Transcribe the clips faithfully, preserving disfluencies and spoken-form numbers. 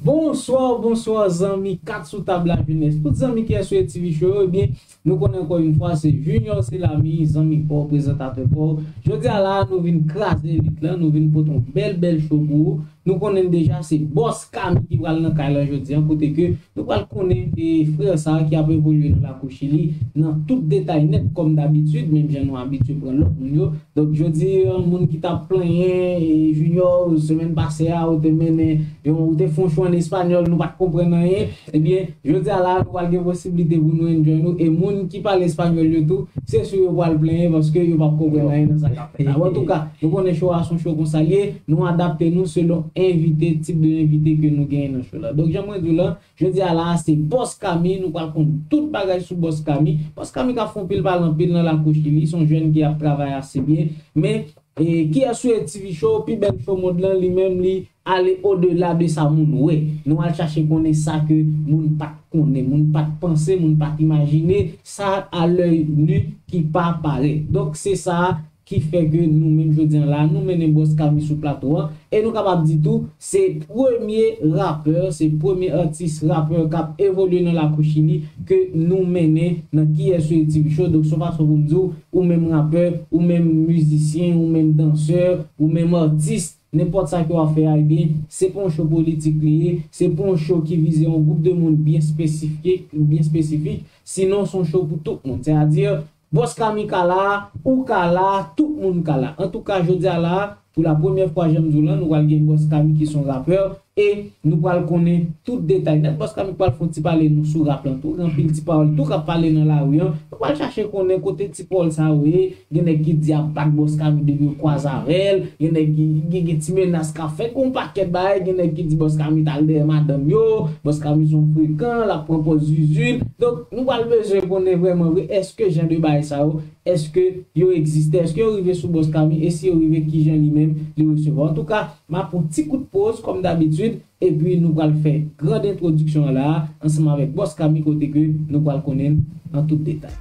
Bonswa, bonswa, zanmi kat sou tab la jenès. Tout zanmi ki sou T V Show yo, ebyen, nou konnen ankò yon fwa, se Junior Selami, zanmi pa w, prezantatè pa w. Jodi a la, nou vin kraze lit lan, nou vin pote yon bèl, bèl show pou ou. Nou konnen deja, se Bòs Kami ki pral nan kay lan jodi an, kote ke nou pral konnen, e, frè sa a ki ap evolye nan lakou Chili, nan tout detay nèt, kòm dabitid, menm jan nou abitye pran lòt moun yo. Donk, jodi a, moun ki t ap plenyen, e, Junior, semèn pase a, ou te mennen, yon, ou te fè yon show an espanyòl, nou pa t konprann anyen. Ebyen, jodi a la, nou pral gen posiblite pou nou enjoy nou. E moun ki pale espanyòl yo tou, se si yo pral plenyen paske yo p ap konprann anyen nan sa k ap fèt la. Bon, antouka, nou konnen show a se yon show konsa l ye. Nou adapte nou selon envite, tip de envite ke nou genyen nan show la. Donk, jan mwen di w lan, jodi a la, se Bòs Kami. Nou pral konn tout bagay sou Bòs Kami. Bòs Kami ka fè yon pil pale anpil nan lakou Chili. Se yon jèn ki ap travay ase byen. Men, e, kiyès sou T V Show, pi bèl show mond lan, li menm, li ale odela de sa moun wè. Nou al chache konnen sa ke moun pa t konnen, moun pa t panse, moun pa t imajine, sa a lè ni ki pa parèt. Donk, se sa ki fè ke nou menm jodi an la, nou mennen Bòs Kami sou plato an, e nou kapab di tou, se premye rapè, se premye atis rapè k ap evolye nan lakou Chili ke nou mennen nan Kiyès sou T V Show. Donk, se yon fason pou m di w, ou menm rapè, ou menm mizisyen, ou menm dansè, ou menm atis, nenpòt sa ke w ap fè a, ebyen, se pa yon show politik li ye, se pa yon show ki vize yon gwoup de moun byen espesifik, byen espesifik, sinon se yon show pou tout moun. Sètadi, Bòs Kami ka la, ou ka la, tout moun ka la. Antouka, jodi a la, pou la premyè fwa, jan m di w lan, nou pral gen Bòs Kami ki se yon rapè, e nou pral konnen tout detay nèt. Bòs Kami pral fè yon ti pale nou sou rap lan tou, gen anpil ti pawòl tou k ap pale nan lari an. Nou pral chache konnen kote ti pawòl sa yo ye, gen nèg ki di ap bat Bòs Kami depi yo kwaze avè l, gen nèg ki, gen, gen ti menas k ap fèt, gen yon pakèt bagay, gen nèg ki di Bòs Kami t al dèyè madanm yo, Bòs Kami se yon frekan, l ap pran pòz zuzu. Donk, nou pral bezwen konnen vrèman vre, èske jan de bagay sa yo, èske yo egziste, èske yo rive sou Bòs Kami, e si yo rive, kijan li menm li resevwa. Antouka, m ap pran yon ti kout poz, kòm dabitid, epi nou pral fè grand entwodiksyon an la a, ansanm avèk Bòs Kami, kote ke nou pral konnen l an tout detay.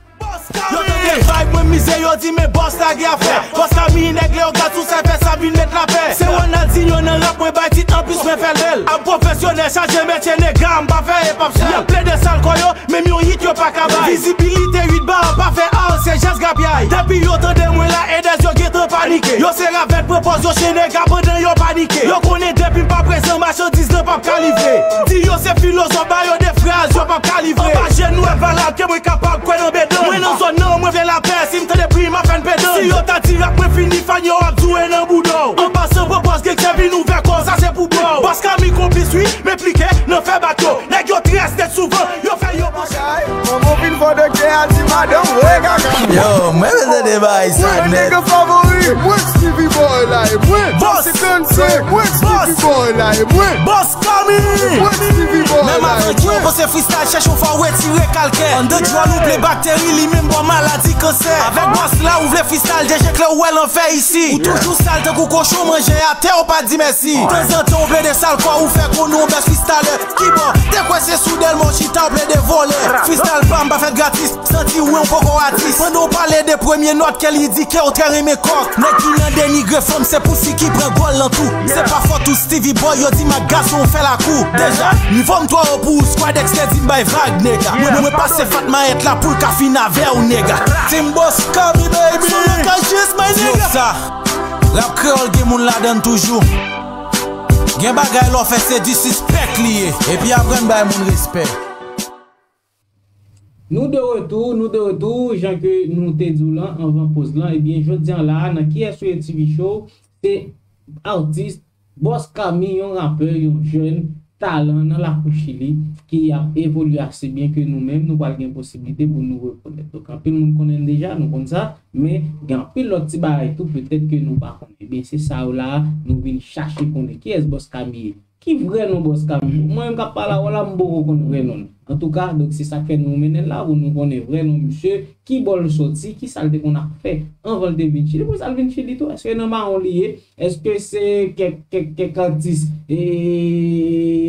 Yo tande vibe mwen mize, yo di men Bòs la gen afè. Bòs Kami nèg Leyogàn sou sa fè sa vin met lapè. Se Ronaldinho nan rap mwen bay tit anplis mwen fè l bèl. Ap pwofesyonèl chaje metye nèg la, m pa fè e p ap sèl. Y ap plede sal kò yo, menm yon hit yo pa ka bay. Vizibilite uit ba pa fè al, se jazz grapyay. Depi yo tande mwen la, haters yo gentan panike. Yo se ravèt pran pòz yo chene ga pandan yo panike. Yo konnen depi m pa prezan machandiz lan p ap ka livre. Di yo se filozòf, ba yo de fraz yo p ap ka livre. Anba je nou e valab ke mwen kapab kwè nan bedan. Mwen nan zòn nan, mwen vle lapè, si m tande pri m ap fè n pedan. Si yo ta di rap mwen fini, fan yo ap di w e nan bouda w. An pasan pran pòz gen kè vin ouvè kò, sa se pou bò w. Bòs Kami konplis wi, m enplike nan fè bato. Nèg yo trè tèt souvan, yo fè yo panche. Manman vin vòdè kè a di Madanm, wè kaka. Yo, mwen bezwen de bagay sa nèt. Mwen nèg favori, mwen Stevie Boy la, e mwen. Boss! Mwen Stevie Boy la, e mwen. Boss Kami! Mwen Stevie Boy la, e mwen. Menm avan ki w panse freestyle, chèche yon fwa w retire kalkè. Anndan djòl ou ple bakteri, li menm ba w maladi kansè. Avèk bòs la, ou vle freestyle, deje klè ou wè lanfè isi. Ou toujou sal tankou kochon, manje atè, ou pa di mèsi. Tanzantan, ou plede sal kò, ou fè konnen w bèst freestyler. Kibò, te kwè se sou Dèlma w chita, ou plede vòlè. Freestyle pa m pa fèt gratis, santi w yon poko atis. Pandan w pale de premye nòt, kè l idike w trè renmen kòk. Nèg ki nan denigre fanm, se pou si ki pran gòl lan tou. Se pa fòt ou Stevie Boy, yo di m ak gason w fè lakou. Deja, nivo m twò wo pou ou, squad ex te di m bay vag, nèga. Mwen, mwen pase Fat Mayèt la pou l ka fin avè w, nèga. Team Boss Kami, baby. Solo Cassius, my nigga. Yo, sa. Rap kreyòl gen moun ladan l toujou. Gen bagay lè w fè se disrespect li ye. Epi aprann bay moun respè. Nou de retou, nou de retou, jan ke nou te di w lan anvan poz lan, ebyen, jodi a la, nan Kiyès Ou Ye T V Show, se atis Boss Kami, yon rapè, yon jèn talan nan lakou Chili, ki ap evolye ase byen ke nou menm, nou pral gen posiblite pou nou rekonèt. Donk, anpil moun konnen l deja, nou konn sa, men gen anpil lòt ti bagay tou, petèt ke nou pa konnen. Ebyen, se sa yo la, nou vin chache konnen. Kiyès Boss Kami ye? Ki vrè non Boss Kami? Mwen menm k ap pale avè w la, m poko konn vrè non l. Antouka, donk se sa k fè nou mennen l la pou nou konnen vrè non misye, ki bò l soti, ki sa l te konn ap fè anvan l te vin Chili. Pou sa l vin Chili tou, èske nan mawon li ye? Èske se kèk, kèk, kèk atis, e,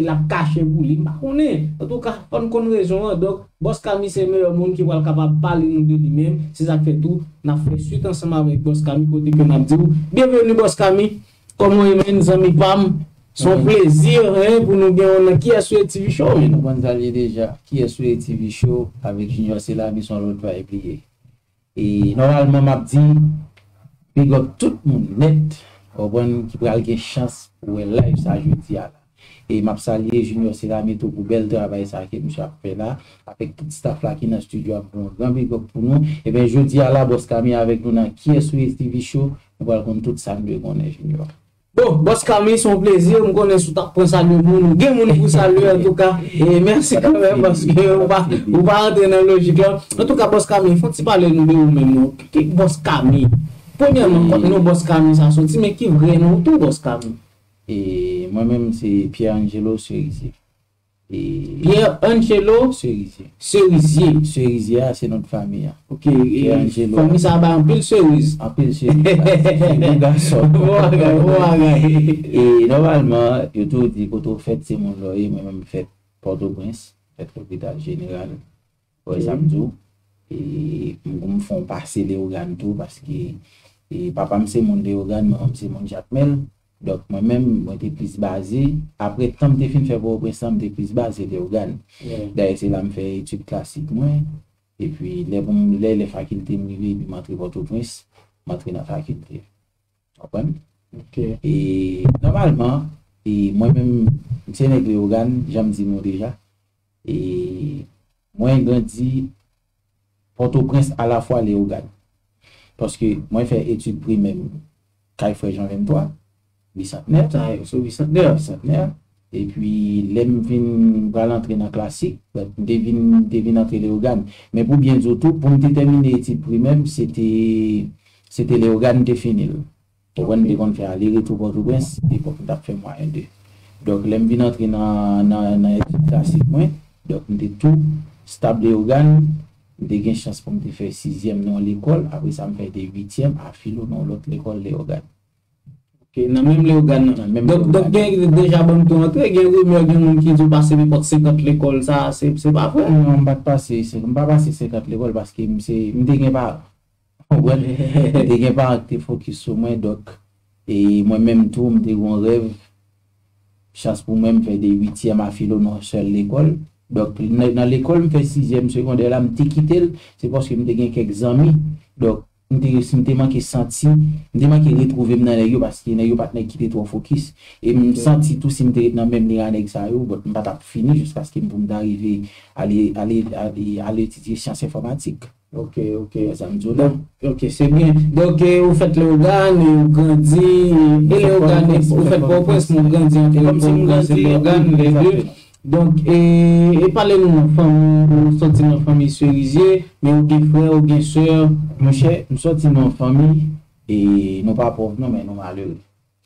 l ap kache pou li? M pa konnen. Antouka, fò n konn rezon an. Donk, Boss Kami se meyè moun ki pral kapab pale nou de li menm. Se sa k fè tou, n ap fè swit ansanm avèk Boss Kami kote ke n ap di w, byenveni Boss Kami. Kòman w ye, menn, zanmi pa m? Se yon plezi, hein, pou nou gen w nan Kiyès Ou Ye T V Show, menn. Nou konn sa l ye deja. Kiyès Ou Ye T V Show avèk Junior Selami, se yon lòt vibe li ye. E nòmalman, m ap di, big up tout moun nèt, w konprann, ki pral gen chans pou wè live sa jodi a la. E m ap salye Junior Selami tou pou bèl travay sa ke misye ap fè la, avèk tout staff la ki nan estidyo a, m fè yon gran big up pou nou. Ebyen, jodi a la, Boss Kami avèk nou nan Kiyès Ou Ye T V Show, nou pral konn tout sa n dwe konnen, Junior. Bon, Boss Kami, se yon plezi. M konnen si w t ap pran salye moun, ou gen moun pou salye, antouka. E mèsi kanmenm, paske ou pa, ou pa rantre nan lojik la. Antouka, Boss Kami, fè yon ti pale nou de ou menm, non. Ki, ki Boss Kami? Premyèman, kot non Boss Kami sa soti, men ki vrè non w tou, Boss Kami? E mwen menm, se Pierre Angelo Cerisier. E Pierre Angelo Cerisier. Cerisier. Cerisier a, se non fanmi an. Ok, e Pierre Angelo. Fanmi sa a bay anpil seriz. Anpil seriz. Figou gason. Bon bagay, bon bagay. E nòmalman, yo toujou di kote w fèt, se moun la w ye, mwen menm m fèt Pòtoprens, fèt Lopital Jeneral. Ou wè sa m di w? E m, m fè yon pase Leyogàn tou, paske, e, papa m se moun Leyogàn, manman m se moun Jakmèl. Donk, mwen menm, mwen te plis baze. Apre tan m te fin fè Pòtoprens lan, m te plis baze Leyogàn. Dayè, se la m fè etid klasik mwen. Epi, lè pou m, lè, lè fakilte m rive, epi m antre Pòtoprens, m antre nan fakilte. Konprann? Ok. E, nòmalman, e, mwen menm, m se nèg Leyogàn, jan m di nou deja. E mwen grandi Pòtoprens alafwa Leyogàn. Paske mwen fè etid primè m kay frè Jan venntwa, Bisantnè. Sa yo, sou Bisantnè. Bisantnè. Epi, lè m vin pral antre nan klasik, m te vin, m te vin antre Leyogàn. Men pou byen di w tou, pou m te tèmine etid primè m, se te, se te Leyogàn m te fini l. Ou konprann, m te konn fè ale retou Pòtoprens, epòk m t ap fè mwayen de. Donk, lè m vin antre nan, nan, nan etid klasik mwen, donk, m te tou stab Leyogàn, m te gen chans pou m te fè sizyèm nan yon lekòl, apre sa, m fè de uityèm a filo nan yon lòt lekòl Leyogàn. Ok, nan menm Leyogàn nan. Nan menm Leyogàn nan. Donk, donk, gen deja ban m tou antre, gen rimè, gen moun ki di w pase nenpòt senkant lekòl, sa, se, se pa vre? Non, m pa t pase, se, m pa pase senkant lekòl paske m se, m te gen paran. Ou konprann? M te gen paran ki te fokis sou mwen, donk, e mwen menm tou, m te gen yon rèv, chans pou mwen, m fè de uityèm a filo nan yon sèl lekòl. Donk, nan, nan lekòl, m fè sizyèm segondè la, m te kite l, se paske m te gen kèk zanmi. Donk, m te, si m te manke santi, m te manke retwouve m nan nèg yo, paske nèg yo pa t nèg ki te twò fokis. E m santi tou, si m te ret nan menm liy a nèg sa yo, bon, m pa t ap fini jiskaske m, pou m ta rive ale, ale, ale, ale etidye syans enfòmatik. Ok, ok. Wè sa m di w la? Donk, ok, se byen. Donk, e, ou fèt Leyogàn, e, ou grandi, e Leyogàn, ou fèt Pòtoprens, men ou grandi ant Pòtoprens e Leyogàn, lè de. Donk, e, e pale nou nan fanmi, ou sòti nan fanmi serizye, men ou gen frè, ou gen sè. Monchè, m sòti nan fanmi, e nou pa pòv non, men nou malere.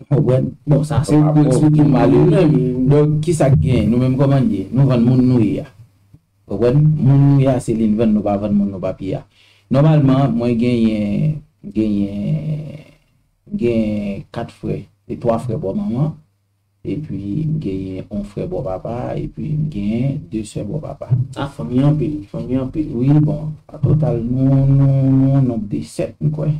Ou konprann? Bon, sa se pou eksplike malere menm. Donk, ki sa k gen? Nou menm kòman n ye? Nou vann moun nou ye a. Ou konprann? Moun nou ye a, se li n vann, nou pa vann moun nou pa p ye a. Nòmalman, mwen genyen, genyen, gen kat frè, e twa frè bò manman, epi m genyen yon frè bò papa, epi m genyen de sè bò papa. A, fanmi anpil, fanmi anpil. Wi, bon, an total, nou, nou, nou yon nonb de sèt, m kwè.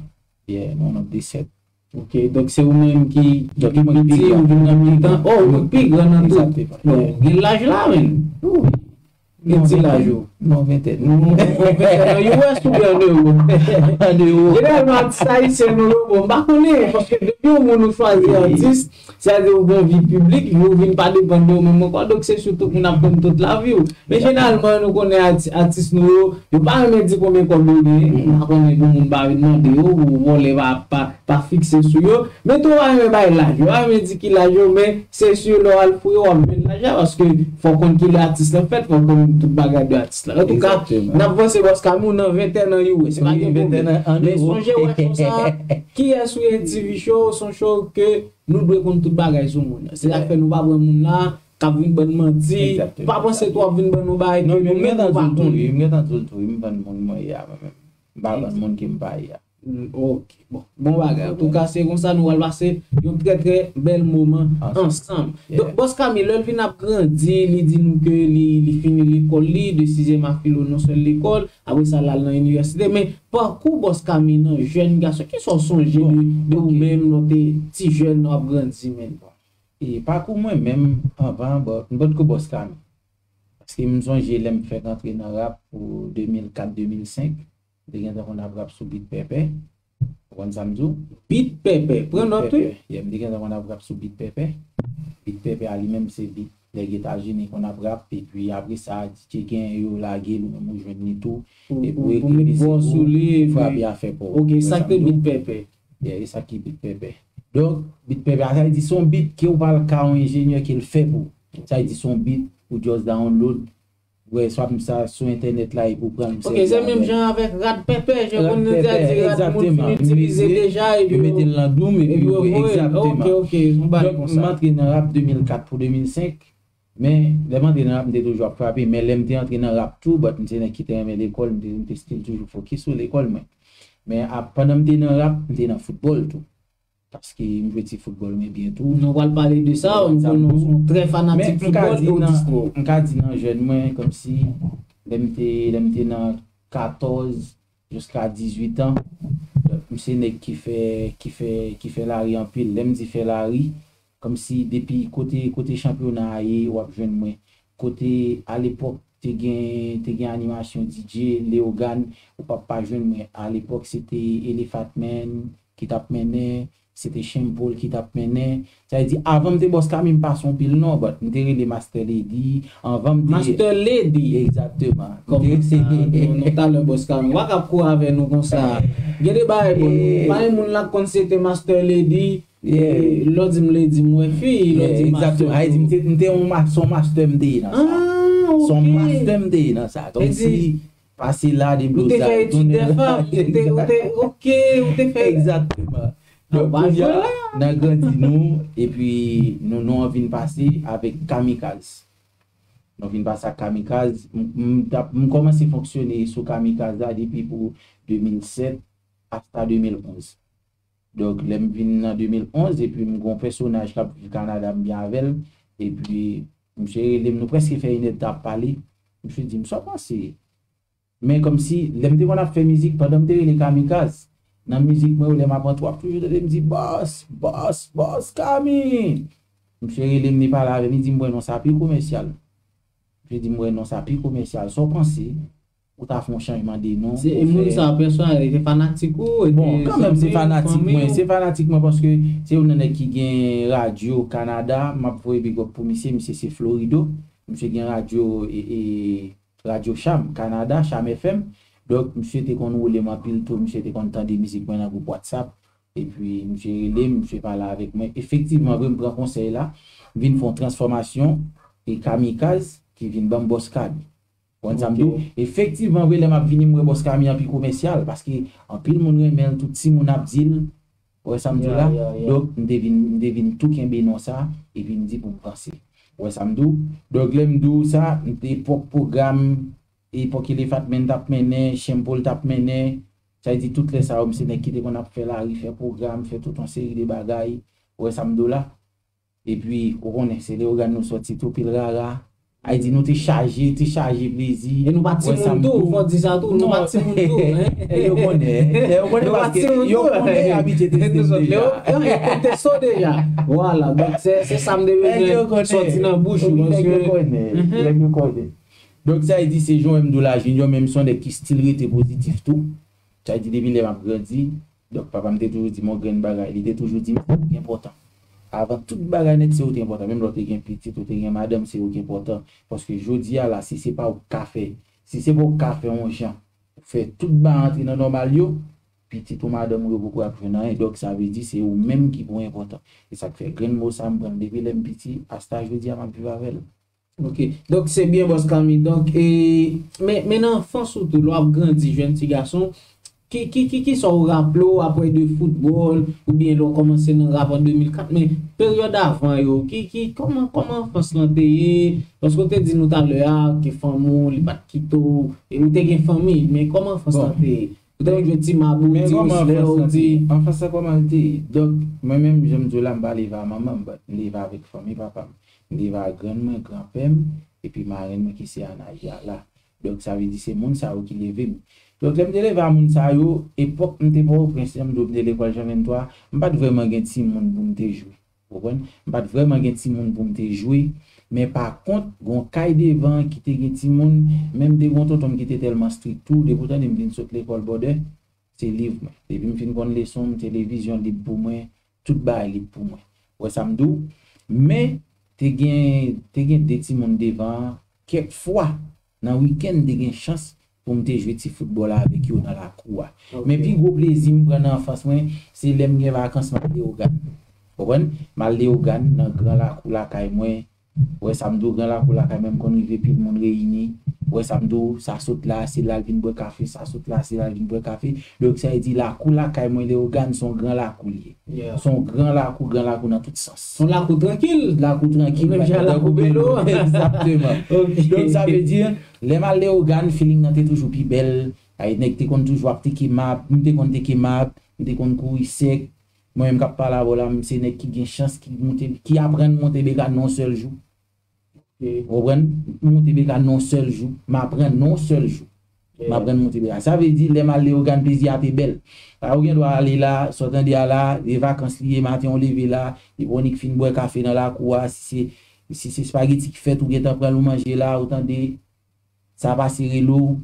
Yeah, nou yon nonb de sèt. Ok, donk se ou menm ki, ki pi piti, ou vin nan mitan. Oh, ou pi gran nan tout. Bon, gen laj la, menm. Wi. Gen ti laj ou. Non, ventèn. Non, ventèn nan U S oubyen an ewo? An ewo. Jeneralman, atis ayisyen nou yo, bon, m pa konnen, paske depi yon moun ou chwazi atis, sa vle di ou gen vi piblik, ou vin pa depann de ou menm ankò, donk se sou tout moun ap konn tout lavi w. Men jeneralman, nou konnen ati-, atis nou yo, yo pa renmen di konbyen kòb yo genyen, m pa konnen pou moun pa vin mande yo, pou vòlè pa, pa, pa fikse sou yo. Men tou, yo pa renmen bay laj, yo pa renmen di ki laj yo, men se si lè w al fouye, w ap jwenn laj la, paske fò w konn kilè atis lan fèt, fò w konn tout bagay de atis lan. Antouka, n ap vanse, Bòs Kami, ou nan ventèn an U S, se pa gen pwoblèm. Men sonje wè show sa, kiyès ou ye T V Show, se yon show ke nou dwe konn tout bagay sou moun nan. Se sa k fè nou pa pran moun la k ap vin bann manti. Pa panse twòp vin ban nou bagay ke nou menm nou pa konnen. M gentan di l tou, wi, m gentan di l tou, wi, m vann moun mwen ye a, mwen menm. M pa vann moun ke m pa ye a. Mm, ok. Bon, bon bagay. Antouka, se konsa nou pral pase yon trè, trè bèl moman ansanm. Donk, Bòs Kami, lè l vin ap grandi, li di nou ke li, li fini lekòl li, de sizyèm a filo nan yon sèl lekòl, apre sa, l al nan inivèsite. Men, pakou Bòs Kami nan jèn gason, kisa w sonje de, de ou menm lè w te ti jèn, w ap grandi, menm? E pakou mwen menm, anvan, bon, m potko Bòs Kami. Paske m sonje lè m fèk antre nan rap pou de mil kat, de mil senk, m te gentan konn ap rap sou bit Pèpè. Ou konprann sa m di w? Bit Pèpè. Pran nòt, wi. Yeah, m te gentan konn ap rap sou bit Pèpè. Bit Pèpè a li menm se bit nèg Etazini konn ap rap, epi apre sa, D J genyen yo lage l, ou menm ou jwenn li tou. Epi ou ekri mizik ou, ou frape afè pa w. Ok, sa k te bit Pèpè. Yeah, e sa ki bit Pèpè. Donk, bit Pèpè a, sa vle di se yon bit ke ou pa ka yon enjenyè ke l fè pou ou. Sa vle di se yon bit ou just download, ou wè, swa m sa sou entènèt la epi ou pran l. Ok, se menm jan avèk rad Pèpè, jan konnen te di rad moun fin itilize deja, epi yo mete l nan dou m, epi yo voye l. Egzakteman. Ok, ok, yon bagay konsa. Donk, m antre nan rap de mil kat pou de mil senk, men lè m antre nan rap, m te toujou ap frape, men lè m te antre nan rap tou, but m se nèg ki te renmen lekòl, m te, m te still toujou fokis sou lekòl mwen. Men ap, pandan m te nan rap, m te nan foutbòl tou. Paske m jwe ti foutbòl mwen byen tou. Nou pral pale de sa, m konnen w se yon trè fanatik foutbòl e w distro. M ka di nan jèn mwen, kòmsi, lè m te, lè m te nan katòz jiska dizuit an, m se nèg ki fè, ki fè, ki fè lari anpil. Lè m di fè lari, kòmsi depi kote, kote chanpyona a ye, w ap jwenn mwen. Kote, alepòk, te gen, te gen animasyon D J, Leogane, ou p ap pa jwenn mwen. Alepòk, se te Elephant Man ki t ap mennen, se te Shempol ki t ap mennen. Sa vle di, avan m te Bòs Kami, m pase yon pil non, but m te rele Master Lady, anvan m te Master Lady? Egzakteman. Kòman sa? Non, non, talè Bòs Kami. Ou pa ka ap kouri avè nou konsa. Gen de bagay, bon, pa gen moun la k konn se te Master Lady. Yeah. Lè w di m Lady, m wè fi, lè w di Master tou. Egzakteman. Sa vle di, m te, m te yon ma-, se yon master m te ye nan sa. Ah, ok. Se yon master m te ye nan sa. Kòmsi pase la, deblozay, tounen. Ou te fè etid F A, ou te, ou te, ok, ou te fè. Egzakteman. Donk, kounye a, n a grandi nou, epi nou, nou an vin pase avèk Kamikaz. Nou vin pase ak Kamikaz. M, m t ap, m kòmanse fonksyone sou Kamikaz la depi pou de mil sèt asta de mil onz. Donk, lè m vin nan de mil onz, epi m gen yon pèsonaj k ap viv Kanada, m byen avè l, epi misye rele m, nou prèske fè inèdtan ap pale, misye di m, "Sa w panse?" Men kòmsi, lè m te konn ap fè mizik, pandan m te rele Kamikaz, nan mizik mwen yo, lè m ap antre, w ap toujou tande m di, "Bòs, bòs, bòs, Kami!" Misye rele m, li pale avè m, li di m, "Bwè, non, sa pi komèsyal." Misye di m, "Bwè, non, sa pi komèsyal. Sa w panse?" Ou ta fè yon chanjman de non. Se, e moun sa, pèsonèl, li te fanatik ou, e te zanmi, fanmi ou? Bon, kanmenm, se fanatik mwen, se fanatik mwen paske se youn nan nèg ki gen radyo Kanada, m ap voye big up pou misye, misye se Florido, misye gen radyo, e, e, radyo Cham, Kanada, Cham F M, donk misye te konn woule m anpil tou, misye te konn tande mizik mwen nan gwoup WhatsApp, epi misye rele m, misye pale avèk mwen. Efektivman, vre, m pran konsèy la, m vin fè yon transfòmasyon, e Kamikaz ki vin ban m Bòs Kami. Ou konprann sa m di w? Efektivman, vre, lè m ap vini, m wè Bòs Kami an pi komèsyal, paske anpil moun renmen l, tout timoun ap di l. Ou wè sa m di w la? Donk, m te vin, m te vin tou kenbe non sa, epi m di pou m panse. Ou wè sa m di w? Donk, lè m di w sa, m te epòk pwogram, epòk Elephant Man t ap mennen, Shenpol t ap mennen, sa vle di tout lè sa yo, m se nèg ki te konn ap fè lari, fè pwogram, fè tout yon seri de bagay. Ou wè sa m di w la? Epi, ou konnen, se Leyogàn nou sòti tou, pil rara. Ayiti, nou te chaje, te chaje plezi. E nou pa timoun tou, fò di sa tou, nou pa timoun tou, hein? E yo konnen, e yo konnen paske yo konnen abitye te deja. Yo konn te so deja. Vwala, donk se, se sa m te bezwen sòti nan bouch ou, paske yo konnen, nèg yo konnen. Donk, sa vle di, se jan M Dola Junior, menm se yon nèg ki still rete pozitif tou. Sa vle di, depi lè m ap grandi, donk, papa m te toujou di m yon grenn bagay. Li te toujou di m, se ou ki enpòtan. Avan tout bagay nèt, se ou te enpòtan. Menm lè w te gen pitit, ou te gen madanm, se ou ki enpòtan. Paske jodi a la, si se pa ou k ka fè, si se pa ou k ka fè yon jan pou fè tout bagay antre nan nòmal yo, pitit ou, madanm ou yo poko ap jwenn anyen. Donk, sa vle di, se ou menm ki pou enpòtan. E sa k fè grenn mo sa, m pran l depi lè m piti, asta jodi a, m ap viv avè l. Ok. Donk, se byen, Bòs Kami. Donk, e, men, men nan anfans ou tou, lè w ap grandi, jèn ti gason, ki, ki, ki, ki sa w raple w apre de foutbòl, oubyen lè w kòmanse nan rap an de mil kat, men peryòd avan yo, ki, ki, kòman, kòman anfans lan te ye? Paske w te di nou talè a, ke fanmi w, li pa t kite w, e ou te gen fanmi, men kòman anfans lan te ye? Ou te konn jwe ti mabou, ti wouslè, ou di. Anfans lan kòman l te ye? Donk, mwen menm, jan m di w la, m pa leve a manman m, but m leve avèk fanmi papa m. M leve a grann mwen, granpè m, epi marenn mwen ki se Ana Jala. Donk, sa vle di se moun sa yo ki leve m. Donk, lè m te leve a moun sa yo, epòk m te Pòtoprens, jan m di w, m te lekòl Jan venntwa, m pa t vrèman gen timoun pou m te jwe. Ou konprann? M pa t vrèman gen timoun pou m te jwe, men pa kont, gen yon kay devan ki te gen timoun, menm te gen yon tonton m ki te tèlman strik tou, depi w tande m vin sot lekòl bòdè, se liv mwen. Depi m fin konn leson m, televizyon lib pou mwen, tout bagay lib pou mwen. Ou wè sa m di w? Men, te gen, te gen de timoun devan an, kèk fwa, nan wikenn, te gen chans pou m te jwe ti foutbòl avèk yo nan lakou a. Men pi gwo plezi m pran nan anfans mwen, se lè m gen vakans, m al Leyogàn. Ou konprann? M al Leyogàn, nan gran lakou lakay mwen, ou wè sa m di w, gran lakou lakay mwen, m konn rive pil moun reyini. Ou wè sa m di w, sa sot la, se la l vin bwè kafe, sa sot la, se la l vin bwè kafe. Donk, sa vle di lakou lakay mwen, Leyogàn, se yon gran lakou li ye. Se yon gran lakou, gran lakou nan tout sans. Se yon lakou trankil. Lakou trankil, menm jan lakou belo. Egzakteman. Donk, sa vle di, lè m al Leyogàn, feeling nan te toujou pi bèl. Ay, nèg te konn toujou ap teke mab, m te konn teke mab, m te konn kouri sèk. Mwen menm k ap pale avè w la, m se nèg ki gen chans, ki monte, ki aprann monte beka nan yon sèl jou. Ou konprann? M monte beka nan yon sèl jou. M aprann nan yon sèl jou. M aprann monte beka. Sa vle di, lè m al Leyogàn, plezi a te bèl. Ou gen dwa ale la, sa w tande a la, e vakans li ye, maten w leve la, e Vwonik fin bwè kafe nan lakou a, si se, si se espageti ki fèt, ou gentan pran l, ou manje la, ou tande, sa pase rele w,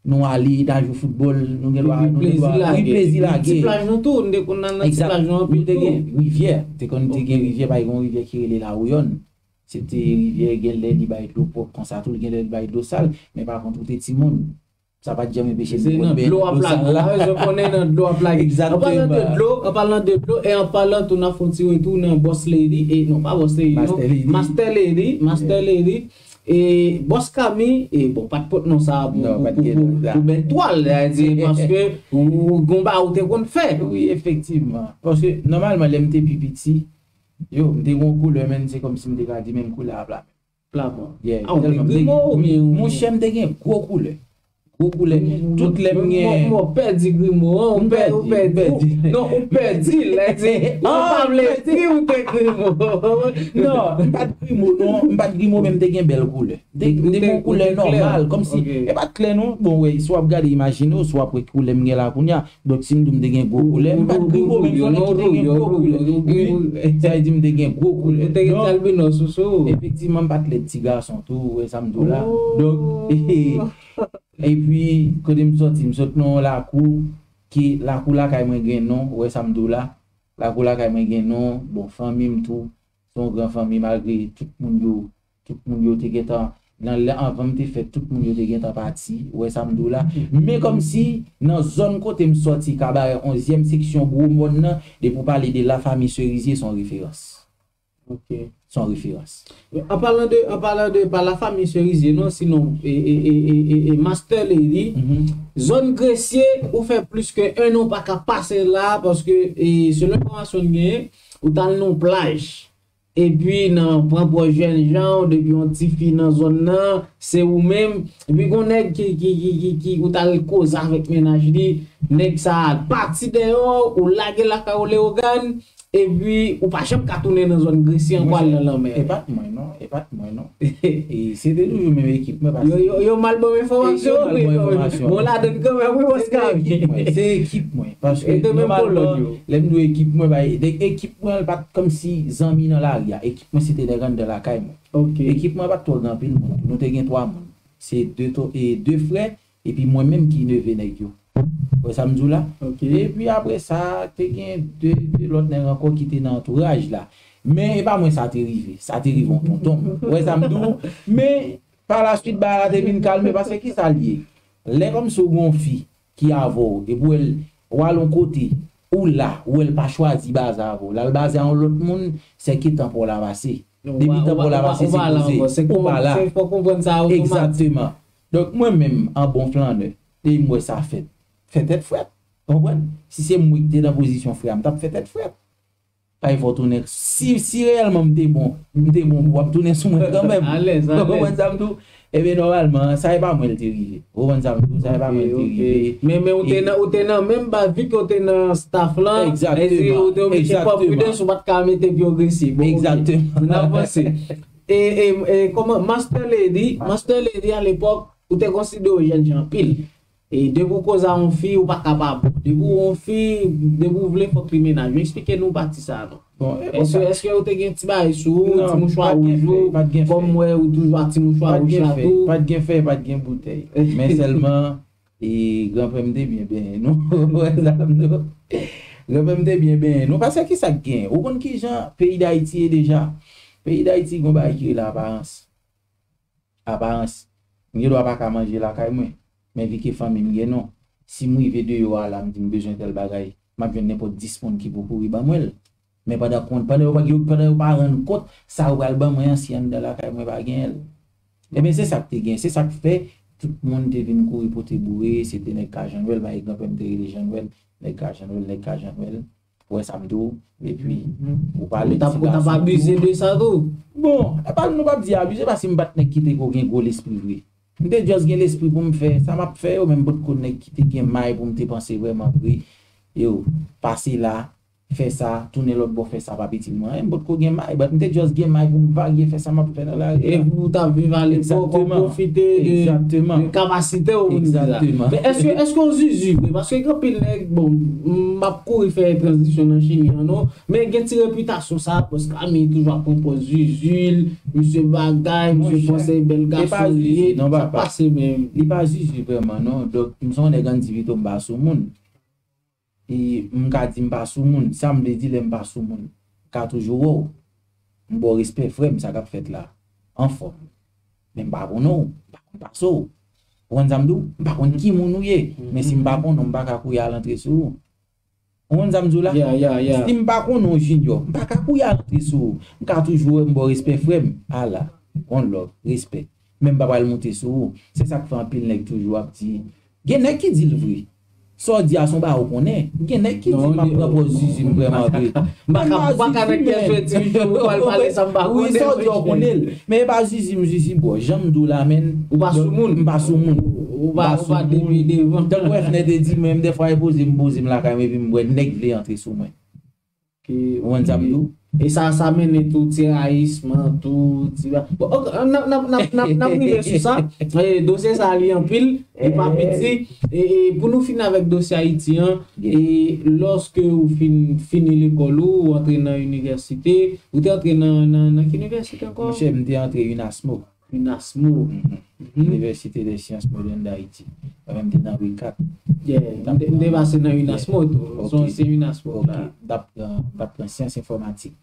nou ale, n al jwe foutbòl, nou gen dwa, nou gen dwa, wi, plezi lage. Ti plaj nou tou, nou te konn al nan ti plaj nou anpil tou. Nou te gen rivyè, te konn te gen rivyè, pa gen yon rivyè ki rele Lawouyon. Se te rivyè, gen lè li bay dlo pwòp konsa tou, gen lè li bay dlo sal, men pa kont ou te timoun. Sa pa t janm enpeche m te konn benyen nan dlo sal la. Se nan dlo w ap lage. Ou pa bezwen konnen nan dlo w ap lage. An palan de dlo, an palan de dlo, e an palan tou, n ap fè yon ti retou nan Boss Lady, e non, pa Boss Lady, non. Master Lady. Master Lady, Master Lady. E Boss Kami, e bon, pa t pot non sa pou, pou, pou, pou, pou bèl twal, sa vle di, paske ou, ou gon bagay ou te konn fè. Wi, efektivman. Paske, nòmalman, lè m te pi piti, yo, m te gon koulè, men se kòmsi m te ka di menm koulè a pla menm. Pla menm. Yeah, tèlman m te gen, monchè, m te gen gwo koulè. Gwo koulè. Tout lè m gen. Mwen pèdi grimo an, ou pèdi, ou pèdi. Non, ou pèdi l, sa vle di, ou pa vle di ou te grimo. Non, m pa t grimo, non, m pa t grimo, men m te gen bèl koulè. M te, m te gen yon koulè nòmal, kòmsi, e pa t klè non. Bon, wi, si w ap gade, imajine w, si w ap wè koulè m gen la kounye a. Donk, si m di w m te gen gwo koulè, m pa t grimo, men m se yon nèg ki te gen gwo koulè. Wi, sa vle di m te gen gwo koulè. Ou te gen ti albinòs sou ou. Efektivman, m pa t lèd ti gason tou, ou wè sa m di w la. Donk, epi, kote m sòti, m sot nan yon lakou, ki lakou lakay mwen gen non, ou wè sa m di w la. Lakou lakay mwen gen non, bon, fanmi m tou, se yon gran fanmi, malgre tout moun yo, tout moun yo te gentan, nan lè anvan m te fèt, tout moun yo te gentan pati, ou wè sa m di w la. Men kòmsi, nan zòn kote m sòti, Kabarè onzyèm seksyon Gwo Mòn nan, depi w pale de la famille Cerisier, se yon referans. Ok. Se yon referans. An palan de, an palan de pa la fami Serizier non, sinon e, e, e, e, e, e Master Lady, zòn Gresye, ou fè plis ke en an ou pa ka pase la, paske e, selon enfòmasyon n genyen, ou t al nan yon plaj. Epi nan pran pwòch jèn jan, depi yon ti fi nan zòn nan, se ou menm. Epi gon nèg ki, ki, ki, ki, ki ou t al koze avèk mennaj li, nèg sa a pati dèyè w, ou lage lakay ou Leyogàn, epi ou pa janm ka tounen nan zòn Gresye ankò al nan lanmè. E pa t mwen non, e pa t mwen non. E se te toujou menm ekip mwen. Paske Yo, yo, yo mal ban m enfòmasyon. Yo mal ban m enfòmasyon. Bon, ladann kanmenm, wi, se te Oscar. Ekip mwen, se ekip mwen. Paske E te menm nòmalman, kolòn yo. Lè m di w ekip mwen, ba, e, ekip mwen pa t kòmsi zanmi nan lari a. Ekip mwen se te nèg anndan lakay mwen. Ok. Ekip mwen pa t twò gen anpil moun. Nou te gen twa moun. Se de to, e de frè, epi mwen menm ki neve nèg yo. Ou wè sa m di w la? Ok. Epi apre sa, te gen de, de lòt nèg ankò ki te nan antouraj la. Men e pa mwen sa te rive. Sa te rive yon tonton m. Ou wè sa m di w? Men pa la swit, bagay la te vin kalme, paske ki sa l ye? Lè kòmsi w gen yon fi ki avè w, epi w wè l, w al yon kote, ou la, ou wè l pa chwazi baze avè w. L al baze a yon lòt moun, se ke tan pa w la pase. Depi tan pa w la pase, se koze. Ou pa la. Se fò konprann sa otomatik. Egzakteman. Donk, mwen menm, an bon flannè, depi m wè sa fèt, fè tèt frèt. Ou konprann? Si se mwen ki te nan pozisyon frè a, m t ap fè tèt frèt. Pa gen fò tounen. Si, si reyèlman m te bon, m te bon, w ap tounen sou mwen kanmenm. Alèz, alèz. Ou konprann sa m di w? Ebyen, nòmalman, sa e pa mwen l te rive. Ou konprann sa m di w? Sa e pa mwen l te rive. Men, men ou te nan, ou te nan menm baz, vi ke ou te nan staff lan, Egzakteman. Ou te oblije pran Egzakteman. Pridans, ou pa t ka mete pye w Gresye. Bon, ok. Egzakteman. Nou avanse. E, e, e, kòman, Master Lady, Master Lady a lepòk, ou te konsidere w jèn jan anpil. E depi w koze a yon fi, ou pa ka pa bon. Depi w yon fi, depi w vle, fòk li mennaj. Eksplike nou pati sa a non. Bon, e Èske, èske ou te gen ti bagay sou ou, ti mouchwa wouj ou, kòm m wè ou toujou ak ti mouchwa wouj la tou? Pa t gen fè, pa t gen boutèy. Men sèlman, e granpè m te byen benyen nou. Ou wè sa m di w? Granpè m te byen benyen nou. Paske ki sa k gen? Ou konn ki jan peyi Dayiti ye deja? Peyi Dayiti gon bagay ki rele aparans. Aparans. M gen dwa pa ka manje lakay mwen, men vi ke fanmi m gen non. Si m rive deyò a la, m di m bezwen tèl bagay, m ap jwenn nenpòt dis moun ki pou kouri ban mwen l. Men pandan kon, pandan yo pa, yo, pandan yo pa rann kont, sa yo pral ban mwen an, si anndan lakay mwen pa genyen l. Ebyen, se sa k te gen, se sa k fè tout moun te vin kouri pote boure, se te nèg ka Jan Nwèl, paske granpè m te rele Jan Nwèl, nèg ka Jan Nwèl, nèg ka Jan Nwèl. Ou wè sa m di w? Epi, ou pale ti gason tou. Ou t ap abize de sa tou? Bon, e pa nou p ap di abize, paske m pa t nèg ki te ko gen gwo lespri vre. M te just gen lespri pou m fè sa m ap fè yo, men m potko nèg ki te gen may pou m te panse vrèman vre. Yo, pase la, fè sa, tounen lòt bò, fè sa, p ap itil mwen anyen. M potko gen may, but m te just gen may pou m varye fè sa m ap fè nan lari a. E pou w ta viv alepòk, ou pwofite de, de kapasite w, pou n di sa. Men èske, èske w zizi vre? Paske gen anpil nèg, bon, m ap kouri fè tranzisyon nan chili an non, men gen ti repitasyon sa, paske Ami toujou ap pran pòz zizi l, misye bagay, misye panse bèl gason li ye, sa pase menm. Li pa zizi vrèman non. Donk, m se yon nèg ann di pito m pa sou moun. E m ka di m pa sou moun. Sa m vle di lè m pa sou moun? M ka toujou wè w. M ba w respè, frè m, sa k ap fèt la. Anfòm. Men m pa konnen w, m pa konn pase w. Ou konn sa m di w? M pa konn ki moun ou ye. Men si m pa konnen w, m pa ka kouri al antre sou ou. Ou konn sa m di w la? Si m pa konnen w, Junior, m pa ka kouri al antre sou ou. M ka toujou wè, m ba w respè, frè m. Ala, one love, respè. Men m pa pral monte sou ou. Se sa k fè anpil nèg toujou ap di, gen nèg ki di l vre. Sa w di a se yon bagay ou konnen. Gen nèg ki di m ap pran pòz zizi m vrèman vre. M pa ka, m pa ka nan kè sou ti jou ou pral pale sa m pa konnen. Wi, sa w di a w konnen l. Men e pa zizi m zizi bò. Jan m di w la, menn. Ou pa sou moun. M pa sou moun. Ou pa, ou pa depi devan. Tankou Fnè te di, mwen menm dèfwa e poze m poze m lakay mwen epi m wè nèg vle antre sou mwen. Ou konn sa m di w? E sa, sa mennen tou ti rayisman, tou ti ba-, bon, ok, n ap, n ap, n ap, n ap, n ap rive sou sa. E, dosye sa a li anpil, li pa piti. E, e pou nou fini avèk dosye Ayiti an, e lòske ou fin, fini lekòl ou, ou antre nan inivèsite, ou te antre nan, nan, nan ki inivèsite ankò? Monchè, m te antre UNASMO. UNASMO. Université des Sciences Modernes d'Haïti. Mwen menm te nan UCAT. Yeah, m te, m te pase nan UNASMO tou. Se yon ansyen UNASMO la. M t ap pran, m t ap pran syans enfòmatik.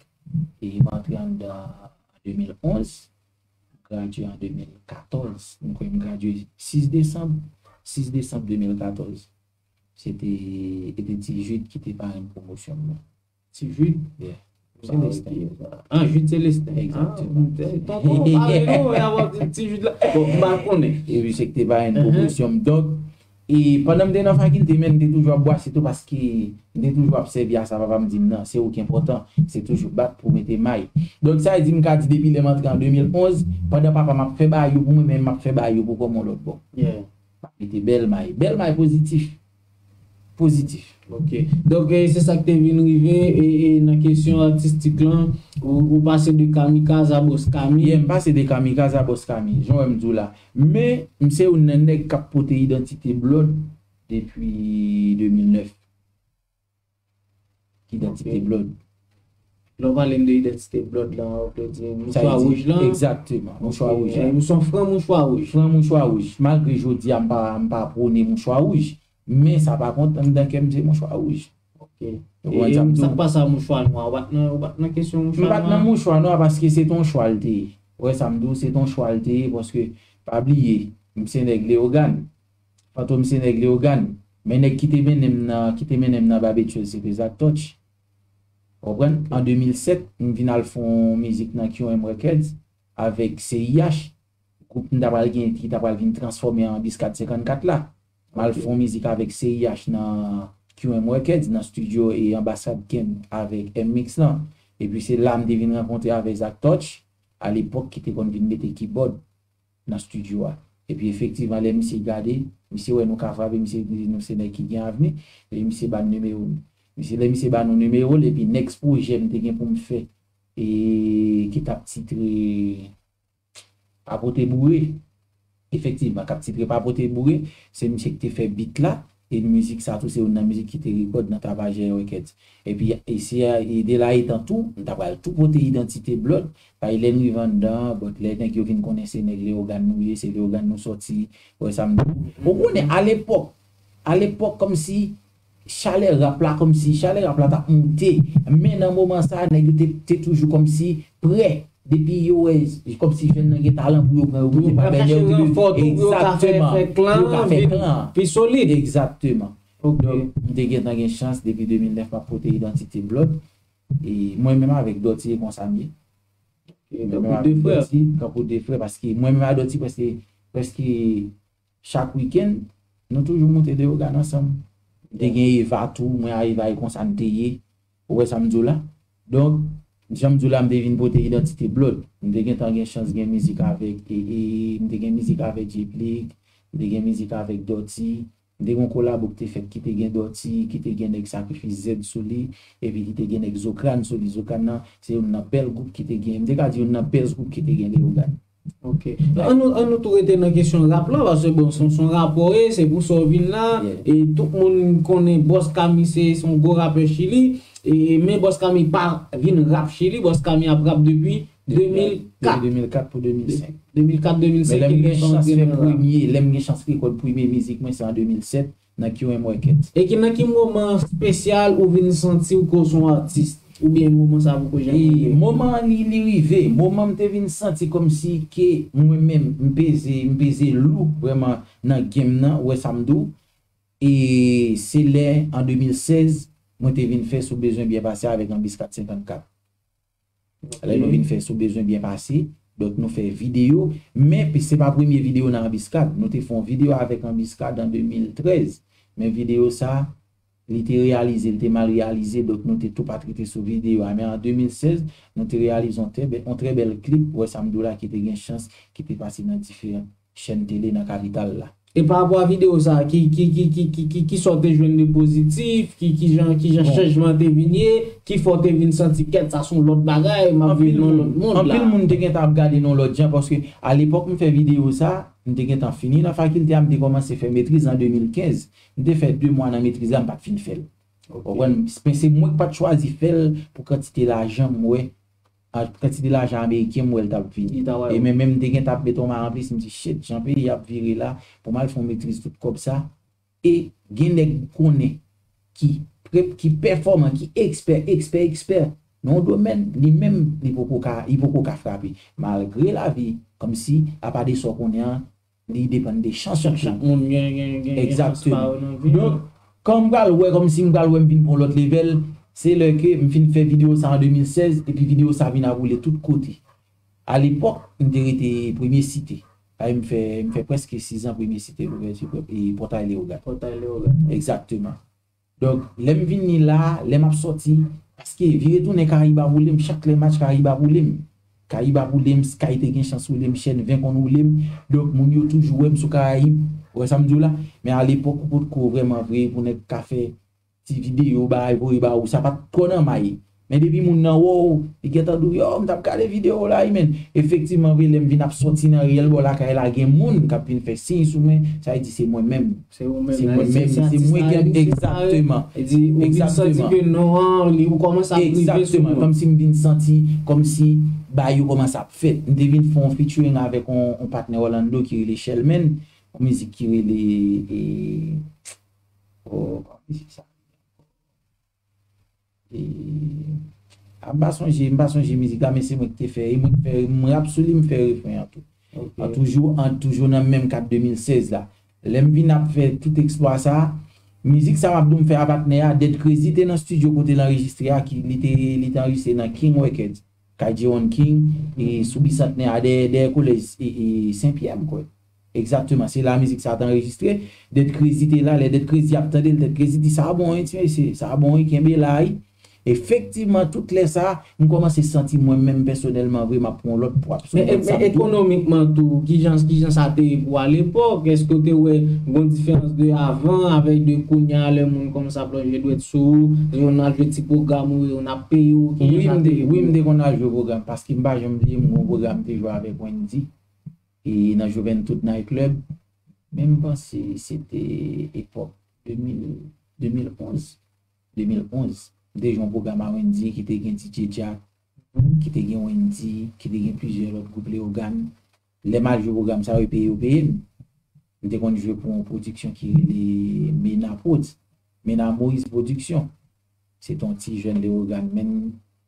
E m antre anndan an de mil onz, m gradye an de mil katòz. M kwè m gradye sis desanm, sis desanm de mil katòz. Se te, e te Ti Jid ki te parenn pwomosyon m nan. Ti Jid? Yeah. Celestin. Ah, Jude Celestin. Exactement. Ah, tonton, pale nou, y ap di ti Jude la. Bon, m pa konnen. E wi, se ki te ba yon pwomosyon m. Donk, e pandan m te nan fakilte, men m te toujou ap bwase tou paske m te toujou ap sèvi a sa papa m di m nan, se ou ki enpòtan, se toujou bat pou mete may. Donk, sa vle di m ka di depi lè m antre an de mil onz, pandan papa m ap fè bagay yo pou mwen, men m ap fè bagay yo pou kò m yon lòt bò. M ap mete bèl may, bèl may pozitif. Pozitif. Ok. Donk, e, se sa k te vin rive, e, e nan kesyon atistik lan, ou, ou pase de kamikaz a bòs Kami. Yeah, m pase de kamikaz a bòs Kami, jan w wè m di w la. Men, m se youn nan nèg k ap pote idantite Blood depi de mil nèf. Idantite Blood. Lè w pale m de idantite Blood lan, ou te di mouchwa wouj lan. Egzakteman, mouchwa wouj lan. M se yon fran mouchwa wouj. Fran mouchwa wouj. Malgre jodi a m pa, m pa pwone mouchwa wouj, men sa pa kont anndan kè m se mouchwa wouj. Ok. Ou konprann sa m di w? Sa k pase a mouchwa nwa? Ou pa t nan, ou pa t nan kesyon mouchwa nwa? M pa t nan mouchwa nwa paske se t on chwa l te ye. Ou wè sa m di w, se t on chwa l te ye paske, pa bliye, m se nèg Leyogàn. Fantom se nèg Leyogàn. Men nèg ki te mennen m nan, ki te mennen m nan Babekyèz se te Zak Touch. Ou konprann? An de mil sèt, m vin al fè yon mizik nan Q M Records avèk C I H. Gwoup m ta pral gen, ki ta pral vin transfòme an Biskad senkannkat la. M al fè yon mizik avèk C I H nan Q M Records, nan studio e Anbasad Ken avèk M-Mix lan. Epi se la m te vin rankontre avèk Zak Touch, alepòk ki te konn vin mete kibòd nan studio a. Epi efektivman, lè misye gade, misye wè nou ka frape, misye di nou se nèg ki gen avni, epi misye ba n nimewo n. Misye, lè misye ba nou nimewo l, epi next pwojè m te gen pou m fè, e ki t ap titre Pa pote boure. Efektivman, k ap titre Pa pote boure, se misye ki te fè beat la, e mizik sa tou se youn nan mizik ki te rekòd nan Tapajè Records. Epi, e se, e de la etan tou, m ta pral tou pote idantite Blood, paske lè n rive anndan, but lè nèg yo vin konnen se nèg Leyogàn nou ye, se Leyogàn nou sòti, ou wè sa m di w. Ou konnen, alepòk, alepòk, kòmsi, chalè rap la, kòmsi chalè rap la t ap moute. Men nan moman sa a, nèg yo te, te toujou kòmsi prè. Depi yo wè, kòmsi jèn nan gen talan pou yo pran yo, pou yo pa bèlè, pou yo, egzakteman, pou yo ka fè klan pi solid. Egzakteman. Donk, m te gentan gen chans depi de mil nèf m ap pote idantite Blood. E mwen menm avèk Dòti, e konsa m ye. Mwen menm avèk Dòti, tankou de frè, paske mwen menm ak Dòti, prèske, prèske chak wikenn, nou toujou moute Leyogàn ansanm. M te gen Eva tou, mwen ak Eva e konsa n te ye. Ou wè sa m di w la? Donk, jan m di w la, m te vin pote idantite Blood. M te gentan gen chans gen mizik avèk, e, e, m te gen mizik avèk J-Plig, m te gen mizik avèk Dòti, m te gen yon kolabo ki te fèt ki te gen Dòti, ki te gen nèg Sakrifis Z sou li, epi ki te gen nèg Zokran sou li. Zokran nan, se youn nan bèl gwoup ki te gen, m te ka di youn nan bèst gwoup ki te gen Leyogàn. Ok. Ann nou, ann nou tou rete nan kesyon rap la, paske bon, se, se yon rapè w ye, se pou sa w vin la, e tout moun konnen Bòs Kami se, se yon gwo rapè Chili, e, men Bòs Kami pa vin rap Chili, Bòs Kami ap rap depi de mil kat. Depi de mil kat pou de mil senk. De mil kat, de mil senk. Men lè m gen chans fè premye, lè m gen chans rekòd premye mizik mwen, se an de mil sèt. Nan Q M Records. E ki, nan ki moman espesyal ou vin santi w ke w se yon atis? Oubyen moman sa a poko janm rive? E moman an li, li rive. Moman m te vin santi kòmsi ke mwen menm, m peze, m peze lou vrèman nan game nan, ou wè sa m di w. E se lè, an de mil sèz, mwen te vin fè Si w bezwen byen pase avèk Anbis kat senkannkat. Lè nou vin fè Si w bezwen byen pase, donk nou fè videyo, men pi se pa premye videyo nan Anbis kat. Nou te fè yon videyo avèk Anbis kat an de mil trèz, men videyo sa, li te reyalize, li te mal reyalize, donk nou te tou pa t rete sou videyo a. Men an de mil sèz, nou te reyalize yon trè bè-, yon trè bèl klip, ou wè sa m di w la, ki te gen chans, ki te pase nan diferan chèn tele nan kapital la. E pa rapò a videyo sa, ki, ki, ki, ki, ki, ki, ki sa w te jwenn de pozitif, ki, ki jan, ki jan chanjman te vin ye, ki fè w te vin santi kèt sa se yon lòt bagay, m ap viv nan yon lòt mond la. Anpil moun te gentan ap gade n yon lòt jan, paske alepòk m fè videyo sa, m te gentan fini nan fakilte a, m te kòmanse fè metriz an de mil kenz. M te fè de mwa nan metriz la, m pa t fin fè l. Ou konprann? Men se mwen k pa t chwazi fè l pou kantite lajan m wè, a, kantite lajan ameriken m wè l t ap vini. E men, men m te gentan ap mete yon may anplis, m di, "Shit, jan peyi ap vire la, pou m al fè yon metriz tout kòb sa." E gen nèg m konnen ki pre-, ki pèfòman, ki ekspè, ekspè, ekspè nan yon domèn, li menm, li poko ka, li poko ka frape. Malgre lavi, kòmsi, apa de sa w konnen an, li depann de chans yon moun. Chak moun gen, gen, gen, gen chans pa yo nan vi yo. Donk, kan m pral wè, kòmsi m pral wè m vin pran yon lòt level, Se lè ke m fin fè videyo sa an de mil sèz, epi videyo sa vin ap woule tout kote. Alepòk, m te rete Premye Site. Ay, m fè, m fè prèske sis an Premye Site, louvèti, e Pòtay Leyogàn. Pòtay Leyogàn. Egzakteman. Donk, lè m vini la, lè m ap sòti, paske vire tounen Karayib ap woule m, chak lè match Karayib ap woule m. Karayib ap woule m, Sky te gen chans woule m, Chèn ven konn woule m. Donk, moun yo toujou wè m sou Karayib. Ou wè sa m di w la? Men alepòk, ou potko vrèman vre pou nèg ka fè ti videyo, bagay voye ba ou, sa pa t twò nan may. Men depi moun nan wè w, li gentan di w, yo, m t ap gade videyo w la, wi, men. Efektivman, vre, lè m vin ap sòti nan riyèl bò lakay la, gen moun k ap vin fè siy sou mwen, sa vle di se mwen menm. Se ou menm, se mwen menm, se mwen ki, egzakteman. E di, ou vin santi ke non an, li, ou kòmanse ap rive sou mwen. Egzakteman, kòmsi m vin santi, kòmsi bagay yo kòmanse ap fèt. M te vin fè yon featuring avèk yon, yon patnè Orlando ki rele Shelman, yon mizik ki rele, e, oh, kòman mizik sa? E, a, m pa sonje, m pa sonje mizik la, men se mwen ki te fè, e mwen ki fè, mwen rap sou li, m fè refren an tou. Ok. An toujou, an toujou nan menm kad de mil sèz la. Lè m vin ap fè tout eksplwa sa, mizik sa m ap di w m fè a patnè a, Dead Crazy te nan estidyo kote l anrejistre a, ki, li te, li te anrejistre nan King Records, kay Jewon King, e sou Bisantnè a, dèyè, dèyè kolèj, e, e, Sen Pyè, m kwè. Egzakteman, se la mizik sa te anrejistre. Dead Crazy te la, lè Dead Crazy ap tande l, Dead Crazy di, "Sa bon, wi, ti mesye, sa bon, wi, kenbe la, wi." Efektivman, tout lè sa, m kòmanse santi mwen menm pèsonèlman vre, m ap pran yon lòt pwap sou mond sa tou. Men, men ekonomikman tou, kijan, kijan sa te ye pou alepòk? Èske w te wè yon diferans de avan avèk de kounye a, lè moun kòmanse ap lonje dwèt sou ou, yo n al jwe ti pwogram ou yo, n ap peye w, kijan sa te ye pou ou? Wi, m te, wi, m te konn al jwe pwogram, paske m pa janm bliye m gon pwogram m te jwe avèk Wendy. E nan Juventud Night Club, men m panse se te epòk de mil, de mil onz, de mil onz, m te jwe yon pwogram a Wendy ki te gen D J Jack, ki te gen Wendy, ki te gen plizyè lòt gwoup Leyogàn. Lè m al jwe pwogram sa yo, yo peye, yo peye m. M te konn jwe pou yon pwodiksyon ki rele Mena Prod, Mena Moïse Production. Se te yon ti jèn Leyogàn, men,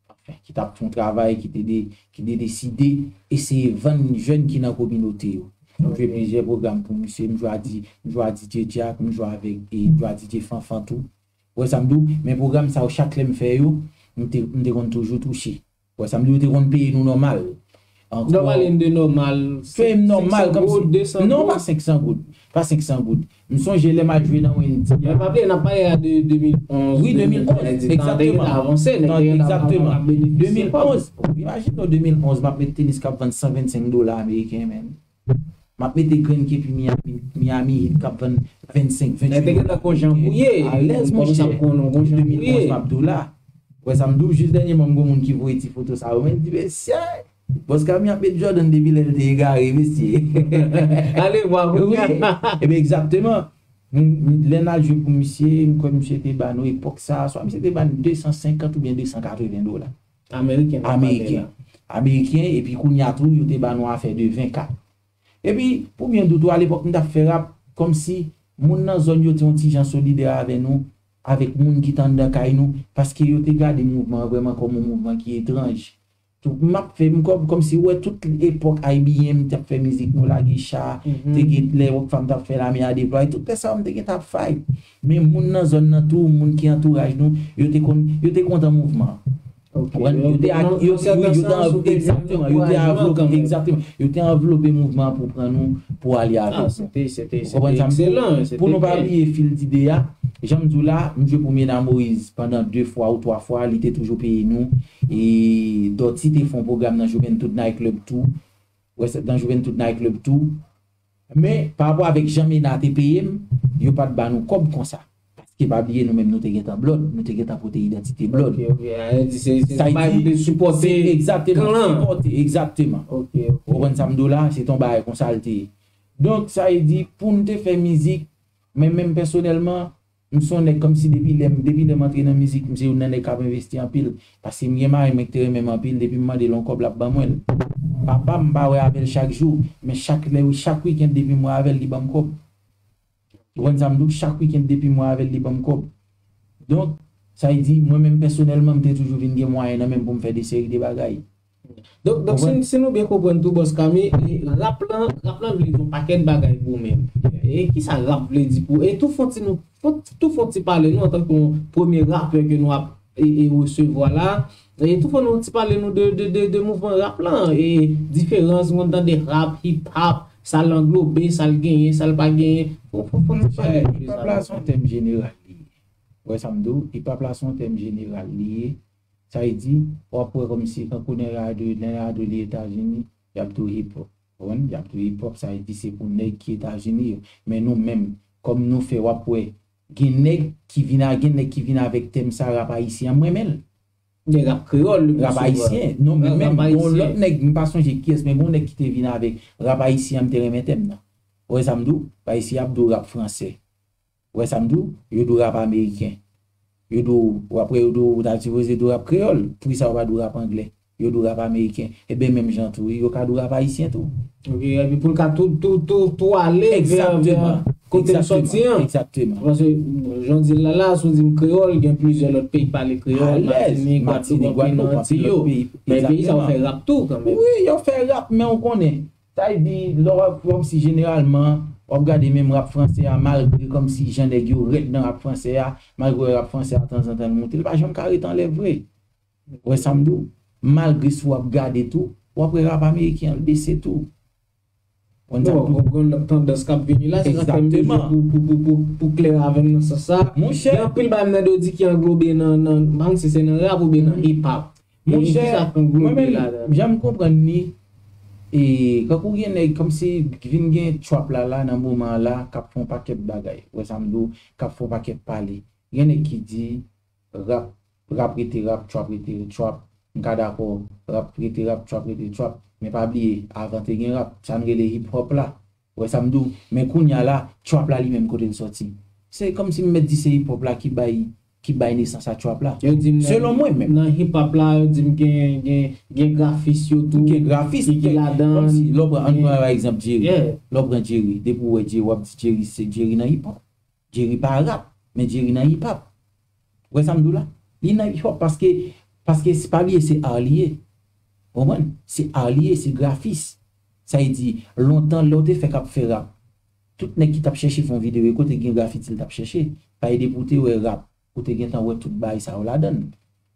anfen, ki t ap fè yon travay, ki te de, ki te deside eseye vann jèn ki nan kominote yo. M jwe plizyè pwogram pou misye, m jwe a di, m jwe a D J Jack, m jwe avèk, e, m jwe a D J Fanfan tou. Ou wè sa m di w? Men pwogram sa yo, chak lè m fè yo, m te, m te konn toujou touche. Ou wè sa m di w, yo te konn peye nou nòmal. Ankò. Nòmal, in de nòmal, peye m nòmal, senk san goud, de san goud? Non, pa senk san goud. Pa senk san goud. M sonje lè m al jwe nan Wendy a. Men pa bliye, n ap pale a de de mil onz, wi, de mil onz, egzakteman. Nèg te rete avanse, nèg te rete avanse, egzakteman. De mil onz, imajine w, de mil onz, m ap met tenis k ap vann san vennsenk dola ameriken, men. M ap mete grenn kepi Miami, Miami Heat k ap vann vennsenk, venntuit dola ameriken. Alèz, monchè. De mil onz, m ap di w la. Ou wè sa m di w, jis dènyèman, m gon moun ki voye ti foto sa yo, men, di, "Mesye, Bòs Kami ap met Jordan depi lè l te egare, mesye." Ale vwa kounye a. Wi, ebyen, egzakteman. M, m, lè n al jwe pou misye, m kwè misye te ba nou epòk sa a, swa misye te ba n de san senkant oubyen de san katreven dola. Ameriken, n ap pale la. Ameriken. Ameriken, epi kounye a tou, yo te ba nou afè de ven ka. Epi, pou byen di w tou, alepòk, m t ap fè rap, kòmsi moun nan zòn yo te yon ti jan solidè avè nou, avèk moun ki t anndan kay nou, paske yo te gade mouvman an vrèman kòm yon mouvman ki etranj. Tou, m ap fè, m kòm, kòmsi, ou wè, tout epòk I B M te ap fè mizik nou, Lage Cha, te gen lè Rockfam t ap fè Lame a Deplwaye, tout lè sa yo, m te gentan ap fight. Men moun nan zòn nan tou, moun ki antouraj nou, yo te konn, yo te kontan mouvman an. Ok. Ou konprann? Yo te, yo, wi, yo te, egzakteman, yo te anvlope, egzakteman, yo te anvlope mouvman an pou pran nou, pou ale avèk nou. Ou konprann sa m di w? Pou nou pa bliye fil dide a, jan m di w la, m jwe pou Mena Moïse pandan de fwa ou twa fwa, li te toujou peye nou. E Dutty te fè yon pwogram nan Juventud Night Club tou. Wè, se nan Juventud Night Club tou. Men, pa rapò avèk jan Mena te peye m, yo pa t ba nou kòb konsa. Paske pa bliye, nou menm, nou te gentan blood, nou te gentan pote idantite blood. Ok, ok. A, se, se, se bay pou te sipòte, egzakteman, kan lan. Sipòte, egzakteman. Ok, ok. Ou konprann sa m di w la? Se t on bagay konsa l te ye. Donk, sa vle di, pou n te fè mizik, men menm pèsonèlman, m se yon nèg kòmsi depi lè m, depi lè m antre nan mizik, m se youn nan nèg k ap envesti anpil. Paske m gen mari mwen ki te renmen m anpil, depi m mande l yon kòb, l ap ban mwen l. Papa m, m pa wè avè l chak jou, men chak lè, chak wikenn, depi m wè avè l, li ban m kòb. Ou konprann sa m di w? Chak wikenn, depi m wè avè l, li ban m kòb. Donk, sa vle di, mwen menm pèsonèlman, m te toujou vin gen mwayen nan men m pou m fè de seri de bagay. Donk, donk, si, si nou byen konprann tou, Bòs Kami, e rap lan, rap lan vle di yon pakèt bagay pou ou menm. E kisa rap vle di pou ou? E tou fè ti nou, fè, tou fè ti pale nou antanke yon premye rapè ke nou ap e, e resevwa la. E tou fò nou ti pale nou de, de, de, de mouvman rap lan, e diferans, nou konn tande rap, hip hop, sa l anglobe, sa l genyen, sa l pa genyen. Fò, fò, fò nou pale de sa. Hip hop la se yon tèm jeneral li ye. Ou wè sa m di w? Hip hop la se yon tèm jeneral li ye. Sa vle di, w ap wè kòmsi, kankou Leonardo, Leonardo li Etazini, y ap di w hip hop. Ou konprann? Y ap di w hip hop, sa vle di se pou nèg ki Etazini yo. Men nou menm, kòm nou fè, w ap wè, gen nèg ki vin a, gen nèg ki vin avèk tèm sa, rap ayisyen an, m renmen l. Gen rap kreyòl, le pli souvan. Rap ayisyen, non, men menm, gon lòt nèg, m pa sonje kiyès, men gon nèg ki te vin avèk rap ayisyen an, m te renmen tèm nan. Ou wè sa m di w? Rap ayisyen ap di w rap fransè. Ou wè sa m di w? Yo di w rap ameriken. Yo di w, w ap wè yo di w, ou ta sipoze di w rap kreyòl. Poukisa yo pa di w rap anglè? Yo di w rap ameriken. Ebyen, menm jan tou, wi, yo ka di w rap ayisyen tou. Ok, epi pou l ka tou, tou, tou, tou ale vè, vè kote l sòti an. Egzakteman. Paske, jan w di l la, la, si w di m kreyòl, gen plizyè lòt peyi k pale kreyòl, Matinik, Gwadloup, anpil nan Antiy yo. Men peyi sa yo fè rap tou, kanmenm. Wi, yo fè rap, men ou konnen. Sa vle di, lè w ap, kòmsi jeneralman, w ap gade menm rap fransè a, malgre kòmsi jan nèg yo rèd nan rap fransè a, malgre rap fransè a tanzantan l moute, l pa janm ka ret anlè vre. Ou wè sa m di w? Malgre si w ap gade tou, w ap wè rap ameriken an, l bese tou. Bon, gon lòt tandans k ap vini la, se sa k fè m bezwen pou, pou, pou, pou, pou klè avè m nan sans sa. Monchè. Gen anpil bagay m tande yo di ki anglobe nan, nan, m pa konn si se nan rap oubyen nan hip hop. Monchè, mwen menm, jan m konprann li, e, kankou gen nèg, kòmsi vin gen trap la, la, nan moman an la, k ap fè yon pakèt bagay. Ou wè sa m di w, k ap fè yon pakèt pale. Gen nèg ki di, rap, rap rete rap, trap rete trap. M ka dakò, rap rete rap, trap rete trap. Men pa bliye, avan te gen rap, sa n rele hip hop la. Ou wè sa m di w? Men kounye a la, trap la li menm kote l sòti? Se kòmsi m mèt di se hip hop la ki bay, ki bay nesans a trap la. Yo di m nan, selon mwen menm, nan hip hop la, yo di m gen, gen, gen grafis yo tou. Gen grafis, ki, ki ladan. Kòmsi, lè w pran, ann pran pa egzanp Jerry. Yeah. Lè w pran Jerry, depi w wè Jerry, w ap di Jerry, se Jerry nan hip hop. Jerry pa rap, men Jerry nan hip hop. Ou wè sa m di w la? Li nan hip hop paske, paske se pa bliye se art li ye. Ou konprann? Se art li ye, se grafis. Sa vle di, lontan lè w te fè k ap fè rap, tout nèg ki t ap chèche fè yon videyo, e kote gen grafiti l t ap chèche. Paske depi w te wè rap, ou te gentan wè tout bagay sa yo ladan l.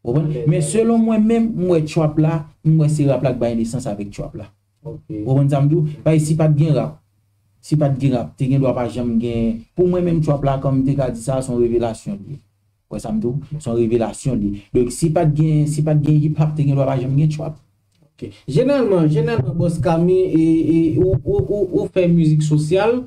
Ou konprann? Men selon mwen menm, m wè trap la, m wè se rap la k bay nesans avèk trap la. Ou konprann sa m di w? Paske si pa t gen rap, si pa t gen rap, te gen dwa pa janm gen, pou mwen menm trap la, kòm m te ka di sa, se yon revelasyon li ye. Ou wè sa m di w? Se yon revelasyon li ye. Donk, si pa t gen, si pa t gen hip hop, te gen dwa pa janm gen trap. Ok. Jeneralman, jeneralman, Bòs Kami, e, e, ou, ou, ou, ou fè mizik sosyal,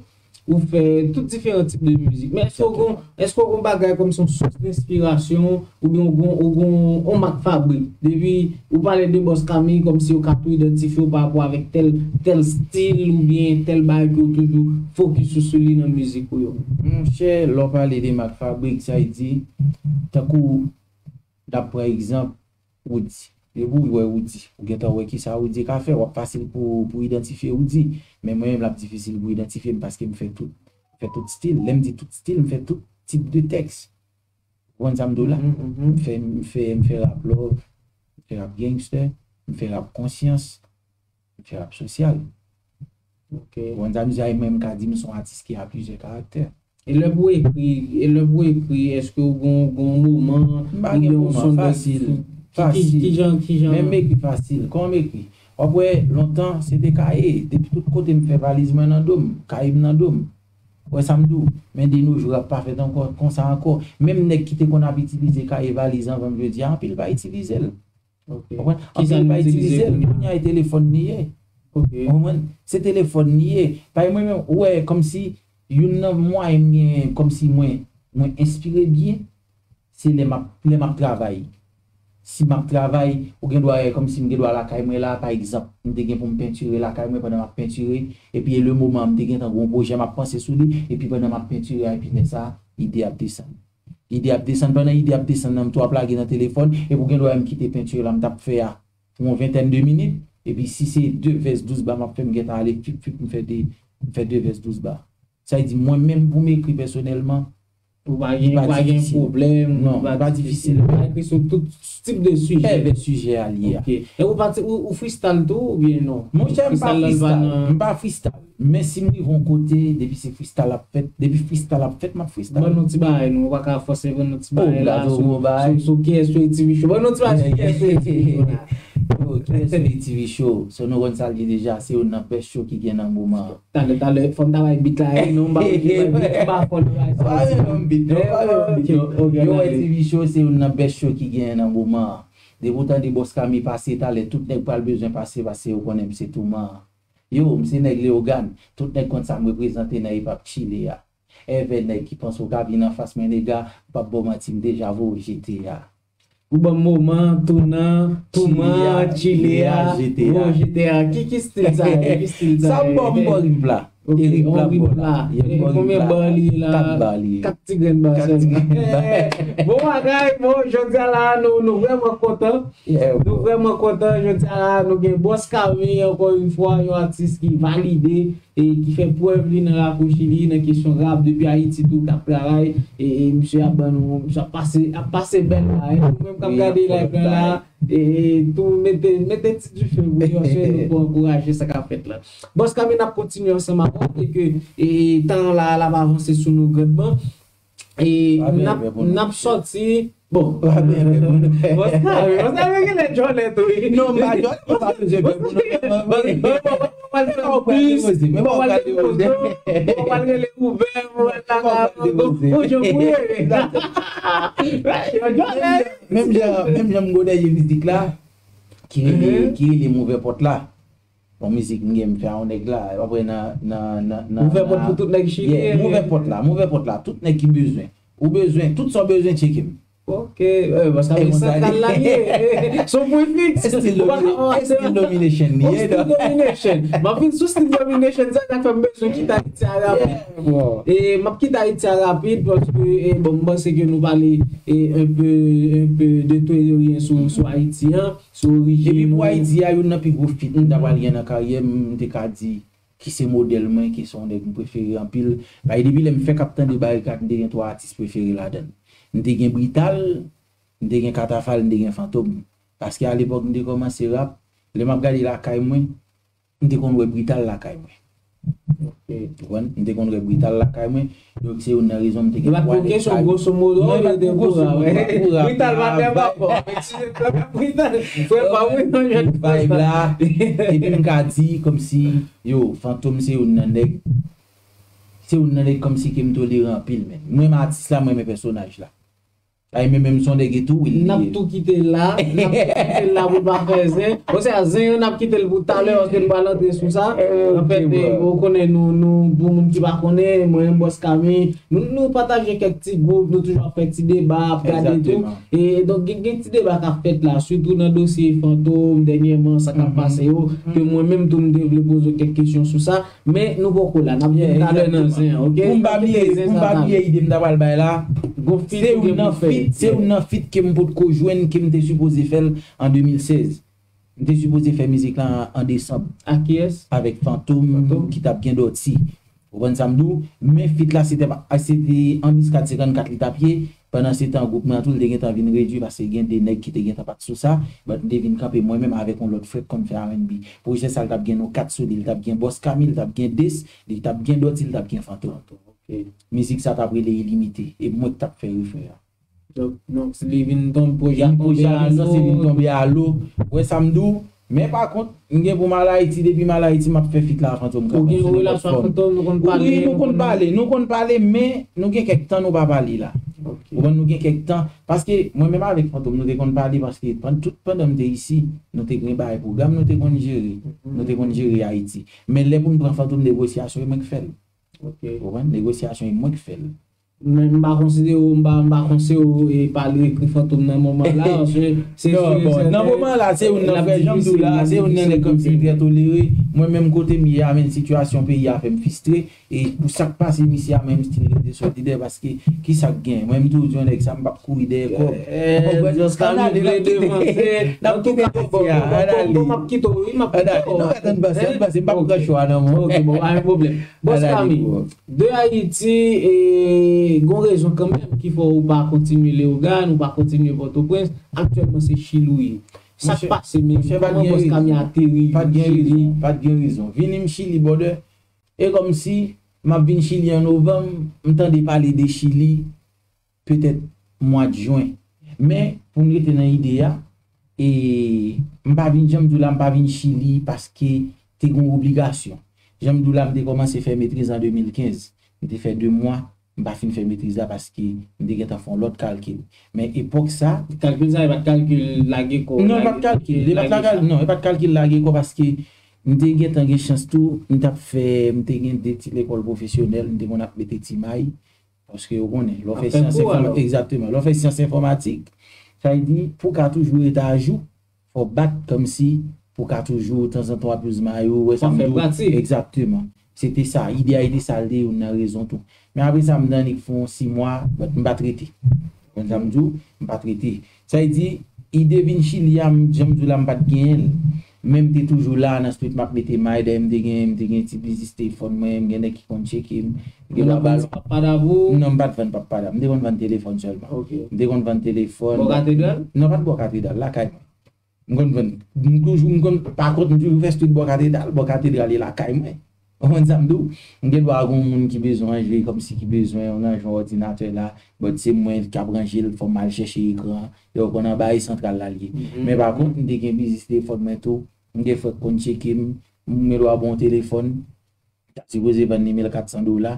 ou fè tout diferan tip de mizik. Men èske w gon, èske w gon bagay kòmsi yon sous denspirasyon, oubyen w gon, w gon yon mak fabrik? Depi ou pale de Bòs Kami, kòmsi yo ka tou idantifye w pa rapò avèk tèl, tèl stil oubyen tèl bagay ke w toujou fokis ou sou li nan mizik ou yo. Monchè, lè w pale de mak fabrik, sa vle di, tankou, n ap pran egzanp, Roody. Depi w wè Roody, ou gentan wè kisa Roody ka fè, w ap fasil pou, pou idantifye Roody. Men mwen menm, l ap difisil pou idantifye m paske m fè tout, m fè tout stil. Lè m di tout stil, m fè tout tip de tèks. Ou konprann sa m di w la? M fè, m fè, m fè rap love, m fè rap gangster, m fè rap konsyans, m fè rap sosyal. Ok. Ou konprann sa m di w la? E mwen, m ka di m se yon atis ki a plizyè karaktè. E lè pou ekri, e lè pou ekri, èske w gon, gon moman, oubyen yon sondaj ki, ki, ki jan, ki jan? Men m ekri fasil. Kòman m ekri? W ap wè, lontan, se te kaye. Depi tout kote m fè valiz mwen nan do m, kaye m nan do m. Ou wè sa m di w? Men de nos jours, rap pa fèt ankò, konsa ankò. Menm nèg ki te konn ap itilize kaye valiz anvan m, jodi a, anpil pa itilize l. Ok. Ou konprann? Anpil pa itilize l. Kounye a, e telefòn li ye. Ok. Ou konprann? Se telefòn li ye. Paske mwen menm, ou wè, kòmsi youn nan mwayen m gen, kòmsi mwen, mwen enspire byen, se lè m ap, lè m ap travay. Si m ap travay, ou gen dwa wè kòmsi m gen dwa lakay mwen la, pa egzanp, m te gen pou m pentire lakay mwen pandan m ap pentire, epi e le moman m te gentan gen yon pwojè m ap panse sou li, epi pandan m ap pentire a, epi lè sa a, ide ap desann. Ide ap desann, pandan ide ap desann nan, m tou ap lage nan telefòn, epi ou gen dwa wè m kite pentire la m t ap fè a pou yon ventèn de minit, epi si se de vès douz ba m ap fè, m gentan ale fip, fip, m fè de, m fè de vès douz ba. Sa vle di, mwen menm pou m ekri pèsonèlman, Ou pa gen, ou pa gen pwoblèm, non, ou pa difisil. Ou pa ekri sou tout tip de sijè. Evè sijè a li ye a. Ok. E ou pa, ou, ou freestyle tou oubyen non? Monchè, m pa freestyle, m pa freestyle. Men si m rive yon kote, depi se freestyle ap fèt, depi freestyle ap fèt, m ap freestyle. Ban nou ti bagay, nou pa ka fòse, ban nou ti bagay la sou, sou, sou K S O A T V Show. Ban nou ti bagay sou K S O A T V Show la. Yo, K S O A T V Show, so nou konn sa l ye deja, se youn nan best show ki gen nan moman an. Talè, talè, fò m ta bay beat la, e non, m pa oblije bay beat, m pa fò nan bagay sa. Pa gen yon beat, non, pa gen yon beat, non. Yo, A T V Show, se youn nan best show ki gen nan moman an. Depi w tande Bòs Kami pase talè, tout nèg pral bezwen pase, paske yo konnen m se touman an. Yo, m se nèg Leyogàn, tout nèg konn sa m reprezante nan hip hop chile a. Evè nèg ki panse w ka vin anfas mwen nega, m p ap ba w manti, m deja voye w jete a. Ou ban m moman, tounan, touman, chile a, jete a. Voye w jete a. Ki, ki stil sa ye? Ki stil sa ye? Sa m ba w, m ba w rim pla. Ok, e rim pla, rim pla. E konbyen ba li ye la? Kat ba li ye. Kat ti grenn ba sèlman. Bon bagay, bon, jodi a la, nou, nou vrèman kontan. Nou vrèman kontan jodi a la, nou gen Bòs Kami, ankò yon fwa, yon atis ki valide e ki fè prèv li nan lakou Chili, nan kesyon rap, depi Ayiti tou, k ap travay, e, e misye ap ban nou, misye ap pase, ap pase bèl la, e nou menm k ap gade live la la, e, e tou mete, mete ti dife pou yo, paske nou pou ankouraje sa k ap fèt la. Bòs Kami, n ap kontinye ansanm avè w, e ke, e, tan la, l ap avanse sou nou grandman. E n ap, n ap sòti. Bon. Bòs Kami, Bòs Kami genlè djòlè tou, wi. Non, m pa djòlè, m pa bezwen fè pou nou. Ou pral fè plis, ou pral depoze, ou pral rele ouvè, ou pral la, ou jan pou ye. Menm jan, menm jan m gwo dèyè mizik la, ki rele, ki rele m ouvè pòt la. Bon, mizik m gen m fè a yon nèg la, apre nan, nan, nan, nan. Ouvè pòt pou tout nèg Chili. Yeah, m ouvè pòt la, m ouvè pòt la, tout nèg ki bezwen. Ou bezwen, tout sa w bezwen, tcheke m. Ok, eh, paske se santral la li ye. Se yon pwen fiks. Style domination li ye. Style domination. M ap vin sou style domination, sa k fè m bezwen kite Ayiti a rapid. E m ap kite Ayiti a rapid, paske, e, bon, m panse ke nou pale, e, un peu, un peu de tout et de rien sou, sou Ayiti an. Sou orijin nou. Epi pou Ayiti a, youn nan pi gwo feat m ta pral gen nan karyè m, m te ka di ki se modèl mwen, ki se yon nèg m prefere anpil. Paske depi lè m fèk ap tande Barikad, m te gen twa atis prefere ladan l. M te gen Brital, m te gen Katafal, m te gen Fantom. Paske alepòk m te kòmanse rap, lè m ap gade lakay mwen, m te konn wè Brital lakay mwen. Ou konprann? M te konn wè Brital lakay mwen. Donk, se youn nan rezon m te gen twa nèg lakay mwen. Yo pa t pou kesyon, grosso modo, yo te pou rap. Brital pa fè pa fò. Brital, frè pa wi, non, jèn vibe la. Epi m ka di, kòmsi, yo, Fantom se youn nan nèg, se youn nan nèg kòmsi ke m tolere anpil, men. Mwen, atis la, mwen, men pèsonaj la. Ay, men menm son nèg etou, wi, li ye. N ap tou kite l la, n ap tou kite l la pou l pa fè zen. Bon, se a zen an, n ap kite l pou talè, paske nou pral antre sou sa. Anfèt, ou konnen nou, nou, pou moun ki pa konnen, mwen, Bòs Kami, nou, nou pataje kèk ti gwoup, nou toujou ap fè ti deba, ap gade tou. E donk, gen, gen ti deba k ap fèt la, sitou nan dosye Fantom, dènyèman, sa k ap pase yo, ke mwen menm tou, m te vle poze w kèk kesyon sou sa. Men nou poko la, n ap vin talè nan zen an, ok? Pou m pa bliye, pou m pa bliye ide m ta pral bay la. Se youn nan feat, se youn nan feat ke m potko jwenn, ke m te sipoze fè l an de mil sèz. M te sipoze fè mizik la an, an desanm. Ak kiyès? Avèk Fantom, ki t ap gen Dòti. Ou konprann sa m di w? Men feat la, se te, se te an Miskad senkannkat li t ap ye. Pandansetan, gwoup mwen an tou, li te gentan vin redui paske gen de nèg ki te gentan pati sou sa. But m te vin kanpe mwen menm avèk yon lòt frè k konn fè R and B. Pwojè sa, li t ap gen nou kat sou li. Li t ap gen Bòs Kami, li t ap gen Des, li t ap gen Dòti, li t ap gen Fantom. Mizik sa t ap rele Ilimite. E mwen k t ap fè refren an. Donk, donk, li vin tonbe, pwojè a tonbe a lo. Pwojè a vin sanse vin tonbe a lo. Ou wè sa m di w? Men pa kont, m gen pou m al Ayiti, depi m al Ayiti, m ap fè feat la a Fantom. Ou gen yon relasyon ak Fantom, nou konn pale? Wi, nou konn pale, nou konn pale, men nou gen kèk tan nou pa pale la. Ok. Ou konprann, nou gen kèk tan, paske mwen menm avèk Fantom, nou te konn pale, paske pann-, tout pandan m te isi, nou te gen bagay pwogram, nou te konn jere, nou te konn jere Ayiti. Men lè pou n pran Fantom, negosyasyon, e mwen k fè l. Ok. Ou konprann, negosyasyon, e mwen k fè l. Men m pa konsidere w, m pa, m pa konsidere w, e, pale ekri Fantom nan moman la, paske se sou, bon, nan moman la, se youn nan frè, jan m di w la, se youn nan nèg kòmsi m trè tolere, Mwen menm kote m ye a, men sitiyasyon peyi a fè m fistre. E pou sa k pase misye a, mwen m still rete solidè, paske ki sa k gen? Mwen m toujou di yon nèg sa, m p ap kouri dèyè kòb. Ou konprann? Ann ale, n ap kite, n ap kite mesye a, ann ale. Ann ale, nou ka tann pase, ann pase, m p ap pran cho a nan men w. Ok, bon, pa gen pwoblèm. Bòs Kami, de Ayiti, e, gon rezon kanmenm ki fè w pa kontinye Leyogàn, ou pa kontinye Pòtoprens, aktyèlman se Chili w ye. Sa k pase menm? Kòman Bòs Kami ateri Chili? Pa t gen rezon, pa t gen rezon. Vini m Chili, brother. E kòmsi m ap vin Chili an novanm, m tande pale de Chili petèt mwa de jen. Men, pou m rete nan ide a, e m pa vin, jan m di w la, m pa vin Chili paske te gen yon obligasyon. Jan m di w la, m te kòmanse fè metriz an de mil kenz. M te fè de mwa, m pa fin fè metriz la paske m te gentan fè yon lòt kalkil. Men epòk sa, kalkil sa, e pa t kalkil lage kò w, non, e pa t kalkil, e pa t lage sa. Non, e pa t kalkil lage kò paske m te gentan gen chans tou, m t ap fè, m te gen de ti lekòl pwofesyonèl, m te konn ap mete ti may, paske ou konnen, lè w fè syans enfòmatik, egzakteman, lè w fè syans enfòmatik, sa vle di, pou w ka toujou rete ajou, fò w bat kòmsi pou w ka toujou, tanzantan w ap use may ou, ou wè sa m di w? Fò w fè pratik. Egzakteman. Se te sa, ide a, e te sa, l te youn nan rezon tou. Men apre sa, m t annik fè yon sis mwa, but m pa t rete. Konn sa m di w, m pa t rete. Sa vle di, ide vin Chili a, m, jan m di w la, m pa t genyen l. Men m te toujou la, nan street, m ap mete may, dèyè m te gen, m te gen ti biznis telefòn mwen, m gen nèg ki konn tcheke m. M gen... Moun ap vann ti papada pou ou? Non, m pa t vann papada. M te konn vann telefòn sèlman. Ok. M te konn vann telefòn. Bò katedral? Non, pa t bò katedral, lakay mwen. M konn vann, m toujou, m konn, pa kont, m toujou fè street bò katedral, bò katedral e lakay mwen. Ou konprann sa m di w? M gen dwa gon moun ki bezwen ranje, kòmsi ki bezwen yon ranje yon òdinatè la, but se mwen k ap ranje l, fò m al chèche ekran an, e ou konn anba e santral la l ye. Mhm. Men pa kont, m te gen biznis telefòn mwen tou, m gen frè k konn tcheke m, m gen dwa ba w yon telefòn, ta sipoze vann li mil kat san dola.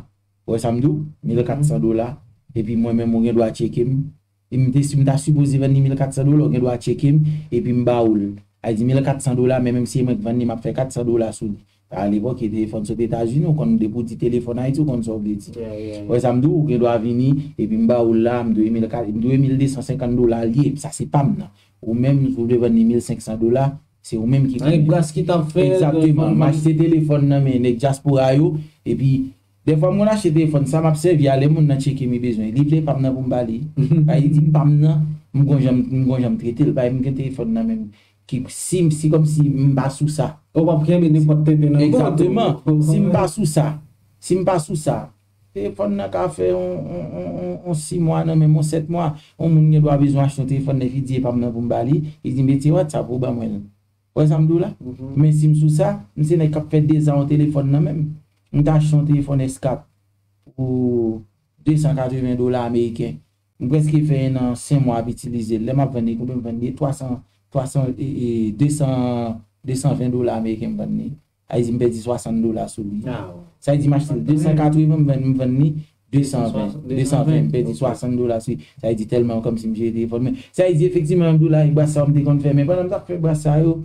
Ou wè sa m di w? Mil kat san dola. Epi mwen menm, ou gen dwa tcheke m. E m te, si m ta sipoze vann li mil kat san dola, ou gen dwa tcheke m, epi m ba ou l. Sa vle di mil kat san dola, men menm si e mwen k vann li, m ap fè kat san dola sou li. A lepòk, e telefòn sot Etazini, ou konn depi w di telefòn Ayiti, ou konn sa w vle di. Yeah, yeah, yeah. Ou wè sa m di w? Ou gen dwa vini, epi m ba ou l la, m dwe mil kat, m dwe mil de san senkant dola l ye, sa se pa m nan. Ou menm, si w vle vann li mil senk san dola, se ou menm ki... Annik bras ki t ap fè... Egzakteman. M achte telefòn nan men nèg dyaspora yo, epi dèfwa m konn achte telefòn, sa m ap sèvi a, lè moun nan tcheke m, li bezwen, li vle pa m nan pou m ba li. Sa vle di m pa m nan, m gon jan, m gon jan m trete l, pa m gen telefòn nan men m, ki, si, si kòmsi m pa sou sa. Ou p ap kenbe nenpòt tenten nan men w tou. Egzakteman. Si m pa sou sa, si m pa sou sa, telefòn nan ka fè on, on, on, on, on sis mwa nan men m, on sèt mwa. On moun gen dwa bezwen achte yon telefòn nèf, li di e pa m nan pou m ba li, li di m, "Mete WhatsApp ou ban mwen l." Ou wè sa m di w la? Mhm. Men si m sou sa, m se nèg k ap fè dezan yon telefòn nan men m. M te achte yon telefòn S kat pou de san katreven dola ameriken. M prèske fè en an, senk mwa ap itilize l. Lè m ap vann li, konbyen m vann li? Twa san, twa san, e, e, de san, de san ven dola ameriken m vann li. Sa vle di m pèdi swasant dola sou li. Ah, wi. Sa vle di m achte l de san katreven, m vann, m vann li de san ven. De san ven, m pèdi swasant dola sou li. Sa vle di tèlman kòmsi m jere telefòn mwen. Sa vle di efektivman, m di w la, e bras sa yo m te konn fè. Men pandan m t ap fè bras sa yo,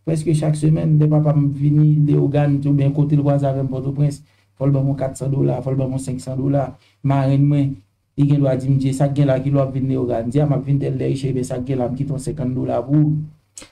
prèske chak semèn, lè papa m vini Leyogàn, oubyen kote l kwaze avè m Pòtoprens, fò l ban m yon kat san dola, fò l ban m yon senk san dola. Marenn mwen, li gen dwa di m, "Dye, sa k gen la, kilè w ap vin Leyogàn?" M di, "A, m ap vin tèl lè, Riche, men sa k gen la, m kite yon senkant dola pou ou."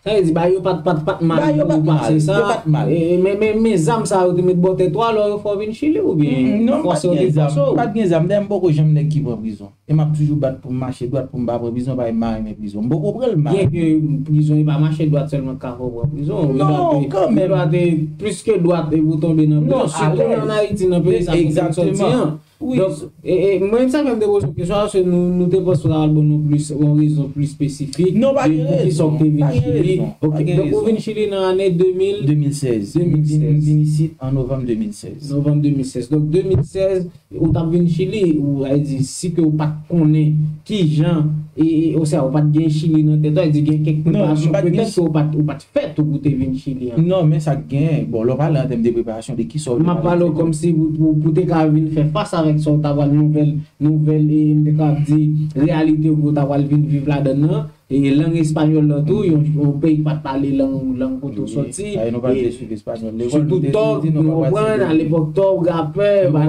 Sa vle di, bagay yo pa t, pa t, pa t mal pou ou pase sa. Yo pa t mal. E, e, men, men, men zam sa yo te met bò tèt ou, alò yo fè w vin Chili oubyen fòse yo te fòse w? Non, m pa t gen zam. M pa t gen zam. Dayè, m poko janm nèg ki pran prizon. E m ap toujou bat pou m mache dwat pou m pa pran prizon, paske m pa renmen prizon. M poko pran l mal. Byenke prizon, e pa mache dwat sèlman k ka fè w pran prizon. Non, kanmenm. Yo dwa te, plis ke dwat e pou w tonbe nan prizon. Sitou an Ayiti, nan peyi sa kote m sòti an. Wi. Donk, e, e, mwen menm sa fè m te poze w kesyon an, se nou, nou te panse w ta pral ban nou plis, yon rezon plis espesifik de poukisa w te vin Chili. Non, pa gen rezon. Pa gen rezon. Ok, donk ou vin Chili nan ane de mil? De mil sèz. De mil sèz. M vin, m vin isit an novanm de mil sèz. Novanm de mil sèz. Donk, de mil sèz, ou t ap vin Chili, ou, sa vle di, si ke ou pa t konnen kijan, e, e, oswa ou pa t gen Chili nan tèt ou, sa vle di, gen kèk preparasyon petèt ke ou pa t, ou pa t fè tou pou te vin Chili an. Non, men sa k gen, bon, lè w pale an tèm de preparasyon, de kisa w te pale? M ap pale w kòmsi pou, pou, pou te ka vin fè fas avèk sa w ta pral, nouvèl, nouvèl, e m te ka di, reyalite pou w ta pral vin viv ladan l nan, e lang espanyòl lan tou, yon, yon peyi k pa t pale lang, lang kote w sòti. Sa e nou pa t vle swiv espanyòl lekòl, nou te di nou pa pral Sendomeng. Sitou tòg, nou konprann, alepòk tòg, rapè, yo pa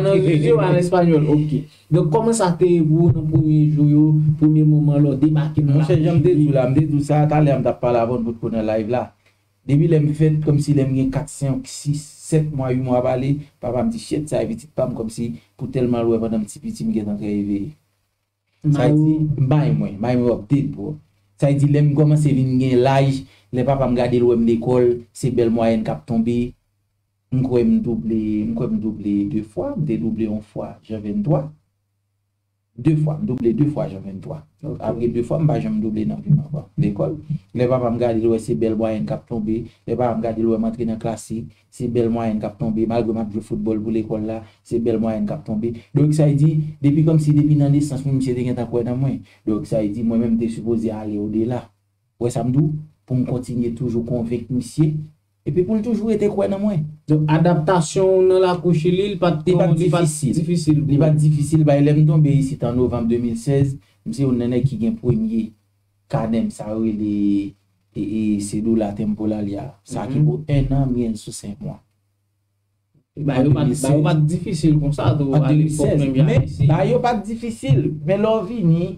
nan vizyo, pa nan espanyòl, ok. Donk, kòman sa te ye pou ou nan premye jou yo, premye moman lè w debake nan Chili? Monchè, jan m te di w la, m te di w sa talè a, m t ap pale avè w, nou potko nan live la. Depi lè m fèt, kòmsi lè m gen kat, senk, sis, sèt mwa, uit mwa pale, papa m di, "Shit, sa e pitit pa m," kòmsi pou tèlman l wè pandan m ti piti, m gentan trè eveye. Sa vle di, m bay mwen, bay mwen update, bro. Sa vle di, lè m kòmanse vin gen laj, lè papa m gade l wè m lekòl, se bèl mwayèn k ap tonbe. M kwè m double, m kwè m double de fwa, m te double yon fwa, jan venntwa. De fwa, m double de fwa, jan venntwa. Apre de fwa, m pa janm double nan vi m ankò. Lekòl. Lè papa m gade l wè se bèl mwayèn k ap tonbe, lè papa m gade l wè m antre nan klasi, se bèl mwayèn k ap tonbe, malgre m ap jwe foutbòl pou lekòl la, se bèl mwayèn k ap tonbe. Donk, sa vle di, depi kòmsi depi nan nesans mwen, misye te gentan kwè nan mwen. Donk, sa vle di, mwen menm, m te sipoze ale odela. Ou wè sa m di w? Pou m kontinye toujou konvenk misye. Epi pou l toujou rete kwè nan mwen. Donk, adaptasyon w nan lakou Chili, li pa t, li pa t difisil. Li pa t difisil. Bay lè m tonbe isit an novanm de mil sèz, m se youn nan nèg ki gen premye kanè m, sa yo rele, e, e, Cédula Temporalidad. Sa ki pou en an, m gen l sou senk mwa. Ba yo pa t, ba yo pa t difisil konsa tou, alepòk menm y a isi. Men ba yo pa t difisil, men lè w vini,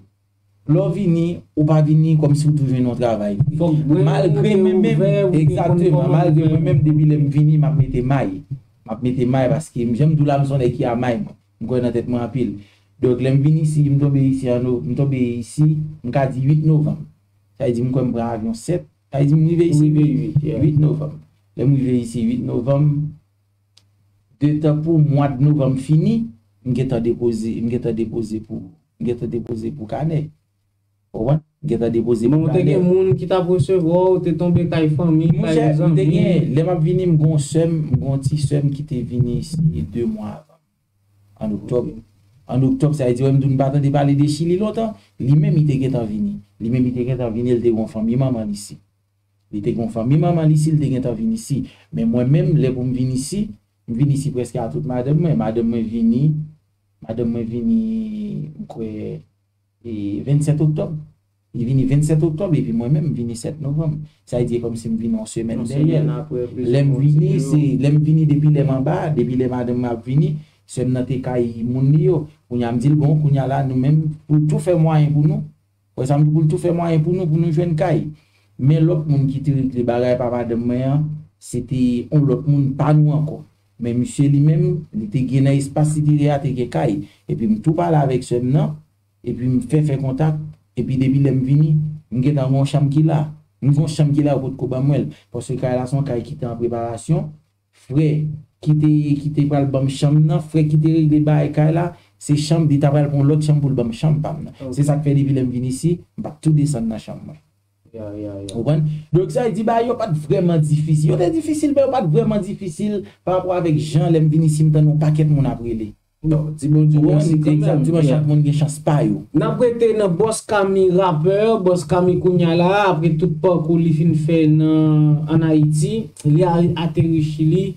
lè w vini, ou pa vini kòmsi w tou jwenn yon travay vre. Malgre mwen menm, egzakteman, malgre mwen menm, depi lè m vini, m ap mete may. M ap mete may paske m, jan m di w la, m se yon nèg ki a may mwen. M kwè nan tèt mwen anpil. Donk, lè m vin isi, m tonbe isi an no-, m tonbe isi, m ka di uit novanm. Sa vle di m kwè m pran avyon sèt. Sa vle di m rive isi uit, uit novanm. Lè m rive isi uit novanm, detan pou mwa novanm fini, m gentan depoze, m gentan depoze pou, m gentan depoze pou kanè. Ou konprann? M gentan depoze pou kanè. Men ou te gen moun ki t ap resevwa w, ou te tonbe kay fanmi, kay zanmi. Monchè, m te gen, lè m ap vini, m gon sè m, m gon ti sè m ki te vini isi de mwa avan m. An oktòb. An oktòb, sa vle di, wè, m di w m pa tande pale de Chili lontan. Li menm, li te gentan vini. Li menm, li te gentan vini, li te gon fanmi manman l isi. Li te gon fanmi manman l isi, li te gentan vin isi. Men mwen menm, lè pou m vin isi, m vin isi prèske a tout madanm mwen. Madanm mwen vini, madanm mwen vini, m kwè, e, vennsèt oktòb. Li vini vennsèt oktòb, epi mwen menm, m vini sèt novanm. Sa vle di, e kòmsi m vini yon semèn dèyè l. Lè m vini, se, lè m vini depi lè m anba, depi lè madanm mwen ap vini, sè m nan te kay moun li yo. Kounye a, m di l, bon, kounye a la, nou menm, pou l tou fè mwayen pou nou, wè sa m di, pou l tou fè mwayen pou nou, pou nou jwenn kay. Men lòt moun ki te regle bagay pa madanm mwen an, se te yon lòt moun pa nou ankò. Men misye li menm, li te gen nan espas li te ye a, te gen kay. Epi m tou pale avèk sè m nan, epi m fè, fè kontak, epi depi lè m vini, m gentan gen yon chanm ki la. M gen yon chanm ki la, yo potko ban mwen l. Paske kay la se yon kay ki te an preparasyon. Frè ki te, ki te pral ban m chanm nan, frè ki te regle bagay kay la, se chanm, li ta pral pran yon lòt chanm pou l ban m chanm pa m nan. Se sa k fè depi lè m vin isi, m pa t tou desann nan chanm mwen. Ou konprann? Donk, sa vle di, bagay yo pa t vrèman difisil. Yo te difisil, men yo pa t vrèman difisil pa rapò avèk jan lè m vin isi, m tande yon pakèt moun ap rele. Bon, di Bondye mèsi kanmenm. Egzakteman, chak moun gen chans pa yo. N ap rete nan Bòs Kami rapè, Bòs Kami kounye a la, apre tout pakou li fin fè nan, ann Ayiti, li a-, ateri Chili,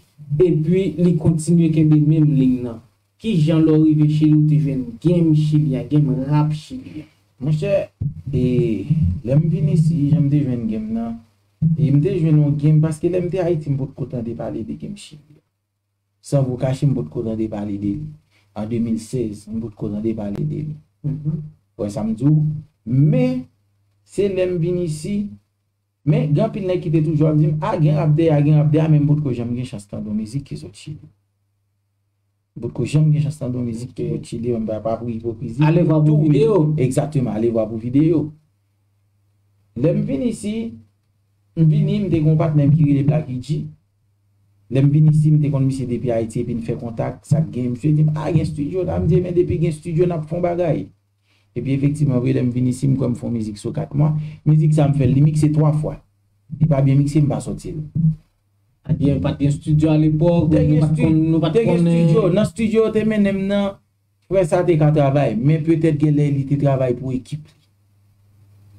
epi li kontinye kenbe menm liy nan. Kijan lè w rive Chili, ou te jwenn game Chili a, game rap Chili a? Monchè, e, lè m vin isi, jan m te jwenn game nan, e m te jwenn yon game, paske lè m te Ayiti, m potko tande pale de game Chili a. San vo kache, m potko tande pale de li. An de mil sèz, m potko tande pale de li. Ou wè sa m di w? Men, se lè m vin isi, men gen anpil nèg ki te toujou ap di m, "A, gen rap dèyè a, gen rap dèyè a," men m potko janm gen chans tande yon mizik ki sot Chili. M potko janm gen chans tande yon mizik ki sot Chili, men m pa, pa pou ipokrizi. Alevwa pou videyo. Egzakteman, alevwa pou videyo. Lè m vin isi, m vini, m te gen yon patnè m ki rele Blacky G. Lè m vin isi, m te konn misye depi Ayiti, epi n fè kontak, sa k gen, misye di m, "A, gen estidyo la." M di, "Men depi gen estidyo, n ap fè yon bagay." Epi efektivman, vre, lè m vin isi, m kwè m fè yon mizik sou kat mwa. Mizik sa, m fè l, li mikse twa fwa. Li pa byen mikse, m pa sòti l. Adye, pa t gen estidyo alepòk, nou pa t konn, nou pa t konnen. Te gen estidyo. Nan estidyo yo te mennen m nan, frè sa te ka travay, men petèt genlè li te travay pou ekip li.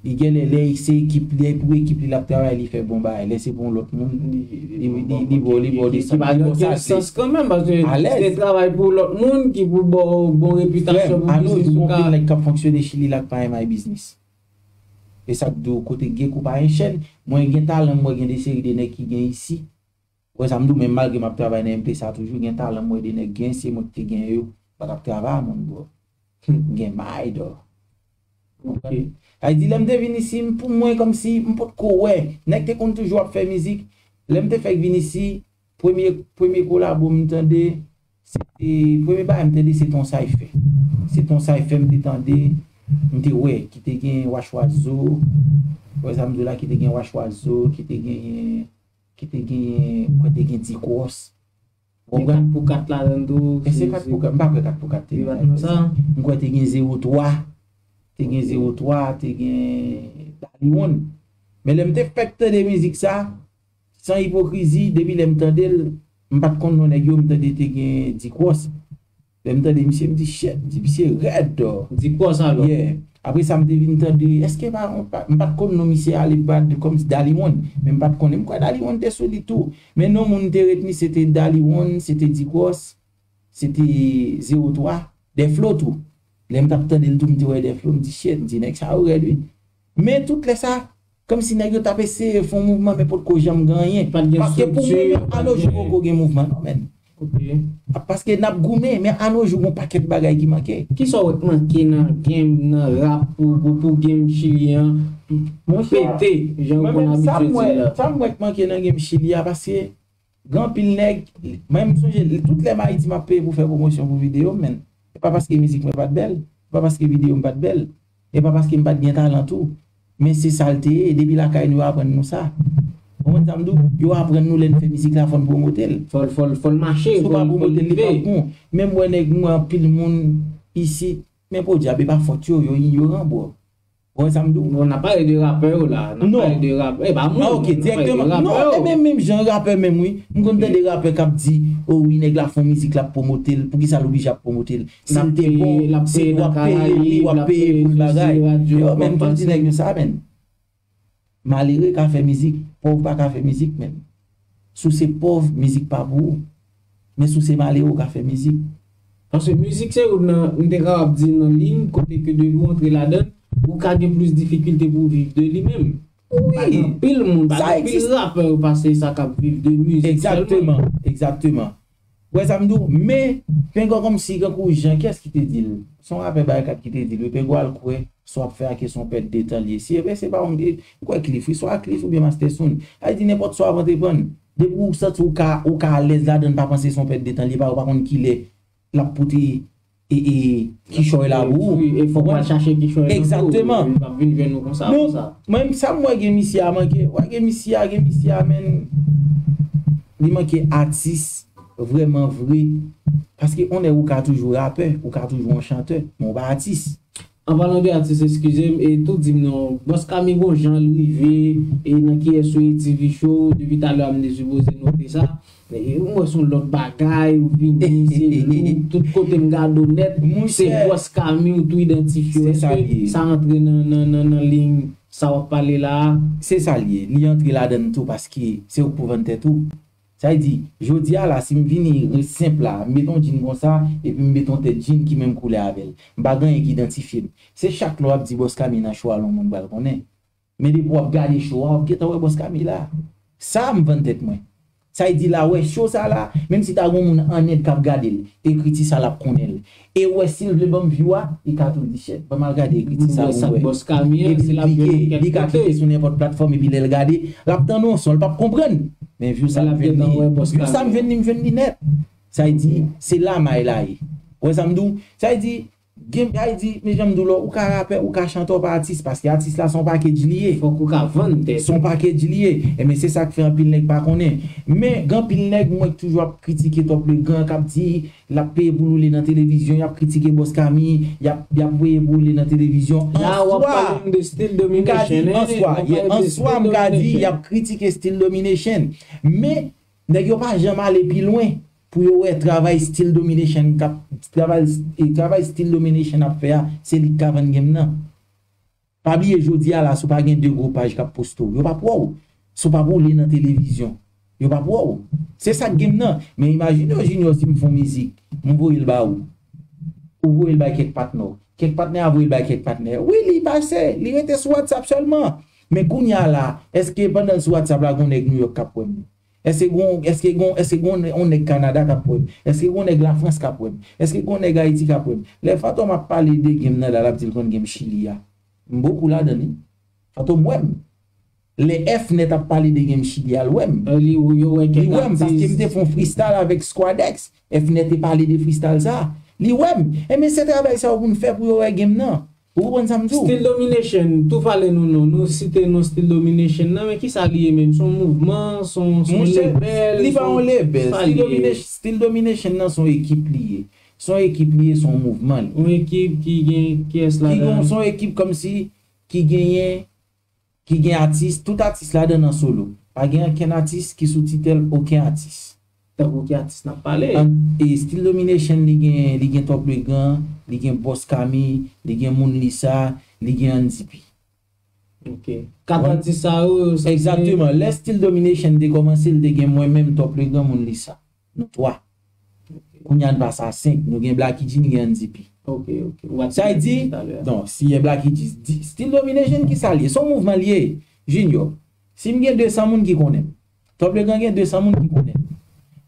Li genlè, lè se ekip li, pou ekip li l ap travay, li fè bon bagay. Lè se pou yon lòt moun, li, li, li, li ba w, li ba w desann, li ba w sa se. Sa pa gen sans kanmenm, paske se travay pou lòt moun ki pou ba w bon repitasyon pou biznis ou ka. Frè m, I know, gon pil nèg k ap fonksyone Chili la k pa renmen biznis. E sa k di w, kote gen kou pa gen chèn, mwen gen talan, mwen gen de seri de nèg ki gen isi. Ou wè sa m di w, menm malgre m ap travay nan M P sa toujou, gen talan m wè de nèg gen, se mwen ki te gen yo, m pa t ap travay a moun, bro. M gen may, dò. Ok. Sa vle di, lè m te vin isi, m, pou mwen, kòmsi, m potko wè. Nèg te konn toujou ap fè mizik, Lè m te fèk vin isi, premye, premye kolabo m tande, se te, premye bagay m tande, se Ton Cypher. Se Ton Cypher m te tande, m te wè, ki te gen Wachwazo, wè sa m di w la, ki te gen Wachwazo, ki te gen, ki te gen, m kwè te gen Dikros. Ou konprann? Kat pou kat ladan tou. E se kat pou kat, m pa kwè kat pou kat te gen sa. M kwè te gen Zewo twa, te gen Zewo twa, te gen Daliwon. Men lè m te fèk tande mizik sa, san ipokrizi, depi lè m tande l, m pa t konn non nèg yo, m tande te gen Dikros. Lè m tande misye, m di, "Shit," m di, "Misye rèd, dò." Dikros alò. Yeah. Apre sa, m te vin tande, èske pa, pa- m pa t konn non misye a, li pa t kòm Daliwon, men m pa t konnen. M kwè Daliwon te sou li tou. Men non moun te retni, se te Daliwon, se te Dikros, se te Zewo twa, Dèflo tou. Lè m t ap tande l tou, m te wè Dèflo, m di, "Shit," m di, "Nèg sa yo rèd, wi." Men tout lè sa, kòmsi nèg yo t ap eseye fè yon mouvman, men potko janm gen anyen. Pa t gen estrikti, pa t gen. Paske pou mwen menm, a no jou poko gen mouvman, non, men. Ok. Paske n ap goumen, men a no jou, gen yon pakèt bagay ki manke. Kisa w wè k manke nan game, nan rap, pou, pou, pou game Chili an pete, jan w konn abitye di l la? Sa m wè k manke nan game Chili a, paske gen anpil nèg, mwen, m sonje, tout lè m Ayiti, m ap peye pou fè pwomosyon pou videyo m, men. E pa paske mizik mwen pa t bèl, e pa paske videyo m pa t bèl, e pa paske m pa t gen talan tou. Men se sa l te ye, depi lakay nou yo aprann nou sa. Ou konprann sa m di w? Yo aprann nou lè n fè mizik la, fò n pwomote l. Fò l, fò l, fò l mache, fò l rive. Si w pa pwomote l, li p ap bon. Men m wè nèg, m wè anpil moun isit, men podyab, e pa fòt yo, yo inyoran, bro. Ou wè sa m di w? Non, n ap pale de rapè yo la. N ap pale de rapè. E pa moun. Ah, ok, direkteman. Non, e men menm jan rapè menm, wi. M konn tande rapè k ap di, "O wi, nèg la fè yon mizik, l ap pwomote l. Poukisa l oblije ap pwomote l? Si l te bon, se pou w ap peye, wi, w ap peye pou l bagay." Yo, men m konn di nèg yo sa, men. Malere ka fè mizik, pòv pa ka fè mizik, men. Si w se pòv, mizik pa pou ou. Men si w se malere, ou ka fè mizik. Paske mizik se youn nan, m te kapab di nan liy kote ke depi w antre ladan l, ou ka gen plis difikilte pou w viv de li menm. Wi. Pa gen anpil moun, pa gen anpil rapè yo pase sa k ap viv de mizik sèlman. Egzakteman, egzakteman. Ou wè sa m di w? Men, Pengo kòmsi, kankou jan, kiyès ki te di l? Se yon rapè Barikad ki te di l, wi, Pengo al kwè, sa w ap fè a ke se yon pèt de tan li ye. Si e vre, se pa yon, m kwè Cliff, wi, swa Cliff oubyen Master Sound. Sa vle di nenpòt sa w ap antrepann, depi w santi w ka, ou ka alèz ladan l, pa panse se yon pèt de tan li ye, pa, ou pa konn kilè l ap pote e, e, kichòy la pou ou. Wi, e fòk w al chache kichòy la pou ou. Egzakteman. Li p ap vin jwenn ou konsa, konsa. Donk, mwen, sa m wè gen misye a manke, wè gen misye a, gen misye a, men, li manke atis vrèman vre. Paske on lè ou ka toujou rapè, ou ka toujou yon chantè, men ou pa atis. An palan de atis, eskize m, e tou di m non, Bòs Kami gon jan l rive, e nan kiyès ou ye, T V Show, depi talè a m te sipoze note sa. E, m wè se yon lòt bagay, ou vini, se look, tout kote m gade w nèt, se Bòs Kami ou tou idantifye w. Èske sa antre nan, nan, nan, nan liy sa w ap pale la a? Se sa l ye, li antre ladan l tou paske se ou k pou vann tèt ou. Sa vle di, jodi a la, si m vini re senp la, m met yon djin konsa, epi m met yon tèt djin ki menm koulè avè l. M pa gen anyen ki idantifye m. Se chak lè w ap di Bòs Kami nan show a, yon moun pral konnen. Men depi w ap gade show a, w ap gentan wè Bòs Kami la. Sa m vann tèt mwen. Sa vle di la, wè show sa la, menm si ta gen yon moun an End k ap gade l, ekriti sa l ap konnen l. E wè si l vle ban m view a, li ka tou di, "Shit, ban m al gade ekriti sa pou m wè." Epi l pike, li ka klike sou nenpòt platfòm, epi lè l gade, l ap tande yon son, l p ap konprann. Men view sa m jwenn li, view sa m jwenn li, m jwenn li nèt. Sa vle di, se la may la ye. Ou wè sa m di w? Sa vle di, gen, sa vle di, men jan m di w la, ou ka rapè, ou ka chantè, ou pa atis, paske atis la se yon package li ye. Fòk ou ka vann tèt ou. Se yon package li ye. Enben, se sa k fè anpil nèg pa konnen. Men, gen anpil nèg, m wè, k toujou ap kritike Top Legrand, k ap di, l ap peye pou l woule nan televizyon, y ap kritike Bòs Kami, y ap, y ap peye pou woule nan televizyon. La, w ap pale m de Still Domination, en? An swa, m ka di, y ap kritike Still Domination. Men, nèg yo pa janm ale pi lwen pou yo wè travay Still Domination k ap, travay, e, travay Still Domination ap fè a, se li k ka vann game nan. Pa bliye jodi a la, si w pa gen de gwo paj k ap poste w, yo p ap wè w. Si w p ap woule nan televizyon, yo p ap wè w. Se sa k game nan. Men imajine w, Junior, si m fè yon mizik, m voye l ba ou. Ou voye l bay kèk patnè w. Kèk patnè a voye l bay kèk patnè. Wi, li pase, li rete sou WhatsApp sèlman. Men kounye a la, èske pandan l sou WhatsApp la, gon nèg New York k ap wè m? Èske gon, èske gon, èske gon yon nèg Kanada k ap wè m? Èske gon nèg Lafrans k ap wè m? Èske gon nèg Ayiti k ap wè m? Lè Fantom ap pale de game nan la, l ap di l konn game Chili a. M bokou ladan li. Fantom wè m. Lè F-Net ap pale de Game Chili a, l wè m. Li wè m, paske m te fè yon freestyle avèk Squadex. F-Net te pale de freestyle sa. Li wè m. Enben, se travay sa yo pou n fè pou yo wè game nan. Ou konprann sa m di w? Steel Domination, tou pale nou non. Nou site non Steel Domination nan, men kisa li ye menm? Se yon mouvman, se yon, se yon label, li pa yon label. Steel Domination, Steel Domination nan se yon ekip li ye. Se yon ekip li ye, se yon mouvman li. Yon ekip ki gen kiyès ladan? Se yon ekip kòmsi ki genyen ki gen atis, tout atis ladan nan solo. Pa gen okenn atis ki sou titèl okenn atis. Tankou ki atis n ap pale? An, e Steel Domination, li gen, li gen Top Legrand, li gen Boss Kami, li gen Moun Lisa, li gen Andy P. Ok. Kat atis sa yo, yo sanse... Egzakteman. Lè Steel Domination te kòmanse, li te gen mwen menm, Top Legrand, Moun Lisa. Nou twa. Kounye a n pase a senk. Nou gen Blacky G, nou gen Andy P. Ok, ok. Sa vle di, non, si gen Blacky G, Steel Domination ki sa l ye? Se yon mouvman li ye, Junior. Si m gen de san moun ki konnen m, Top Legrand gen de san moun ki konnen m,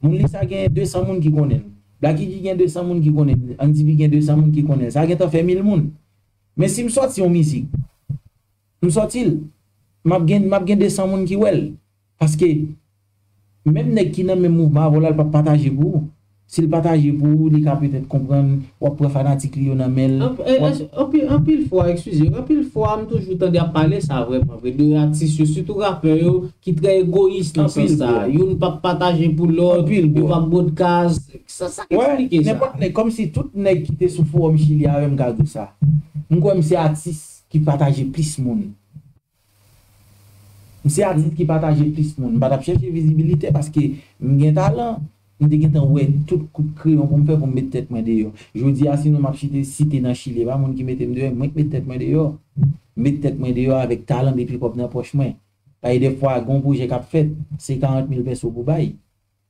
Moun Lisa gen de san moun ki konnen l, Blacky G gen de san moun ki konnen l, Andy P gen de san moun ki konnen l, sa gentan fè mil moun. Men si m sòti yon mizik, m sòti l, m ap gen, m ap gen de san moun ki wè l. Paske, menm nèg ki nan menm mouvman avè w la, l p ap pataje pou ou. Si l pataje pou ou, li ka petèt konprann, w ap pran fanatik li yo nan men l. Anp-, e, w ap e, anpil, anpil fwa, eskize, anpil fwa, m toujou tande ap pale sa vrèman vre, de atis yo, sitou rapè yo, ki trè egoyis nan sans sa. Youn p ap pataje pou lòt, yo p ap broadcast. Sa, sa k eksplike sa? Nenpòt nèg, kòmsi tout nèg ki te sou fowòm Chili avè m ka di w sa. M kwè m se atis ki pataje plis moun. M se atis ki pataje plis moun. M pa t ap chèche vizibilite paske m gen talan. M te gentan wè tout kout kreyon pou m fè pou m met tèt mwen deyò. Jodi a, si non m ap site, site nan Chili, e pa moun ki mete m deyò, mwen k met tèt mwen deyò. M met tèt mwen deyò avèk talan m epi kòb nan pòch mwen. Paske dèfwa, gen yon pwojè k ap fèt, se karant mil pèso pou bay.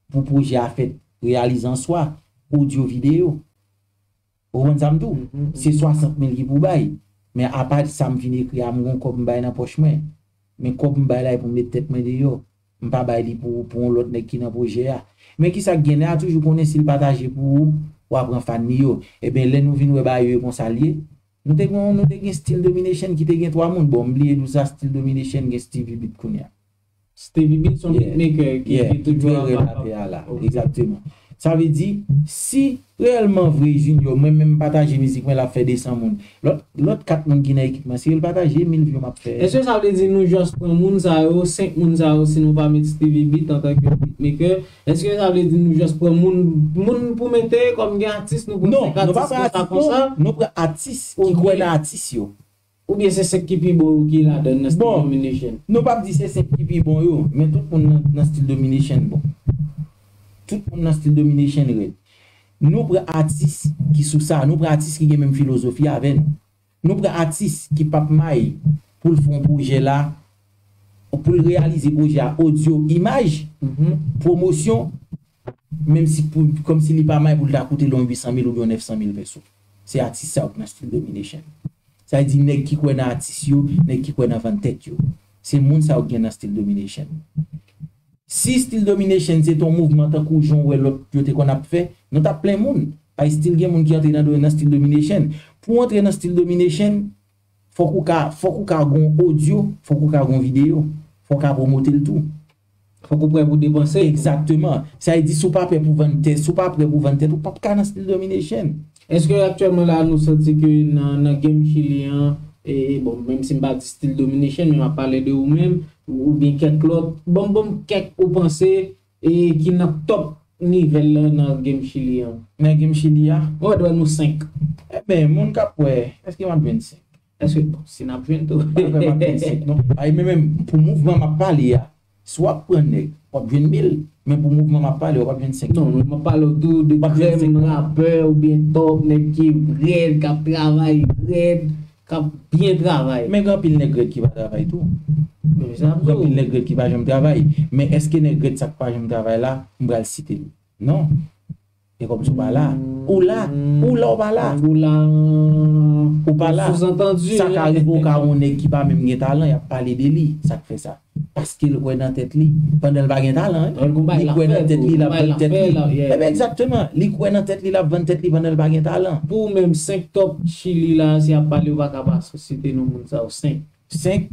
Pou pwojè a fèt, reyalize an swa, odyo, videyo. Ou konprann sa m di w? Se swasant mil ki pou bay. Men apa sa m fin ekri a, m gon kòb m bay nan pòch mwen. Men kòb m bay la, e pou m met tèt mwen deyò. M pa bay li pou, pou yon lòt nèg ki nan pwojè a. Men kisa k gen, nèg la toujou konnen si l pataje pou ou, w a pran fan li yo. Ebyen, lè nou vin wè bagay yo e konsa l ye, nou te gen, nou te gen Steel Domination ki te gen twa moun. Bon, m bliye di w sa, Steel Domination gen Stevie Beat kounye a. Stevie Beat se yon beatmaker ki, ki toujou ap, ap, ap, rapè a la. Ok. Egzakteman. Sa vle di, si reyèlman vre Junior, mwen menm m pataje mizik mwen, l ap fè de san moun. Lòt, lòt kat moun ki nan ekip mwen, si yo l pataje, mil view m ap fè. Èske sa vle di nou just pran moun sa yo, senk moun sa yo, si nou pa met Stevie Beat antanke beatmaker, èske sa vle di nou just pran moun, moun pou mete kòm gen atis, nou pran senk atis konsa, konsa? Non, nou pa pran atis, non. Nou pran atis ki kwè nan atis yo. Oubyen se senk ki pi bon yo ki ladan nan Steel Domination? Bon, nou p ap di se senk ki pi bon yo, men tout moun nan, nan Steel Domination bon. Tout moun nan Steel Domination rèd. Nou pran atis ki sou sa, nou pran atis ki gen menm filozofi avè nou. Nou pran atis ki p ap may pou l fè yon pwojè la, pou l reyalize pwojè a, odyo, imaj, pwomosyon, menm si pou, kòmsi li pa may pou l ta koute l yon uit san mil oubyen yon nèf san mil pèso. Se atis sa yo k nan Steel Domination. Sa vle di nèg ki kwè nan atis yo, nèg ki kwè nan vann tèt yo. Se moun sa yo k gen nan Steel Domination. Si Steel Domination se t yon mouvman tankou jan w wè lòt yo te konn ap fè, nou t ap plen moun. Paske still gen moun ki antre nan, nan Steel Domination. Pou w antre nan Steel Domination, fòk ou ka, fòk ou ka gon odyo, fòk ou ka gon videyo, fòk ou ka pwomote l tou. Fòk ou prè pou depanse. Egzakteman. Sa vle di, si w pa prè pou vann tèt, si w pa prè pou vann tèt, ou p ap ka nan Steel Domination. Èske aktyèlman la, nou santi ke nan, nan game Chili an, e, e, bon, menm si m pa di Steel Domination, men m ap pale de ou menm, ou, oubyen kèk lòt, ban m, ban m kèk ou panse, e, ki nan top nivel la nan game Chili an? Nan game Chili a? Mwen wè dwèt nou senk. Eben, moun k ap wè, èske m ap jwenn senk? Èske, bon, si n ap jwenn tou. Pa vre, m ap jwenn senk, non. Ay, men menm, pou mouvman m ap pale a, si w ap pran nèg, w ap jwenn mil, men pou mouvman m ap pale, w ap jwenn senk. Non, men m ap pale w tou de krèm rapè oubyen top, nèg ki rèd, k ap travay rèd, k ap byen travay. Men gen anpil nèg rèd ki pa travay tou. Men sa ap di w. Gen anpil nèg rèd ki pa janm travay. Men èske nèg rèd sa k pa janm travay la, m pral site l? Non. E kòmsi w pa la. Ou la, ou la, ou pa la. Ou la. Ou pa la. Souzantandi. Sa ka rive w ka wè yon nèg ki pa menm gen talan, y ap pale de li. Sa k fè sa? Paske l kwè nan tèt li. Pandan l pa gen talan, wi. Li kwè nan tèt li, l ap vann tèt li. Eben, egzakteman. Li kwè nan tèt li, l ap vann tèt li pandan l pa gen talan. Pou ou menm, senk top Chili la, si y ap pale, ou pa ka pa site non moun sa yo, senk. Senk,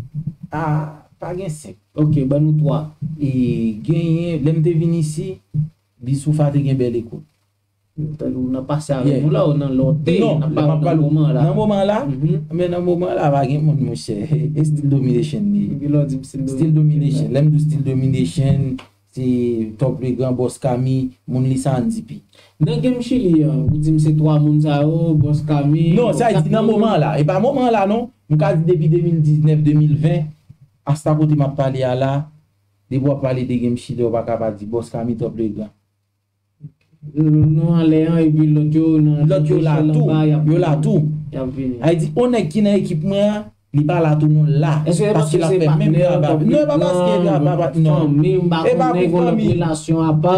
a, Pa gen senk. Ok, ban nou twa. E genyen, lè m te vin isi, Bisoufa te gen bèl ekout. Tankou nan pase avèk nou la, ou nan lòte, Non, nan lè m ap nan pale moman la. Nan moman la, Mhm. Men nan moman la, pa gen moun, monchè. E Still Domination li. Epi lè w di m Still Still Domination. Lè m di Still Domination, se Top Legrand, Boss Kami, moun li sa Andy P. Nan Game Chili an, ou di m se twa moun sa yo, Boss Kami, Non, sa e di nan moman la. E pa moman la, non. M ka di depi de mil diznèf, de mil ven, asta kote m ap pale a la, depi w ap pale de Game Chili, ou pa ka pa di Boss Kami, Top Legrand. Nou anlè an, epi lòt yo nan Lòt yo la tou. Yo la tou. Y ap vini. A di, on nèg ki nan ekip mwen an, li pa la tou non la. Èske se Paske paske l se ap fè menm patnè, travay. Non, e pa paske e pa pa non. Fanmi, m pa E pa konnen pou yon lòt fanmi. Relasyon apa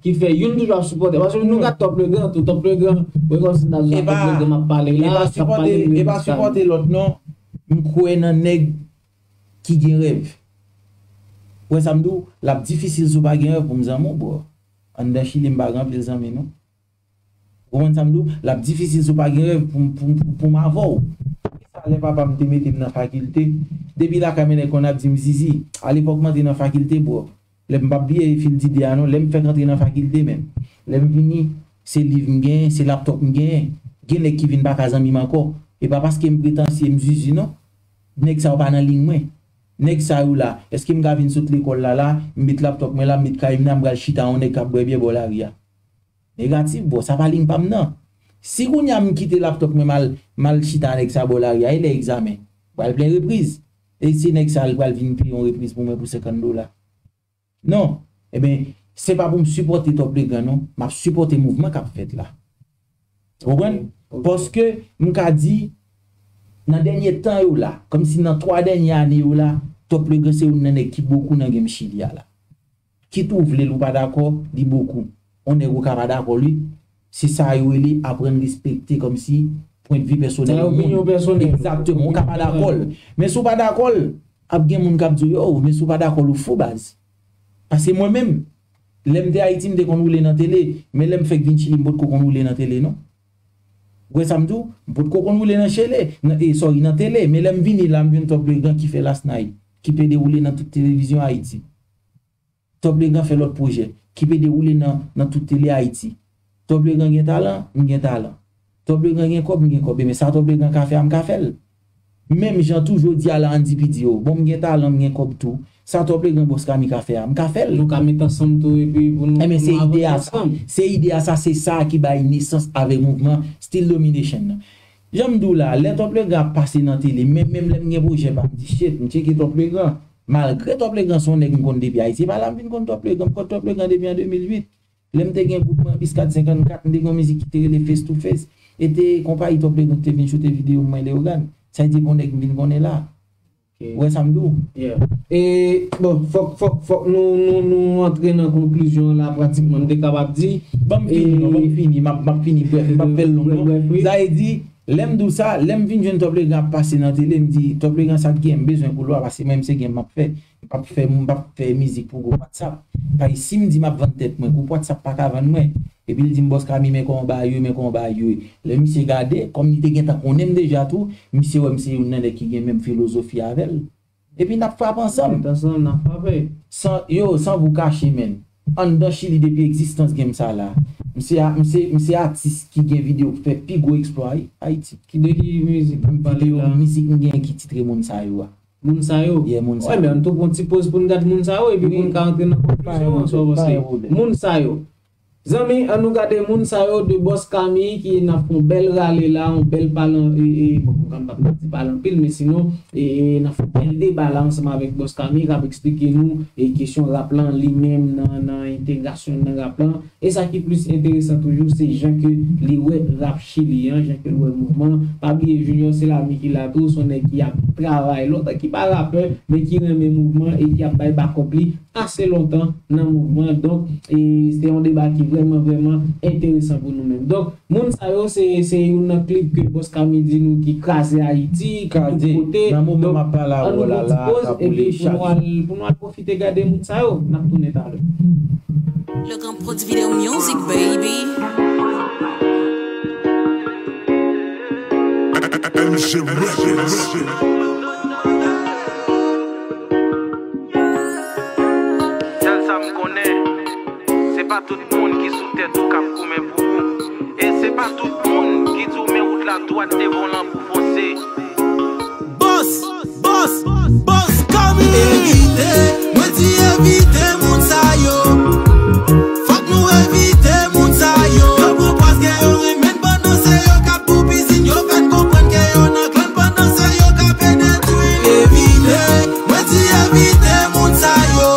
ki fè youn toujou ap sipòte. Paske nou gad Top Legrand tou, Top Legrand, mwen kòm si m ta di E pa Top Legrand m ap pale e la, pa k ap pale sipòte, de e pa Boss Kami. Sipòte lòt non. M kwè nan nèg ki gen rèv. Ou wè sa m di w, l ap difisil si w pa gen rèv pou m zanmi w, bro. Anndan Chili, m pa gen anpil zanmi, non. Ou konprann sa m di w? L ap difisil si w pa gen rèv pou, pou, pou, pou m avè w. Sa lè papa m te mete m nan fakilte. Depi lakay mwen nèg konn ap di m Zizi. Alepòk mwen te nan fakilte, bro. Lè m p ap bliye fil dide a non. Lè m fèk antre nan fakilte menm. Lè m vini, se liv m genyen, se laptòp m genyen. Gen nèg ki vin pa ka zanmi m ankò. E pa paske m pretansye, m zuzu non. Nèg sa yo pa nan liy mwen. Nèg sa yo la, èske m ka vin sot lekòl la la, m met laptòp mwen la, m met kay m la, m pral chita yon nèg k ap bwè byè bò lari a? Negatif, bro, sa pa liy pa m nan. Si kounye a m kite laptòp mwen m al, m al chita nèg sa bò lari a, e lè egzamen? Pral plen repriz. E se nèg sa a l pral vin peye yon repriz pou mwen pou senkant dola. Non. Ebyen, se pa pou m sipòte Top Legrand non, m ap sipòte mouvman k ap fèt la. Ou konprann? Paske m ka di, nan dènye tan yo la, kòmsi nan twa dènye ane yo la, Top Legrand se youn nan nèg ki bokou nan game Chili a la. Kit ou vle l ou pa dakò, li bokou. On nèg ou ka pa dakò li, se sa yo rele aprann respekte kòmsi pwennvi pèsonèl yon moun. Egzakteman, ou ka pa dakò l. Men si w pa dakò l, ap gen moun k ap di w, yo, men si w pa dakò l, ou fou baz. Paske mwen menm, lè m te Ayiti, m te konn woule nan tele, men lè m fèk vin Chili, m potko konn woule nan tele, non. Ou wè sa m di w? M potko konn woule nan chele, nan, e, sorry, nan tele, men lè m vini la, m jwenn Top Legrand ki fè Last Night, ki pede woule nan tout televizyon Ayiti. Top Legrand fè lòt pwojè, ki pede woule nan, nan tout tele Ayiti. Top Legrand gen talan, m gen talan. Top Legrand gen kòb, m gen kòb. Ebyen sa Top Legrand ka fè a, m ka fè l. Menm jan tou, jodi a la, Andy P di yo, bon, m gen talan, m gen kòb tou. Sa Top Legrand, Boss Kami ka fè a, m ka fè l. Nou ka met ansanm tou epi pou nou. Ebyen se ide a sa. Se ide a sa, se sa ki bay nesans avèk mouvman Still Domination nan. Jan m di w la, lè Top Legrand ap pase nan tele, menm, menm lè m gen pwojè pa m, di shit, m tcheke Top Legrand. Malgre Top Legrand se yon nèg m konn depi Ayiti, e pa la m vin konn Top Legrand, m konn Top Legrand depi an de mil uit. Lè m te gen gwoup mwen Biskad senkannkat, m te gen yon mizik ki te rele Face to Face. E te konpayi Top Legrand ki te vin choute videyo mwen Leogane. Sa vle di bon nèg m vin konnen la. Ou wè sa m di w? E, bon, fòk, fòk, fòk nou, nou, nou antre nan konklizyon la pratikman, m te kapab di. Ban m fini, non, ban m fini, m ap, m ap fini, brèf, m p ap fè l long, non. Sa vle di, lè m di w sa, lè m vin jwenn Top Legrand ap pase nan tele, m di, Top Legrand sa k gen, m bezwen koulwa, paske mwen, m se gen m ap fè. M p ap fè, m p ap fè mizik pou gwoup WhatsApp. Paske si m di m ap vann tèt mwen, gwoup WhatsApp pa ka vann mwen. Epi l di m, Boss Kami, men kòman bagay yo ye, men kòman bagay yo ye. Lè misye gade, kòm li te gentan konnen m deja tou, misye wè m se youn nan nèg ki gen menm filozofi avè l. Epi n ap frape ansanm. Ansanm, n ap frape. San, yo, san vou kache, menn. Anndan Chili depi egzistans game sa la. M se a, m se, m se atis ki gen videyo k fè pi gwo eksplwa Ayiti. Ki de ki mizik n ap pale la? Videyo mizik m genyen ki titre Moun Sa Yo a. Moun Sa Yo? Yeah, Moun Sa Yo. Wè, men ann tou pran ti poz pou n gad Moun Sa Yo, epi pou n ka antre nan konklisyon an, sa w panse? Moun Sa Yo. Zanmi, ann nou gade Moun Sa Yo de Boss Kami ki n ap fè yon bèl rale la, yon bèl pale, e, e, bon, m p ap di pale anpil, men sinon, e, e, n ap fè yon bèl deba la ansanm avèk Boss Kami k ap eksplike nou, e, kesyon rap lan li menm nan, nan entegrasyon nan rap lan. E sa ki plis enteresan toujou, se jan ke li wè rap Chili an, jan ke l wè mouvman. Pa bliye Junior Selami ki la tou, se yon nèg ki ap travay lontan, ki pa rapè, men ki renmen mouvman e ki ap bay bakòp li ase lontan nan mouvman. Donk, e, se yon deba ki vrèman, vrèman enteresan pou nou menm. Donk, Moun Sa Yo, se, se youn nan klip ke Boss Kami di nou ki kraze Ayiti, ki tout kote. Nan moman m ap pale avè w la, la, sa boule chak jou. Pou nou al, pou nou al pwofite gade Moun Sa Yo, n ap tounen talè. Legrand Prod Video Music, baby. M J Records. Pwat devan w lan pou fonse. Bòs, bòs, bòs Kami. Evite, mwen di evite moun sa yo. Fòk nou evite moun sa yo. Yo pran pòz ke yo renmen n pandan se yo k ap tou pizin. Yo fè n konprann ke yo nan klan pandan se yo k ap detwi n. Evite, mwen di evite moun sa yo.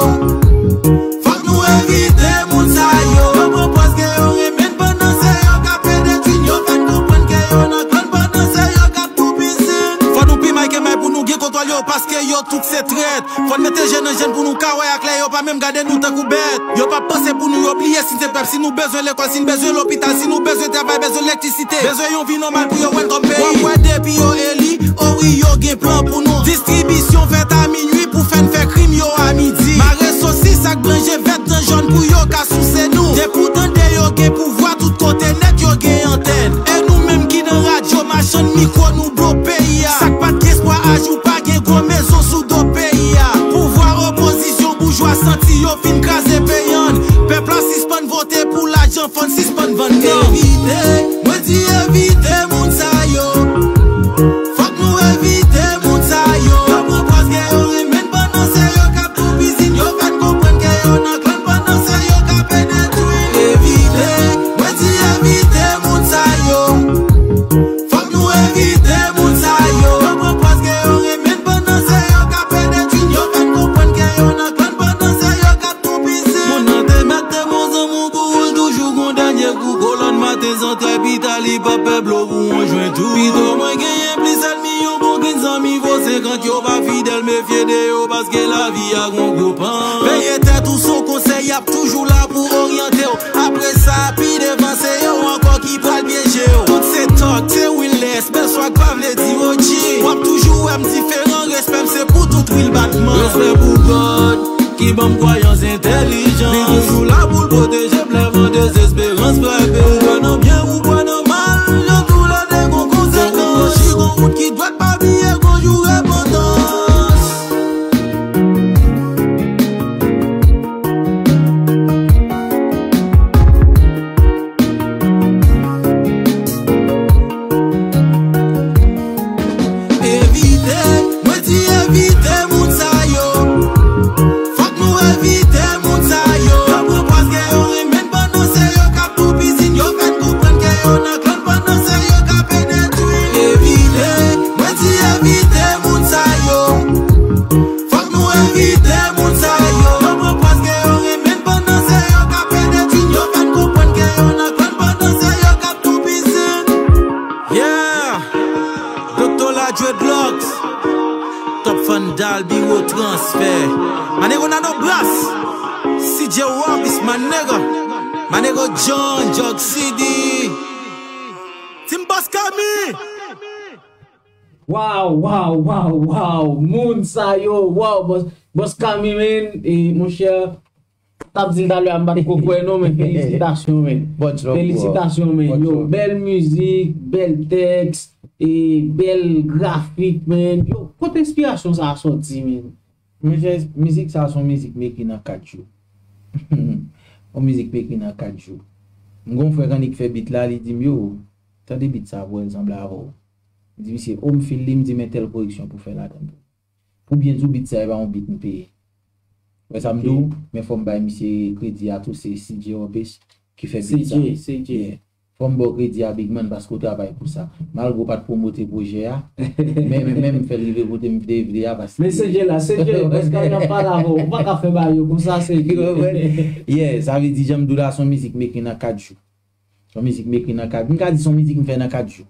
Fòk nou evite moun sa yo. Yo pran pòz ke yo renmen n pandan se yo k ap detwi n. Yo fè n konprann ke yo nan klan pandan se yo k ap tou pizin. Fò nou pi may ke may pou nou gen kontwòl yo, paske yo tout se trèt. Fò n mete je nan je n pou nou ka wè aklè. Yo pa menm gade nou tankou bèt. Yo p ap panse pou nou, yo bliye si n se pèp. Si nou bezwen lekòl, si n bezwen lopital, si nou bezwen travay, bezwen elektrisite, bezwen yon vi nòmal pou yo wè n kòm peyi. W ap wè depi yo eli, o wi, yo gen plan pou nou. Distribisyon fèt a minui pou fè n fè krim yo a midi. Mare sosis ak blan je vèt nan jòn pou yo ka souse nou. Depi w tande yo gen pouvwa, tout kote nèt yo gen antèn. E nou menm ki nan radyo, machann mikwo, nou do peyi a. Sa k pa t gen espwa, ajou pa gen gwo mezon sou do peyi a. Pouvwa, opozisyon, boujwa, santi yo fin kraze peyi a. Pèp la sispann vote pou lajan, fò n sispann vann nanm. Evite, mwen di evite moun sa yo. Fòk nou evite moun sa yo. Yo pran pòz ke yo renmen n pandan se yo k ap tou pizin. Yo fè n konprann ke yo nan klan pandan se yo k ap detwi n. Evite, mwen di evite moun sa yo. Fòk nou evite moun sa yo. Yo pran pòz ke yo renmen n pandan se yo k ap detwi n. Yo fè n konprann ke yo nan klan pandan se yo k ap tou pizin. Moun nan te mèt te bon zanmi w pou ou, l toujou gon dènye kou. Kolòn maten zantray pita, li p ap pè blo pou yon jwen tou. Pito mwen genyen plis ènmi, yon bon grenn zanmi vo senkant. Yo pa fidèl, mefye de yo, paske lavi a gon gwo pan. Veye tèt ou, se yon konsèy, y ap toujou la pou oryante w. Apre sa, pi devan, se yo ankò ki pral pyeje w. Tout se Thug, se Will S, bèl swag pa vle di O G. W ap toujou wè m diferan, respè m se pou tout real batman. Respè pou God, ki ban m kwayans, entèlijans. Li toujou la pou l pwoteje m lè van dezesperans frape. Ou kwè nan byen, ou kwè nan mal, yo toulède gon konsekans. Gon wout ki dwèt, pa bliye gon jou repantans. Evite, mwen di evite moun sa yo. Fòk nou evite moun sa yo. Yo pran pòz ke yo renmen n pandan se yo k ap tou pizin. Yo fè n konprann ke yo nan klan pandan se yo k ap detwi n. Evite, mwen di evite moun sa yo. Fòk nou evite moun sa yo. Yo pran pòz ke yo renmen n pandan se yo k ap detwi n. Yo fè n konprann ke yo nan klan pandan se yo k ap tou pizin. Yeah! Dokto la Dreadlocks. Top Fan Dal, Biro Transfè. My nigga Nano Blas. C J Rob is my nigga. My nigga John Jug C D. Team Boss Kami. Waw, waw, waw, waw. Moun sa yo, waw. Bòs, Bòs Kami, men, e, monchè, t ap di l talè a, m pa t ko kwè non, men felisitasyon, men. Much love, bro. Felisitasyon, men. Much love. Yo, bèl mizik, bèl tèks, e, bèl grafik, men. Yo, kote enspirasyon sa a sòti, men? Monchè, mizik sa a se yon mizik m ekri nan kat jou. Yon mizik m ekri nan kat jou. M gon frè k annik fè bit la, li di m, yo, tande bit sa pou wè l sanble avè w. M di misye, o, m feel li, m di men tèl koreksyon pou fè ladan l. Pou byen di w, bit sa e pa yon bit m peye. Wè sa m di w, men fò m bay misye kredi a tou, se C J Opis ki fè bit sa. C J, C J. Yeah. Fò m ba w kredi a, Big Man, paske w travay pou sa. Malgre w pa t pwomote pwojè a, men, men, men m fè l rive kote m te vle a, paske... Men C J la, C J, paske y ap pale avè w, ou pa ka fè bagay yo konsa, C J. Ou konprann? Yeah, sa vle di, jan m di w la, se yon mizik m ekri nan kat jou. Se yon mizik m ekri nan kat, m ka di se yon mizik m fè nan kat jou.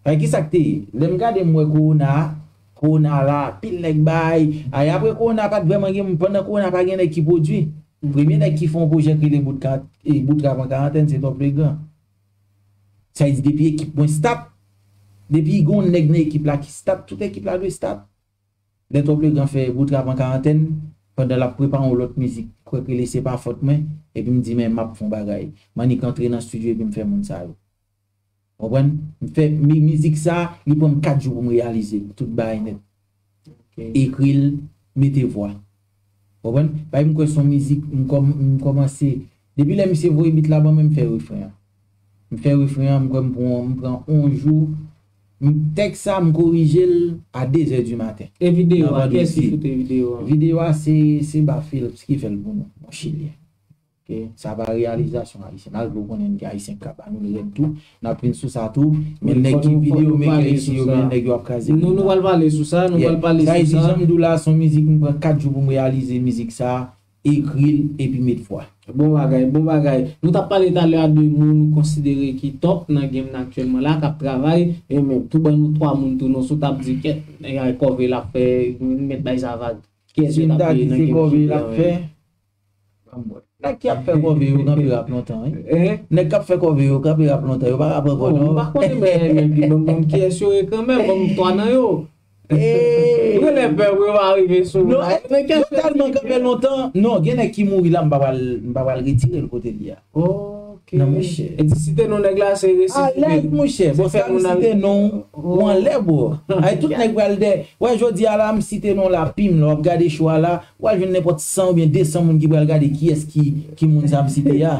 Paske ki sa k te ye? Lè m gade m wè kowona a, kowona la, pil nèg bay. Ay, apre kowona pa t vrèman gen, pandan kowona pa gen nèg ki pwodui. Premye nèg ki fè yon pwojè k rele Bout Ka-, e, Bout Rap an Karantèn, se Top Legrand. Sa vle di depi ekip mwen stop, depi gen yon nèg nan ekip la ki stop, tout ekip la dwe stop. Lè Top Legrand fè Bout Rap an Karantèn, pandan l ap prepare yon lòt mizik, kwè k rele Se Pa Fòt Mwen, epi m di, men m ap fè yon bagay. M annik antre nan estidyo epi m fè moun sa yo. Konprann? M fè mi-, mizik sa, li pran m kat jou pou m reyalize l, tout bagay nèt. Ok. Ekri l, mete vwa. Konprann? Paske m kwè se yon mizik, m kòm-, m kòmanse, depi lè misye voye bit la ban mwen, m fè refren an. M fè refren an, m kwè m pran, m pran yon jou, M- tèks sa, m korije l a de zè di maten. E videyo Nan a, kiyès ki vandredi. Choute videyo a? Videyo a, se se ba Philips ki fè l pou nou, yon Chilyen. Ok. Sa pa reyalizasyon ayisyen, malgre w konnen gen ayisyen k ka ba nou l rèd tou, n ap vin sou sa tou, men Wi, nèg fòk ki nou- fòk videyo nou mekè pale isi sou yo, sa. Men nèg yo ap kraze. Nou, nou pral pale sou sa, nou pral pale Sa sou isi, sa. Jan m di w la, se yon mizik m pran kat jou pou m reyalize mizik sa, ekri l epi met vwa. Bon bagay, bon bagay. Nou t ap pale talè a de moun nou konsidere ki top nan game nan aktyèlman la, k ap travay, e menm tou ban nou twa moun tou, non, si w t ap di kèt, nèg a kòve l ap fè, mèt bay sa vag. Kiyès Si yo m t ap ta peye di nan se game kòve Choute l ap an, fè, men? nèg ki ap fè kòve yo kanpe rap lontan, wi. Eh? Nèg k ap fè kòve yo kanpe rap lontan, yo pa ka pran kòd Bon, m non. pa konnen, men, men, men, bon, bon, kiyès yo ye kanmenm, bon, twa nan yo. Eh, Ou genlè pè pou yo pa rive sou Non, la. Men yo tèlman kanpe lontan. Non, gen nèg ki mouri la, m pa pral, m pa pral retire l kote li a. Ok. Non, monchè. E di site non nèg la, se resi. Alèz, monchè. Bon, fè sa m moun al- site non ou anlè, bro. Ay, tout nèg pral dè. Wè, jodi a la, m site non la, pim, lè w ap gade show a la, w al jwenn nenpòt san oubyen de san moun ki pral gade kiyès ki, ki moun sa m site a.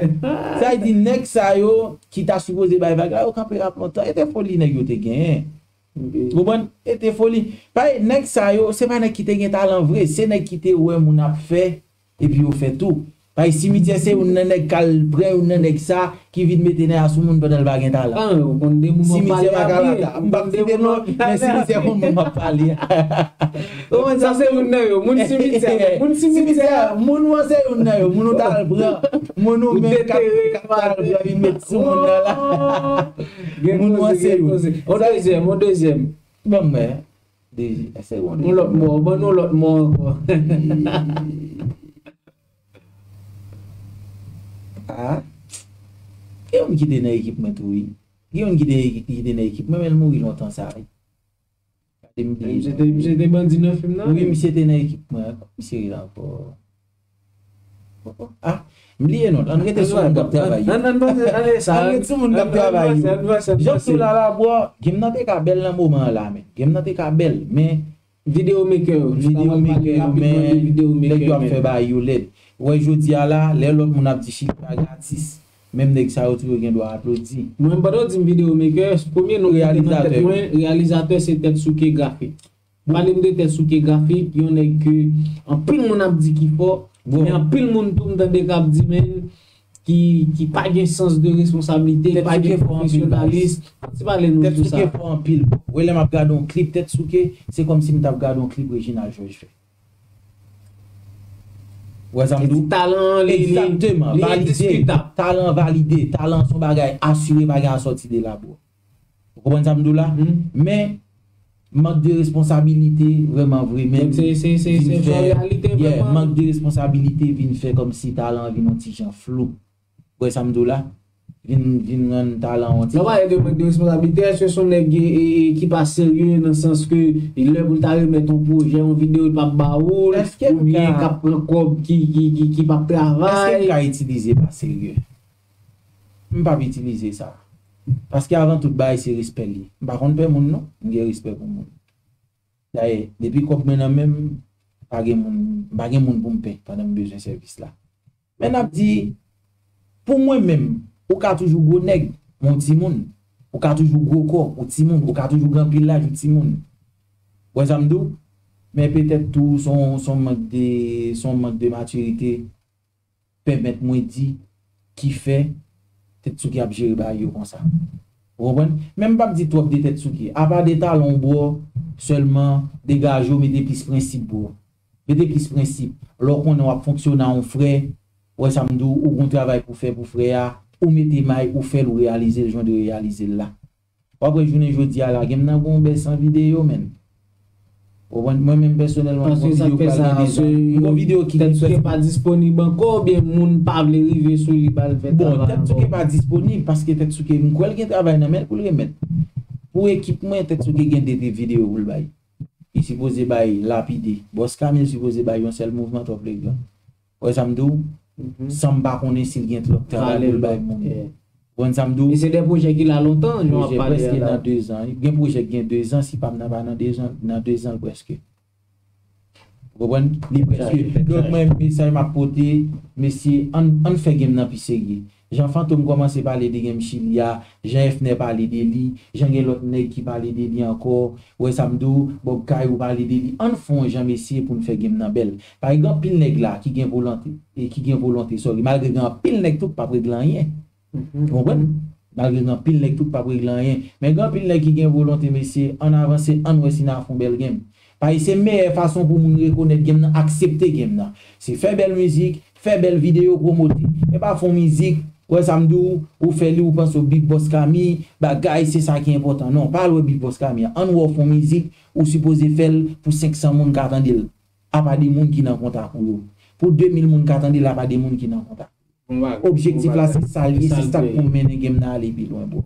Sa vle di, nèg sa yo ki ta sipoze bay vag la, yo kanpe rap lontan. E te foli nèg yo te genyen. Ou konprann? E te foli. Paske nèg sa yo, se pa nèg ki te gen talan vre, se nèg ki te wè moun ap fè, epi yo fè tou. Paske Simityè se youn nan nèg k al pran youn nan nèg sa ki vin mete nèg la sou moun pandan l pa gen talan. Ah, ou konn de moun w ap pale Simityè pa a ka byen. lata. M p ap site non, men Simityè konn moun m ap pale a. Ou konn sa se youn nan yo, moun simityè. Moun simityè. Moun ou an se youn nan yo, moun ou t al pran, moun ou menm k ap k ap t al pran vin met sou moun nan la. Gen Moun ou an koze, se gen youn. koze. On dezyèm, on dezyèm. Ban mwen. Dezi, se yon On lòt mò, ban nou lòt mò ankò. Ah. Gen youn ki te nan ekip mwen tou, wi. Gen youn ki te, ki te nan ekip mwen, men l mouri lontan sa, wi. Gade m bliye. Misye te, misye te bandi nan fim nan. Wi, misye te nan ekip mwen. Kòman misye rele ankò? Oh, oh. Ah, m bliye non. Ann rete sou moun k ap travay yo. Ann, ann, ann, ann, ann, sa. Ann rete sou moun k ap travay yo. Jan sou la la, bro, game nan te ka bèl nan moman an la, men. Game nan te ka bèl, men Video maker yo. Video maker yo, men Video nèg yo ap maker, fè bagay yo lèd. Ou wè jodi a la, lè lòt moun ap di Chili pa gratis, menm nèg sa yo tou yo gen dwa aplodi. Mwen, pandan w di m video maker, premye non ki te nan tèt mwen, reyalizatè, se Tèt Souke Grafik. Pale m de Tèt Souke Grafik, yon nèg ke anpil moun ap di ki fò, Bon. Men anpil moun tou m tande k ap di, men, ki, ki pa gen sans de responsablite, Tèt pa Souke gen fò anpil, pwofesyonalis. Ti pale nou Tèt sou sa. Souke fò anpil. Ou wè lè m ap gade yon klip Tèt Souke, se kòmsi m t ap gade yon klip Reginald Georges fè. Ou wè sa m di w? Talan an, li, li, Egzakteman, li valide. endiskitab. Talan valide. Talan se yon bagay asire, bagay a sòti de la, bro. Ou konprann sa m di w la? Mhm. Men, mank de responsabilite, vrèman vre, men Donk, se, se, se, vin se fè, yon reyalite, yeah, vrèman. Mank de responsabilite vin fè kòmsi talan an vin yon ti jan flou. Ou wè sa m di w la? Vin, vin rann talan an yon ti Lè w pale de mank de responsabilite, èske se yon nèg e, e, e, ki pa serye nan sans ke lè pou l ta remèt yon pwojè, yon videyo, l p ap ba ou l, Èske m oubyen ka- k ap pran kòb ki, ki, ki, ki p ap Èske m travay? ka itilize pa serye? M p ap itilize sa. Paske avan tout bagay se respè l ye. M pa konn pè moun non, m gen respè pou moun. Dayè, depi kòb mwen nan men m, pa gen moun, m pa gen moun pou m pè pandan m bezwen sèvis la. Men n ap di, pou mwen menm, ou ka toujou gwo nèg, men w timoun. Ou ka toujou gwo kò, ou timoun. Ou ka toujou gen anpil laj, ou timoun. Ou wè sa m di w? Men petèt tou, se yon, se yon mank de, se yon mank de matirite pèmèt mwen di ki fè Tèt Souke ap jere bagay yo konsa. Ou konprann? Men m p ap di twòp de Tèt Souke. Apa de talan w, bro, sèlman degaje w, mete plis prensip, bro. Mete plis prensip. Lè w konnen w ap fonksyone a yon frè, ou wè sa m di w, ou gon travay pou fè pou frè a, ou mete may, ou fè l, ou reyalize l jan w dwe reyalize l la. W ap wè jounen jodi a la, gen m nan gon bèz san videyo, menn. Ou konprann? Mwen menm pèsonèlman, Paske gon sa videyo k fè pral sa, gen de zan. Gon videyo ki Tèt Souke pa disponib ankò, oubyen moun pa vle rive sou li, ba l fè Bon, travay Tèt Souke ankò? Pa disponib paske Tèt Souke, m kwè l gen travay nan men l pou l remèt. Pou ekip mwen, Tèt Souke gen de videyo pou l bay. Li sipoze bay Lapide. Bòs Camille sipoze bay yon sèl mouvman twòp legan. Ou wè sa m di w? Mhm. San m pa konnen si l gen twòp travay pou l bay moun. Yeah. Ou konn sa m di w? E se de pwojè ki la lontan, jan w ap Pwojè pale prèske a la. Nan de zan. Gen pwojè ki gen de zan, si pa m nan pa nan de zan, nan de zan l prèske. Ou konprann? Li prèske. Donk mwen, mesaj m ap pote, mesye, ann, ann fè game nan pi serye. Jan Fantom kòmanse pale de game Chili a, jan Efner pale de li, jan gen lòt nèg ki pale de li ankò, ou wè sa m di w, Bob Kayou pale de li. Ann fè yon jan mesye pou n fè game nan bèl. Parèt gen anpil nèg la ki gen volonte, e ki gen volonte, sorry, malgre gen anpil nèg tou k p ap regle anyen. Ou konprann? Malgre gen anpil nèg tou k p ap regle anyen. Men gen anpil nèg ki gen volonte, mesye, ann avanse, ann wè si n a fè yon bèl game. Paske se meyè fason pou moun rekonèt game nan, aksepte game nan. Se fè bèl mizik, fè bèl videyo, pwomote. E pa fè yon mizik, ou wè sa m di w, ou fè li, ou panse w Big Boss Kami, bagay, se sa ki enpòtan. Non, pa al wè Big Boss Kami. Ann wè w fè yon mizik, ou sipoze fè l pou senk san moun ka tande l. Apa de moun ki nan kontak ou yo. Pou de mil moun ka tande l, apa de moun ki nan kontak. Objektif la, se sa l ye, se sa k pou mennen game nan ale pi lwen, bro.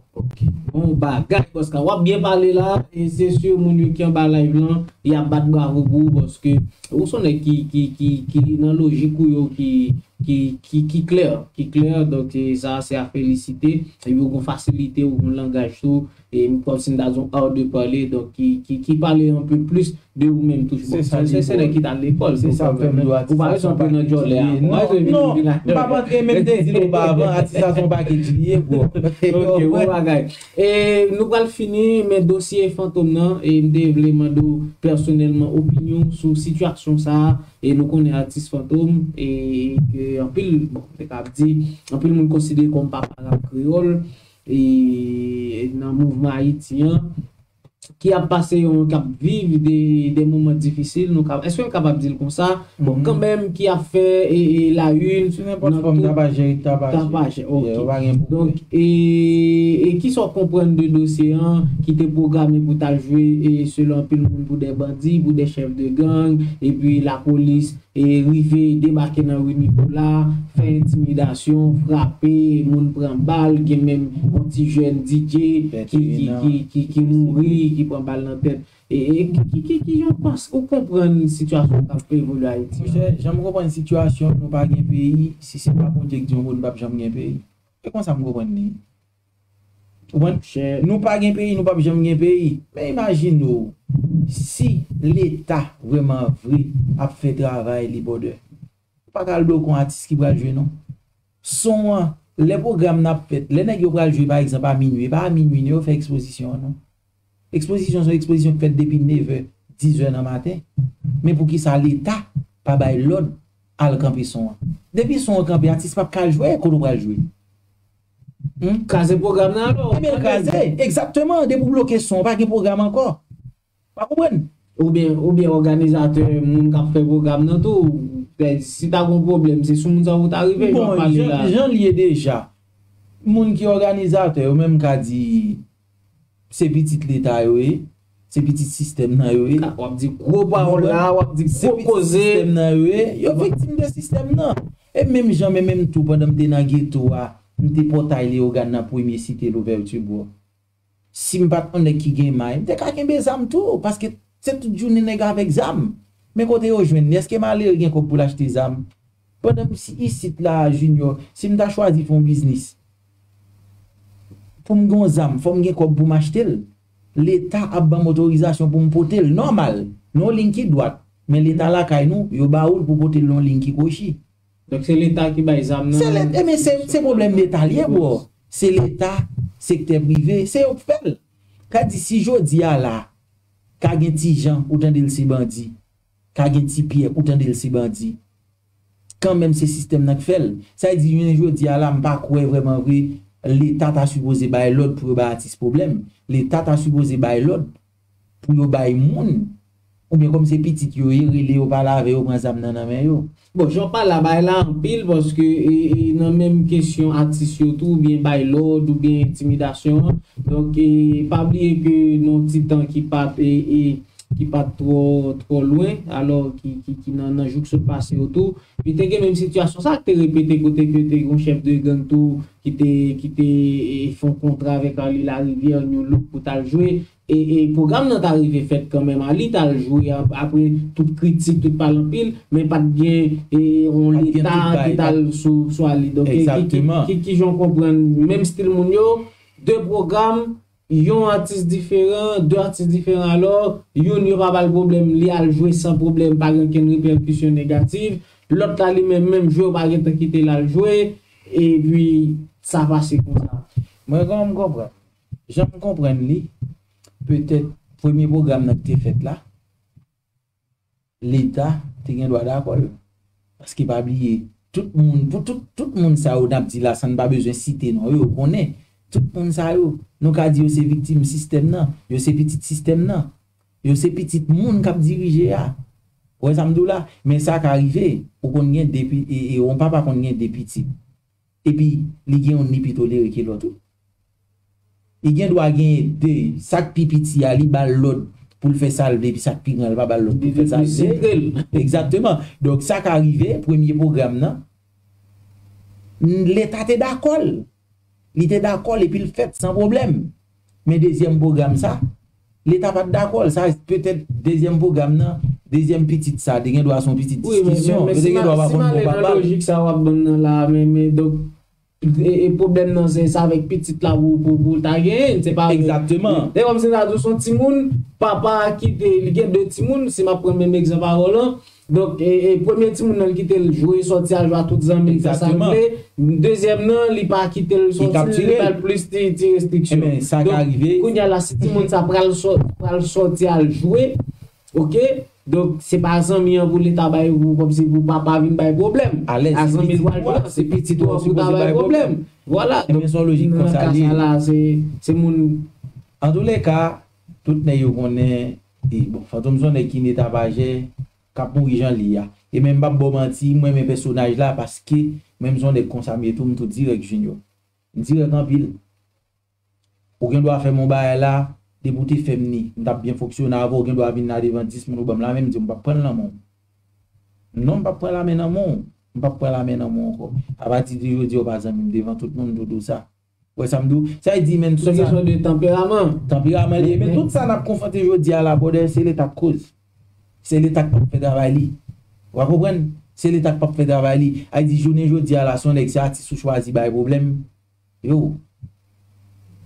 Bon bagay, Bòs Ka. W ap byen pale la, e se si moun yo ki anba live lan, y ap bat bravo pou ou, paske ou se yon nèg ki, ki, ki, ki nan lojik ou yo, ki, ki, ki, ki klè, ki klè, donk e sa, se a felisite, epi ou gon fasilite, ou gon langaj tou, e m kòmsi m ta di yon art de parler, donk ki, ki, ki pale yon pe plis de ou menm tou. Se sa, se nèg ki t al lekòl. Se sa m fè m di w, atis la se yon pakèt li ye. Non, non, m p ap antre menm te di l oparavan, atis la se yon pakèt li ye, bro. Ok, bon bagay. E nou pral fini, men dosye Fantom nan, e m te vle mande w pèsonèlman opinyon sou sitiyasyon sa a, e nou konnen atis Fantom, e ke anpil, bon, m te ka ap di, anpil moun konsidere kòm papa rap kreyòl, e nan mouvman Ayiti an, ki ap pase yon, k ap viv de, de moman difisil, nou ka, èske n kapab di l konsa? Bon, kanmenm, ki ap fè e, e la une. Sou nenpòt fòm, tapajè, tapajè. Tapajè, ok. Donk, e, e kisa w konprann de dosye an ki te pwograme pou t al jwe, e selon anpil moun, pou de bandi, pou de chèf de gang, epi lapolis e rive debake nan ri Nicolas, fè entimidasyon, frape, moun pran bal, gen menm yon ti jèn D J ki, ki, ki, ki, ki mouri, ki pran bal nan tèt. E, e ki, ki, ki, ki jan w panse, ou konprann sitiyasyon k ap evolye Ayiti an? Monchè, jan m konprann sitiyasyon, nou pa gen peyi, si se pa Bondye k di yon mo, nou p ap janm gen peyi. E konsa m konprann li. Ou konprann? Nou pa gen peyi, nou p ap janm gen peyi. Men imajine w, si Leta vrèman vre ap fè travay li, brother, ou pa ka al bloke yon atis ki pral jwe, non. Son an, lè pwogram nan ap fèt, lè nèg yo pral jwe, pa egzanp, a minui, e pa a minui, non, yo fè ekspozisyon an, non. Ekspozisyon se yon ekspozisyon ki fèt depi nevè, dizè nan maten. Men poukisa Leta pa bay lòd al kanpe son an? Depi son an kanpe, atis p ap ka al jwe, kote w pral jwe? Kraze pwogram nan alò. Ebyen, l kraze. Egzakteman. Depi w bloke son an, pa gen pwogram ankò. W ap konprann? Oubyen, oubyen òganizatè, moun k ap fè pwogram nan tou, si ta gon pwoblèm, se sou moun sa pou ta rive, jan w pale la. Bon, jan l ye deja, moun ki òganizatè yo menm ka di se pitit Leta yo ye, se pitit sistèm nan yo ye. W ap di gwo pawòl la, w ap di gwo koze. Se pitit sistèm nan yo ye, yo viktim de sistèm nan. E menm jan, men menm tou, pandan m te nan geto a, m te Pòtay Leyogàn nan premye site louvèti, bro. Si m pa t yon nèg ki gen may, m te ka kenbe zam tou, paske se tout jounen nèg avèk zam. Men kote yo jwenn li? Èske malere gen kòb pou l achte zam? Pandan m si isit la, Junior, si m ta chwazi fè yon biznis, pou m gen yon zam, fò m gen kòb pou m achte l. Leta ap ban m otorizasyon pou m pote l, nòmal, nan yon liy ki dwat. Men Leta lakay nou, yo ba ou l pou pote l nan yon liy ki kwochi. Donk se Leta ki bay zam nan? Se Leta, ebyen se, se pwoblèm Leta l ye, bro. Se Leta, sektè prive, se yo k fè l. Sa di si jodi a la, ka gen Ti Jan, ou tande l se bandi. Ka gen Ti Pyè, ou tande l se bandi. Kanmenm se sistèm nan k fè l. Sa di jounen jodi a la, m pa kwè vrèman vre Leta ta sipoze bay lòd pou yo bay atis pwoblèm. Leta ta sipoze bay lòd pou yo bay moun, oubyen kòm se pitit yo ye, rele yo, pale avè yo, pran zam nan nan men yo. Bon, jan w pale la, bagay la anpil, paske e, e, nan menm kesyon atis yo tou, oubyen bay lòd, oubyen entimidasyon an. Donk, e, pa bliye ke nan yon ti tan ki pa t, e, e, ki pa t twò, twò lwen, alò ki, ki, ki nan, nan jou k sot pase yo tou, li te gen menm sitiyasyon sa a k te repete kote ke te gen yon chèf de gang tou ki te, ki te, e, fè yon kontra avèk Arly Larivière, New Look pou t al jwe. E, e pwogram nan ta rive fèt kanmenm. Arly t al jwe ap-, apre tout kritik, tout pale anpil, men pa t gen, e, yon Leta ki t al sou, sou Arly. Donk, e, ki, ki, ki, ki jan w konprann menm stil moun yo, de pwogram, yon atis diferan, de atis diferan alò, youn yo pa ba l pwoblèm, li al jwe san pwoblèm, pa gen okenn repèkisyon negatif, lòt la li menm, menm jwe, yo pa gentan kite l al jwe, Epi, sa pase konsa. Mwen, kòman m konprann? Jan m konprann li, petèt, premye pwogram nan ki te fèt la, Leta te gen dwa dakò l. Paske pa bliye, tout moun, pou tout, tout moun sa yo n ap di la, san n pa bezwen site non yo, yo konnen. Tout moun sa yo, nou ka di yo se viktim sistèm nan, yo se pitit sistèm nan, yo se pitit moun k ap dirije a. Ou wè sa m di w la? Men sa ka rive, ou konn gen de pi-, e, e, yon papa konn gen de pitit. Epi, li gen youn li pi tolere ke lòt, wi. Li gen dwa genyen de, sa k pi piti a, li ba l lòd pou l fè sa l vle, epi sa k pi gran, li pa ba l lòd pou l fè sa l vle. Egzakteman. Donk, sa ka rive, premye pwogram nan, n-, Leta te dakò l. Li te dakò l, epi l fèt san pwoblèm. Men dezyèm pwogram sa, Leta pa t dakò l. Sa, petèt, dezyèm pwogram nan, dezyèm pitit sa, te gen dwa se yon pitit diskisyon. Yo te gen dwa pa konn bon papa l. Wi, men, men, men si m ale nan lojik sa w ap ban m nan la, men, men, donk, e, e pwoblèm nan, se, se avèk pitit la pou, pou, pou l ta genyen, se pa avèk. Egzakteman. Se kòmsi m ta di w se yon timoun, papa a kite, li gen de timoun, si m ap pran menm egzanp a w lan, donk, e, e, premye timoun nan, l kite l jwe, sòti al jwe a tout zanmi l, fè sa l vle. Egzakteman. Dezyèm nan, li pa kite l sòti, li ba l plis ti, ti restriksyon. Enben, sa ka rive. Donk, kounye a la, si timoun sa pral sò-, pral sòti al jwe, oke? Donk, se pa zanmi an pou Leta bay, pou, kòmsi pou papa vin bay pwoblèm. A zanmi l pral jwe, se pitit ou an pou ta bay pwoblèm. Vwala. Enben, se yon lojik konsa li ye. Donk, nan ka sa la, se, se moun. Antouleka, tout nèg yo konnen, e, bon, Fantom se yon nèg ki nèg tapajè, k ap mouri jan l ye a. E menm m p ap ba w manti, mwen renmen pèsonaj la paske mwen menm se yon nèg konsa m ye tou, m tou dirèk Junior. M dirèk anpil. Ou gen dwa fè m yon bagay la, depi w te fè m ni, m t ap byen fonksyone avè w, ou gen dwa vin la devan dis moun, ou ban m lamen, m di w m p ap pran l nan men w. Non, m p ap pran lamen nan men w. M p ap pran lamen nan men w ankò. Apati de jodi a, ou pa zanmi m devan tout moun, m tou di w sa. Ou wè sa m di w? Sa vle di, men, tout sa. Se kesyon de tanperaman. Tanperaman li ye, men tout sa n ap konfwonte jodi a la, brother, se Leta k koz. Se Leta k p ap fè travay li. Ou pa konprann? Se Leta k p ap fè travay li. Sa vle di, jounen jodi a la, si yon nèg se atis ou chwazi bay pwoblèm, yo,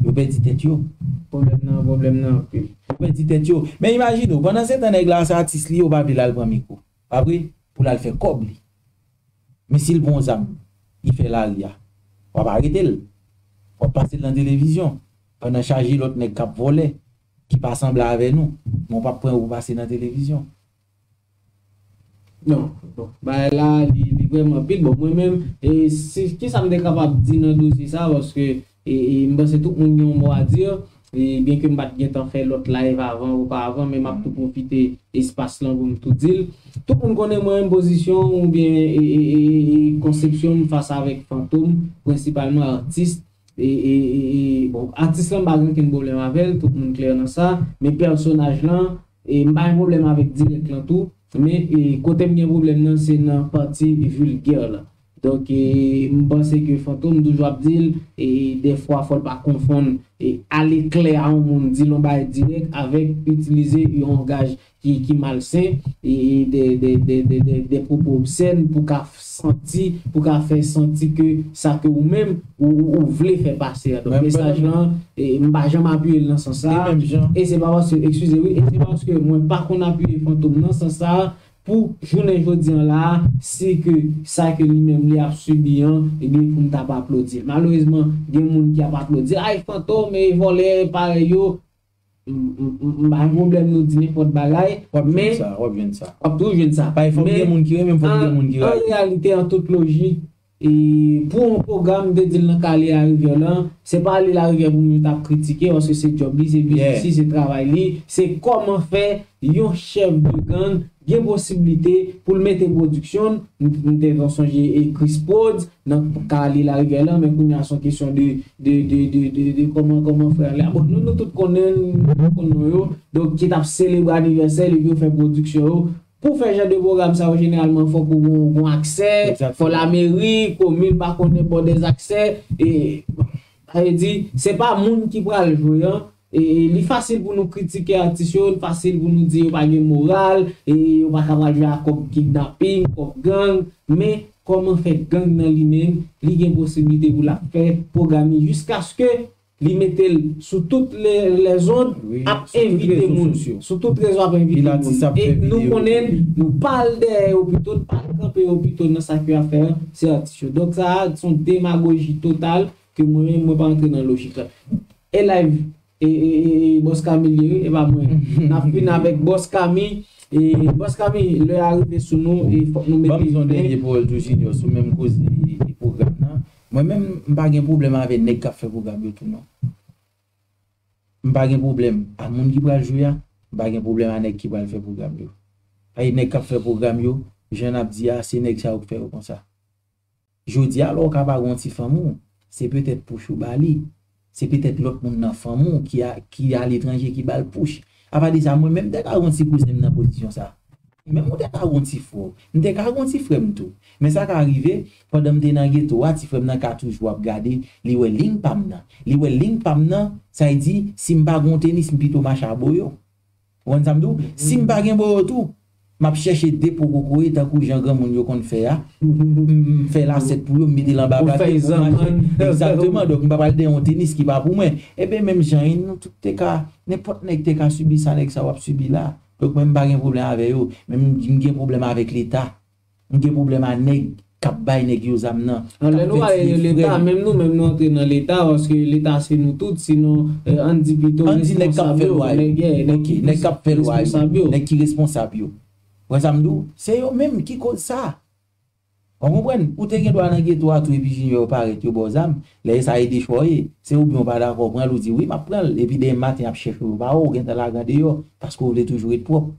yo pèdi tèt yo. Pwoblèm nan, pwoblèm nan anpil. Yo pèdi tèt yo. Men imajine w, pandan se tan nèg la se atis li, yo pa vle l al pran mikwo. Pa vre? Pou l al fè kòb li. Men si l pran yon zam, li fè lari a, w ap arete l. W ap pase l nan televizyon. Pandan chaje lòt nèg k ap vòlè, ki pa sanble avè nou, men w p ap pran yo pou pase nan televizyon. Non, bon, bagay la, li, li vrèman anpil. Bon, mwen menm, e, si, kisa m te kapab di nan dosye sa, paske, e, e, m panse tout moun gen yon mo a di, e, byen ke m pa t gentan fè lòt live avan, oparavan, men m ap tou pwofite espas lan pou m tou di l. Tout moun konnen mwen menm pozisyon oubyen, e, e, e, e, konsepsyon m fas avèk Fantom, prensipalman atis, e, e, e, e, bon, atis lan m pa gen okenn pwoblèm avè l, tout moun klè nan sa, men pèsonaj lan, e, m pa gen pwoblèm avèk dirèk lan tou, men, e, kote m gen pwoblèm nan, se nan pati vilgè lan. Donk, e, m panse ke Fantom toujou ap di l, e, dèfwa fò l pa konfonn, e, ale klè a yon moun, di l yon bagay dirèk avèk itilize yon langaj ki, ki malsen, e, e de, de, de pwopo obsèn pou ka santi, pou ka fè santi ke sa ke ou menm, ou, ou, ou vle fè pase a. Donk, mesaj lan, e, m pa janm apiye l nan sans sa a. E se pa paske, eskize wi, e se pa paske mwen pa konn apiye Fantom nan sans sa a, pou jounen jodi an la a, si ke sa ke li menm li ap sibi an, ebyen, pou m t ap aplodi l. Malerezman, gen moun ki ap aplodi, ay, Fantom, e vòlè, parèy yo, m, m, m, m pa gen pwoblèm nou di nenpòt bagay, men w ap jwenn sa, w ap jwenn sa. W ap toujou jwenn sa. Paske fòk gen moun ki renmen m, fòk gen moun ki rayi. An reyalite, an tout lojik, e pou yon pwogram, m te di l nan Kale Larivyè lan, se pa ale Larivyè pou moun yo t ap kritike, paske se djòb li, se biznis li, se travay li, se kòman fè yon chèf de gang gen posiblite pou l mete pwodiksyon l. M, m te sonje e Chris Prodz, nan Kale Larivyè lan, men kounye a se yon kesyon de, de, de, de, de, de kòman, kòman frè a li a. Bon, nou, nou tout konnen, nou tout konn non yo. Donk, ki t ap selebre anivèsè l, epi yo fè pwodiksyon yo. Pou fè jan de pwogram sa yo, jeneralman, fòk ou gon, gon aksè, fò lameri, komin, pa konnen bò dèzaksè, e, sa vle di, se pa moun ki pral jwe an, e, e, li fasil pou nou kritike atis yo, li fasil pou nou di yo pa gen moral, e yo pa ka pral jwe ak kòb kidnaping, kòb gang, men kòman fè gang nan li menm, li gen posiblite pou l ap fè pwogram li jiskaske Li mete l sou tout lè zond, ap envite moun. Sou tout rezo ap envite moun. E nou konnen l, nou pa al dèyè yo pito, nou pa al kanpe yo pito nan sa ke y ap fè an, se atis yo. Donk sa a se yon demagoji total ke mwen menm mwen pa antre nan lojik la. E live e, e, e, e Bòs Kami li ye, wi, e pa mwen. N ap vin avèk Bòs Kami. E Bòs Kami, lè a rive sou nou, e fòk nou mete. Ban m di yon dènye pawòl tou, Junior, sou menm koze e pwogram nan. Mwen menm, m pa gen pwoblèm avè nèg k ap fè pwogram yo tou, non. M pa gen pwoblèm a moun ki pral jwe a, m pa gen pwoblèm a nèg ki pral fè pwogram yo. Paske nèg k ap fè pwogram yo, jan n ap di a, se nèg sa yo k fè yo konsa. Jodi a, lè w ka pa gen yon ti fanmi w, se petèt pouch ou ba li. Se petèt lòt moun nan fanmi w ki a, ki aletranje ki ba l pouch. Apa de sa, mwen menm m te ka gen yon ti kouzen m nan pozisyon sa. Menm ou te ka gen yon ti frè w. M te ka gen yon ti frè m tou. Men sa ka rive, pandan m te nan geto a, ti frè m nan ka toujou ap gade, li wè liy pa m nan. Li wè liy pa m nan, sa vle di, si m pa gen yon tenis, m pito mache a boyo. Ou konprann sa m di w? Si m pa gen boyo tou, m ap chèche depo kokoye tankou jan granmoun yo konn fè a. M fè lasèt pou yo, m mete l anba plate pou mache. Egzakteman, donk m pa pral dèyè yon tenis ki pa pou mwen. Ebyen, menm jan, nou tout te ka, nenpòt nèg te ka sibi sa nèg sa w ap sibi la. Donk mwen, m pa gen pwoblèm avè yo. Men m, m gen pwoblèm avèk Leta. M gen pwoblèm a nèg k ap bay nèg yo zam nan. Lè nou pale de Leta, menm nou menm nou antre nan Leta, paske Leta se nou tout, sinon, eh, ann di pito responsab yo, nèg, yeah, nèg ki responsab yo. Nèg ki responsab yo. Wè sa m di w? Se yo menm ki koz sa. Ou konprann? Ou te gen dwa nan geto a tou epi Junior yo parèt, yo ba w zam. Lè sa e dechwa w ye. Se oubyen w pa dakò pran l, ou di, "Wi, m ap pran l." Epi demen maten y ap chèche w, yo pa wè w, ou gentan lage deyò, paske w vle toujou ret pwòp.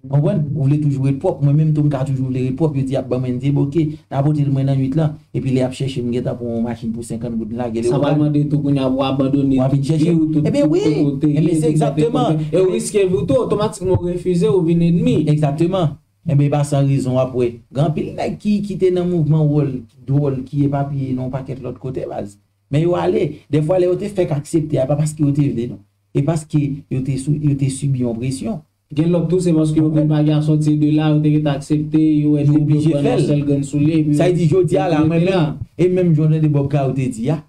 Konprann? Ou vle toujou ret pwòp. Mwen menm tou, m ka toujou vle ret pwòp. Yo di y ap ban mwen, m di, "Ebyen, oke, n a pote l mwen nan uit lan." Epi lè y ap chèche m, m gentan pran yon machin pou senkant goud, m lage l. Sa pral mande tou kounye a pou w abandone tout vi w, tout, tout kote w te ye, tout kote w te. Ebyen wi, ebyen se egzakteman. E w riske vi w tou, otomatikman w refize, ou vin ènmi. Egzakteman. Ebyen, e pa san rezon w ap wè. Gen anpil nèg ki, ki te nan mouvman wòl, dwòl, ki epapiye nan yon pakèt lòt kote, baz. Men yo ale. Dèfwa, lè yo te fèk aksepte a, pa paske yo te vle, non. E paske yo te sou, yo te sibi yon presyon. Gen lòt tou, se paske yo vin pa gen a sòti de la, yo te ret aksepte, yo wè yo oblije pran yon sèl grenn soulye, epi yo te la. Sa vle di, jodi a la, mwen menm, e menm jan w tande Bob Karo te di a,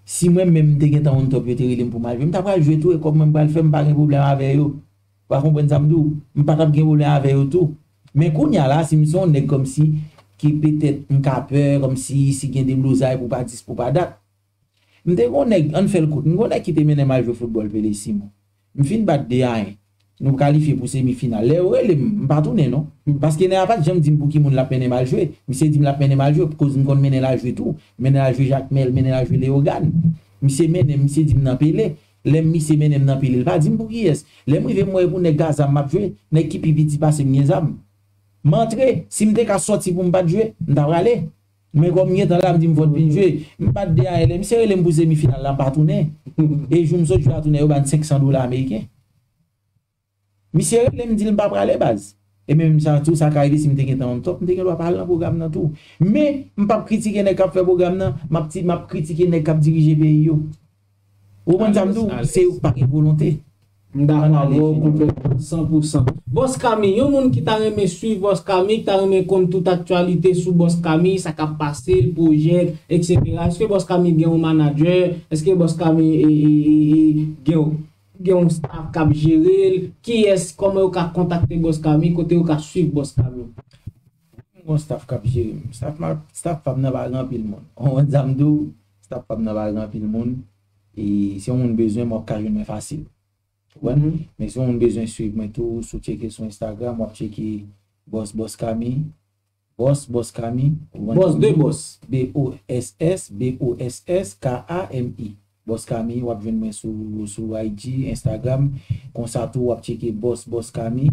si mwen menm m te gentan on top, yo te rele m pou m al jwe, m ta pral jwe tou, e kòb mwen m pral fè, m pa gen pwoblèm avè yo. Ou pa konprann sa m di w? M pa t ap gen pwoblèm avè yo tou. Men kounye a la, si m se yon nèg kòmsi, ki petèt m ka pè, kòmsi si gen deblozay pou pa dis, pou pa dat. M te gon nèg, ann fè l kout, m gon nèg ki te mennen m al jwe foutbòl Pele Simon. M fin bat de a en. Nou kalifye pou semi final. Lè yo rele m, m pa tounen non. Paske nèg la pa t janm di m pou ki moun l ap mennen m al jwe. Misye di m l ap mennen m al jwe, koz m konn mennen l al jwe tou. Mennen l al jwe Jakmèl, mennen l al jwe Leyogàn. Misye mennen m, misye di m nan Pele. Lè misye mennen m nan Pele, l pa di m pou kiyès. Lè m rive m wè e pou nèg k a zam m ap jwe, nèg ki pi piti pase m gen zam. M antre, si m te ka sòti pou m pa t jwe, m ta prale. Men kòm m gentan la, m di m fò t vin jwe. M bat de a en, lè misye rele m pou semi final la, m pa tounen. E jou m sot jwe a tounen, yo ba n senk san dola ameriken. Misye rele m, di l m pa prale, baz. E menm sa tou, sa ka rive si m te gentan on top, m te gen dwa pa al nan pwogram nan tou. Men, m p ap kritike nèg k ap fè pwogram nan, m ap ti, m ap kritike nèg k ap dirije peyi yo. Ou konprann sa m di w? Se yo k pa gen volonte. M dakò avè w konplètman, san pou san. Bòs Kami, yon moun ki ta renmen swiv Bòs Kami, ki ta renmen konn tout aktyalite sou Bòs Kami, sa k ap pase l, pwojè, etsetera. Èske Bòs Kami gen yon manadjè? Èske Bòs Kami, e, e, e, e, gen, gen yon staff k ap jere l? Kiyès, kòman yo ka kontakte Bòs Kami? Kote yo ka swiv Bòs Kami? M gon staff k ap jere m. Staff, staff pa m nan pa gen anpil moun. Ou konprann sa m di w? Staff pa m nan pa gen anpil moun. E si yon moun bezwen mwen, w ap ka jwenn mwen fasil. Ou konprann? Men si yon moun bezwen swiv mwen tou, si w tcheke sou Instagram, w ap tcheke Bòs, Bòs Kami. Bòs, Bòs Kami. Ou konprann? Bòs de bòs. B O S S, B O S S K A M I. Bòs Kami, w ap jwenn mwen sou, sou I G, Instagram. Konsa tou, w ap tcheke Bòs, Bòs Kami.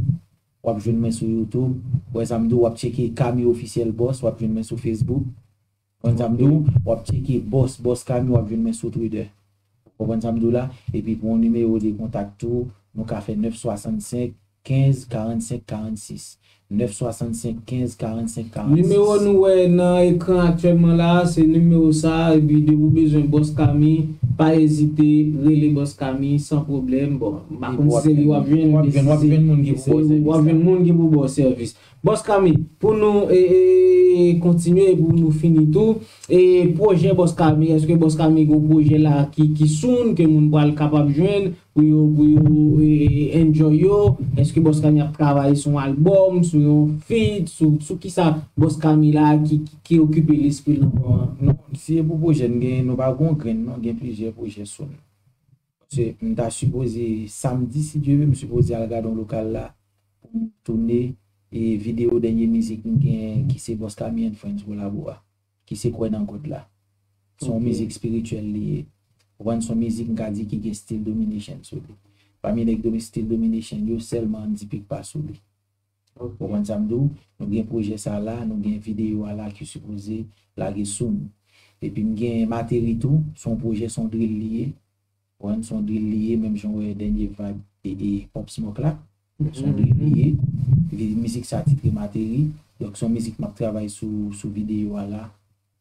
W ap jwenn mwen sou YouTube. Ou wè sa m di w, w ap tcheke Kami Ofisyèl Bòs, w ap jwenn mwen sou Facebook. Konn sa m di w, w ap tcheke Bòs, Bòs Kami, w ap jwenn mwen sou Twitter. Ou konprann sa m di w la? Epi pou yon nimewo de kontak tou, nou ka fè nèf swasannsenk kenz karannsenk karannsis. Nèf swasannsenk kenz karannsenk karannsis. Nimewo nou wè nan ekran aktyèlman la a, se nimewo sa a, epi depi w bezwen Bòs Kami, pa ezite, rele Bòs Kami san pwoblèm. Bon, m pa konn si se li w ap jwenn, w ap jwenn, w ap jwenn moun ki pou ba w sèvis la. W ap jwenn moun ki pou ba w sèvis. Bòs Kami, pou nou, e, e, e kontinye pou nou fini tou. E pwojè Boss Kami, èske Boss Kami gen yon pwojè la ki, ki soon, ke moun pral kapab jwenn pou yo, pou yo e, enjoy yo? Èske Boss Kami ap travay sou yon albòm, sou yon feat, sou, sou kisa Boss Kami la ki, ki, ki okipe lespri l nan moman an? Non, si e pou pwojè n gen, nou pa gon grenn non, gen plizyè pwojè soon. Paske m ta sipoze, samdi, si Dye vle, m sipoze al gade yon lokal la pou m tounen e videyo dènye mizik m gen ki se Boss Kami and Friends kolabo a, ki se Kwè nan God la. Se yon mizik espirityèl li ye. Ou konprann, se yon mizik m ka di ki gen stil domination sou li. Pami nèg domi-, stil domination yo, sèlman Andy Pic pa sou li. Ou konprann sa m di w? Nou gen pwojè sa la, nou gen videyo a la ki sipoze lage soon. Epi m gen Materi tou, se yon pwojè, se yon drill li ye. Ou konprann, se yon drill li ye, menm jan w wè dènye vag e, e Pop Smoke la. Se yon drill li ye. Epi mizik sa titre Materi. Donk se yon mizik m ap travay sou, sou videyo a la.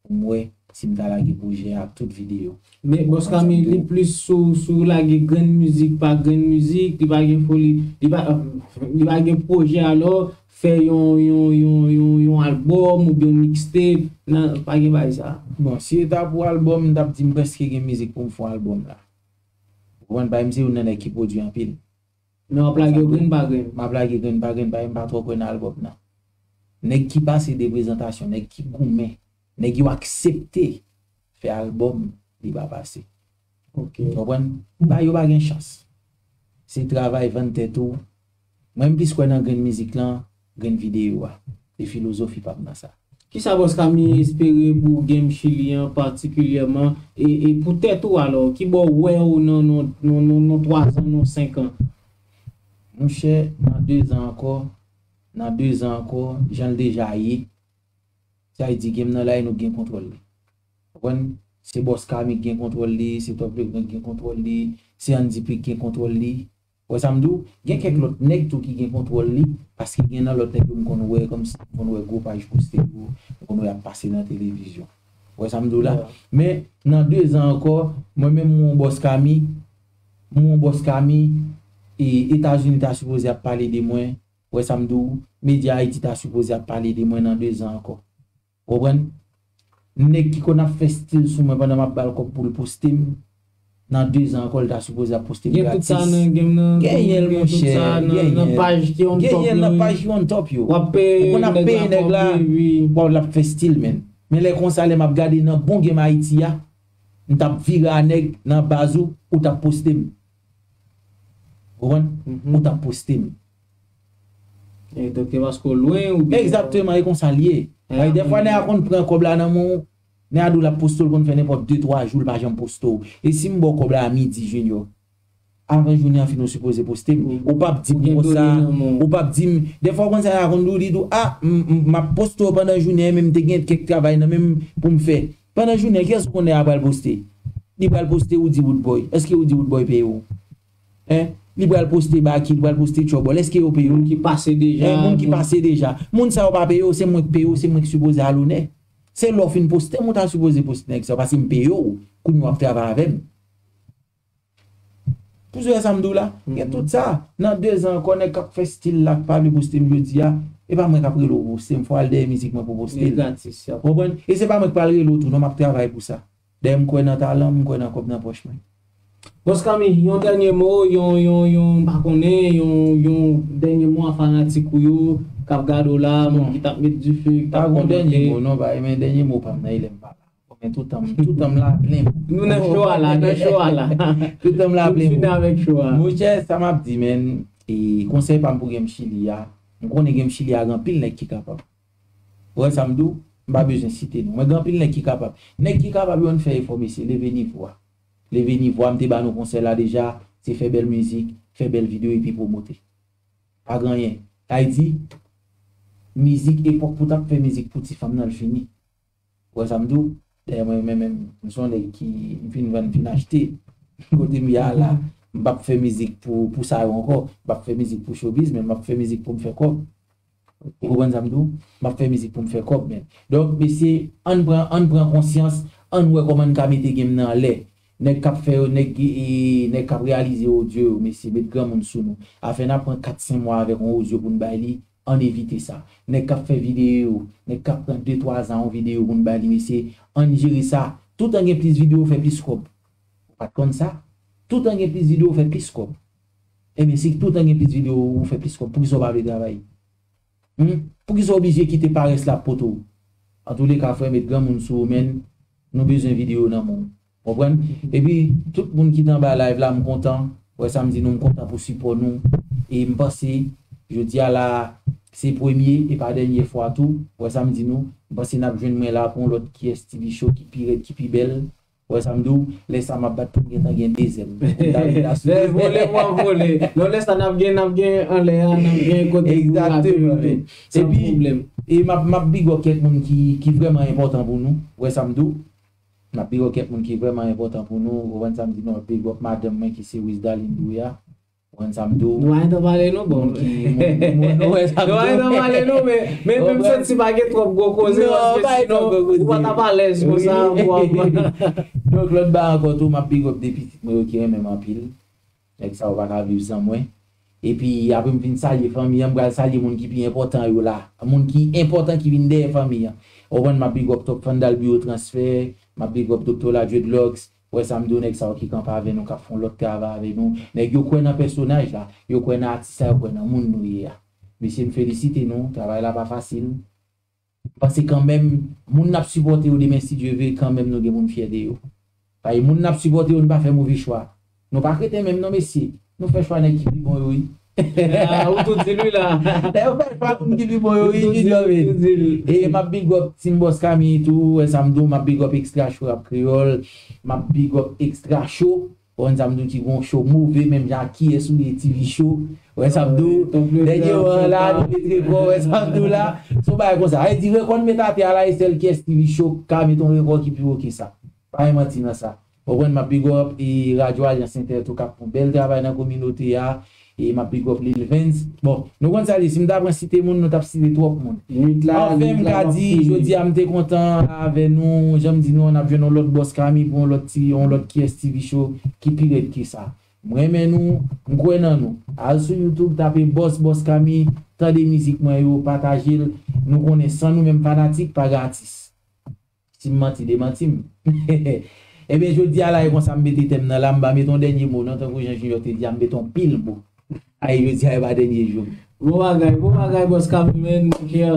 Pou m wè si m ta lage pwojè a ak tout videyo. Men Boss Kami, li plis sou, sou lage grenn mizik pa grenn mizik, li pa gen foli, li pa, li pa gen pwojè alò, fè yon, yon, yon, yon, yon albòm oubyen yon mixtape, nan, pa gen bagay sa. Bon, si e ta pou albòm, m t ap di m prèske gen mizik pou m fè yon albòm la. Ou konprann, paske m se youn nan nèg ki pwodui anpil. Men w ap lage yo grenn pa grenn. M ap lage grenn pa grenn, paske m pa twò kwè nan albòm nan. Nèg ki pase de prezantasyon, nèg ki goumen, nèg yo aksepte fè albòm, li pa pase. Ok. Ou konprann? Ba yo pa gen chans. Se travay, vann tèt ou. Mwen, m plis kwè nan grenn mizik lan, grenn videyo a. E filozofi pa m nan sa. Kisa Boss Kami espere pou game Chili an patikilyèman e, e pou tèt ou alò? Ki bò w wè w nan, nan, nan, nan, nan twa zan, nan senk an? Monchè, nan de zan ankò, nan de zan ankò, jan l deja ye, sa vle di game nan la e nou k gen kontwòl li. Ou konprann? Se Boss Kami k gen kontwòl li, se Top Legrand k gen kontwòl li, se Andy Pic k gen kontwòl li. Ou wè sa m di w? Gen kèk lòt nèg tou ki gen kontwòl li, paske gen nan lòt nèg yo m konn wè, kòmsi m konn wè gwo paj poste yo, m konn wè y ap pase nan televizyon. Ou wè sa m di w la? Men, nan de zan ankò, mwen menm m wè yon Boss Kami, m wè yon Boss Kami, e Etazini ta sipoze ap pale de mwen, ou wè sa m di w? Medya Ayiti ta sipoze ap pale de mwen nan de zan ankò. Ou konprann? Nèg ki konn ap fè stil sou mwen pandan m ap ba l kòb pou l poste m, nan de zan ankò, l ta sipoze ap poste m gratis. Gen tout sa nan game nan. Genyen l, monchè, genyen l. Nan paj ki on top yo. Genyen l nan paj ki on top yo. W ap peye nèg la, w ap l ap fè stil, menn. Men lè konsa, lè m ap gade nan bon game Ayiti a, m t ap vire a nèg nan baz ou, ou t ap poste m. Ou konprann? Ou t ap poste m. E donk, se paske w lwen oubyen? Egzakteman, e konsa l ye. Paske dèfwa, nèg a konn pran kòb la nan men w, nèg a di w l ap poste w, l konn fè nenpòt de, twa jou, l pa janm poste w. E si m ba w kòb la a midi, Junior, avan jounen an fin, ou sipoze poste m. Ou p ap di m konsa, ou p ap di m. Dèfwa, ou konn sa nèg a konn di w, li di w, a, m, m, m ap poste w pandan jounen an, men m te gen kèk travay nan men m pou m fè. Pandan jounen, kiyès ou konnen a pral poste? Li pral poste Roody Roodboy. Èske Roody Roodboy peye w? Hein? Li pral poste Baky, li pral poste Tchòbòl. Èske yo peye w? Moun ki pase deja. Hein, moun ki pase deja. Moun sa yo pa peye w, se mwen k peye w, se mwen k sipoze al onè. Se lè w fin poste m, ou ta sipoze poste nèg sa yo, paske m peye w, kounye a w ap travay avè m. Pou wè sa m di w la, gen tout sa. Nan de zan ankò, nèg k ap fè stil la, k pa vle poste m jodi a, e pa mwen k ap rele w poste m, fò w al dèyè mizik mwen pou poste l. Li gratis, y ap. Konprann? E se pa mwen k pral rele w tou, non, m ap travay pou sa. Dèyè m kwè nan talan m, m kwè nan kòb nan pòch mwen. Boss Kami, yon dènye mo, yon, yon, yon, m pa konnen, yon, yon dènye mo a fanatik ou yo, k ap gade w la, moun ki t ap met dife, ki t ap kòmante. Pa gon dènye mo, non, pa, men dènye mo pa m nan, e lè m pa la. Men toutan m, toutan m la plen. Nou nan cho a la, nan cho a la. Toutan m la plen. Nou fini avèk cho a. Monchè, sa m ap di, menn, e konsèy pa m pou game Chili a, m konnen game Chili a gen anpil nèg ki kapab. Ou wè sa m di w? M pa bezwen site non. Mwen gen anpil nèg ki kapab. Nèg ki kapab yo, ann fè efò, mesye, leve nivo a. Leve nivo a, m te ba nou konsèy la deja, se fè bèl mizik, fè bèl videyo epi pwomote. Pa gen anyen. Sa vle di, mizik, epòk pou w t ap fè mizik pou ti fanm nan, l fini. Ou wè sa m di w? Dayè mwen menm, menm, m se yon nèg ki, m fin vann, m fin achte. Kote m ye a la, m p ap fè mizik pou, pou sa yo ankò. M p ap fè mizik pou showbiz, men m ap fè mizik pou m fè kòb. Ou konprann sa m di w? M ap fè mizik pou m fè kòb, men. Donk, mesye, ann pran, ann pran konsyans, ann wè kòman n ka mete game nan anlè. Nèg k ap fè yo, nèg, e, nèg k ap reyalize odyo yo, mesye, met granmoun sou nou. Afè n ap pran kat, senk mwa avèk yon odyo pou n bay li, Ann evite sa. Nèg k ap fè videyo, nèg k ap pran de twa zan yon videyo pou n ba li, mesye, ann jere sa. Toutan gen plis videyo, fè plis kòb. Ou pa t konn sa? Toutan gen plis videyo, fè plis kòb. Ebyen, si toutan gen plis videyo, ou fè plis kòb, poukisa w pa vle travay? Hmm? Poukisa w oblije kite parès la pote w? Antouleka, frè m, met granmoun sou ou, menn. Nou bezwen videyo nan men w. Konprann? Epi, tout moun ki t anba live la, m kontan. Wè sa m di nou, m kontan pou sipò nou. E m panse, jodi a la, se premye e pa dènye fwa tou. Wè sa m di nou, m panse n ap jwenn mwen la pou yon lòt Kiyès T V Show ki pi rèd, ki pi bèl. Wè sa m di w, lè sa m ap bat pou m gentan gen de zèl. Pou m ta vin asou. Lè vole, pou w ap vole. Non, lè sa n ap gen, n ap gen anlè a, n ap gen kote pou n rape. Egzakteman, men. San pwoblèm. E m ap, m ap big up kèk moun ki, ki vrèman enpòtan pou nou. Wè sa m di w. M ap big up kèk moun ki vrèman enpòtan pou nou. Ou konprann sa m di nou, m ap big up madanm mwen ki se Wisdaline Douya. Ou konprann sa m di w. Nou pa gen tan pale nou, bon. Moun ki, moun, moun, nou wè sa m di w. Nou pa gen tan pale nou, men, men, men m santi pa gen twòp gwo koze, paske sinon, ou pa t ap alèz konsa, pou ap. Donk, lòt ba ankò tou, m ap big up de pitit mwen yo ki renmen m anpil. Nèg sa yo pa ka viv san mwen. Epi, apre m fin salye fanmi an, m pral salye moun ki pi enpòtan yo la. Moun ki enpòtan ki vin dèyè fanmi an. Ou konprann, m ap big up Top Fandal Bureau Transfè, m ap big up Doktè La Dreadlocks, wè sa m di w, nèg sa yo ki kanpe avè nou, k ap fè yon lòt travay avè nou. Nèg yo kwè nan pèsonaj la, yo kwè nan atis la, yo kwè nan moun nou ye a. Mesye, m felisite nou, travay la pa fasil. M panse kanmenm, moun n ap sipòte yo demen, si Dye vle, kanmenm nou gen moun fyè de yo. Paske moun n ap sipòte yo, nou pa fè move chwa. Nou pa kreten menm non, mesye. Nou fè chwa nèg ki pi bon yo, wi. Ah, ou tou di l, wi, la. Nèg yo fè chwa moun ki pi bon yo, wi, Junior, wi. E m ap big up Team Boss Kami tou, wè sa m di w, m ap big up Extra Show Rap Kreyòl, m ap big up Extra Show. Ou konn sa m di w, ki gon show move, menm jan ak Kiyès ou ye T V Show. Ou wè sa m di w? Dènye an la, nou met rekò, ou wè sa m di w la? Se yon bagay konsa. Sa vle di rekò n met atè a la, e sèl Kiyès T V Show ka met yon rekò ki pi wo ke sa. Pa gen manti nan sa. Ou konprann, m ap big up e Radyo Alyans Entè tou k ap fè yon bèl travay nan kominote a. E m ap big up Lil Vens. Bon, nou konn sa l ye, si m ta pran site moun, nou t ap site twòp moun. Anfen, m ka di, jodi a m te kontan avè nou, jan m di nou an, n ap jwenn yon lòt Boss Kami pou yon lòt ti, yon lòt Kiyès T V Show ki pi rèd ke sa. M renmen nou, m kwè nan nou. Al sou YouTube, tape Boss, Boss Kami, tande mizik mwen yo, pataje l. Nou konnen san nou menm fanatik, pa gen atis. Si m manti, demanti m. Ebyen, jodi a la, e konsa m mete tèm nan la, m pa met yon dènye mo, non, tankou jan Junior te di a, m met yon pil mo. Ay, jodi a, e pa dènye jou m. Bon bagay, bon bagay, Boss Kami, man.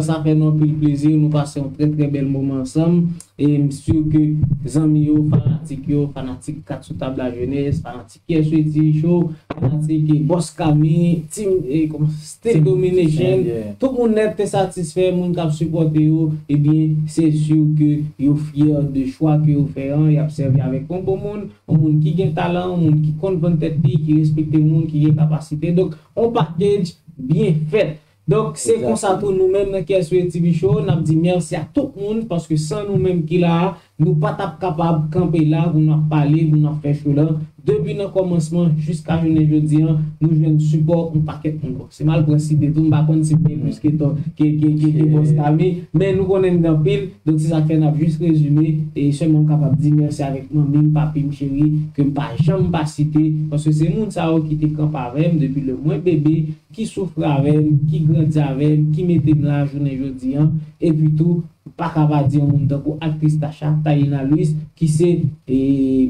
Sa fè nou anpil plezi, nou pase yon trè, trè bèl moman ansanm. E m si ke zanmi yo, fanatik yo, fanatik Kat Sou Tab La Jeunesse, fanatik Kiyès T V Show, fanatik Boss Kami, Team, e, kòman, Still Domination, tout moun nèt te satisfè, moun k ap sipòte yo, ebyen, se si ke yo fyè de chwa ke yo fè an, y ap sèvi avèk yon bon moun, yon moun ki gen talan, yon moun ki konn vann tèt li, ki respekte moun, ki gen kapasite. Donk, yon package byen fèt. Donk, se konsa tou nou menm nan K S O A T V Show, n ap di mèsi a tout moun, paske san nou menm ki la a, nou pa t ap kapab kanpe la pou n ap pale, pou n ap fè show la. Depi nan kòmansman jiska jounen jodi a, nou jwenn sipò yon pakèt moun. Bon, se m al pran site tou, m pa konn si m gen plis ke, ke, ke, ke, ke Boss Kami, men nou konnen n gen anpil, donk se sa k fè n ap jis rezime, e sèlman m kapab di mèsi avèk manmi m, papi m cheri, ke m pa janm pa site, paske se moun sa yo ki te kanpe avè m depi lè mwen bebe, ki soufri avè m, ki grandi avè m, ki mete m la jounen jodi a, epi tou, m pa ka pa di yon moun tankou aktris Tacha, Taïna Louis, ki se, e,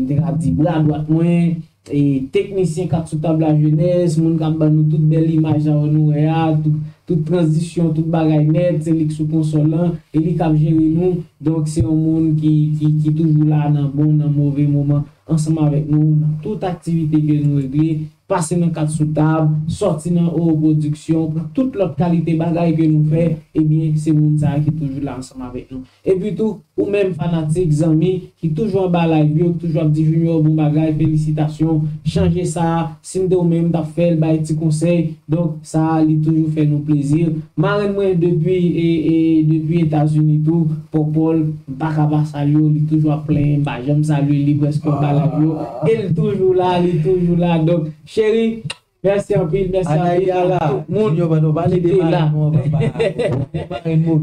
m te ka di bra dwat mwen, e, teknisyen Kat Sou Tab La Jeunesse, moun k ap ban nou tout bèl imaj sa yo nou wè a, tout, tout tranzisyon, tout bagay nèt, se li k sou konsòl lan, e li k ap jere nou. Donk, se yon moun ki, ki, ki toujou la nan bon, nan move moman, ansanm avèk nou, nan tout aktivite ke nou regle, pase nan Kat Sou Tab, sòti nan Oro Production, pou tout lòt kalite bagay ke nou fè, ebyen, se moun sa a ki toujou la ansanm avèk nou. Epi tou, ou menm fanatik, zanmi, ki toujou anba live yo, ki toujou ap di Junior bon bagay, felisitasyon, chanje sa, si m te ou menm, m t ap fè l, bay ti konsèy. Donk, sa a, li toujou fè nou plezi. Marenn mwen depi, e, e, depi Etazini tou, Pòpòl, m pa ka pa salye w, li toujou ap plenyen, m pa janm salye l, li prèske anba live yo. E l toujou la, li toujou la. Donk, cheri, mèsi anpil, mèsi anpil a tout moun ki te la.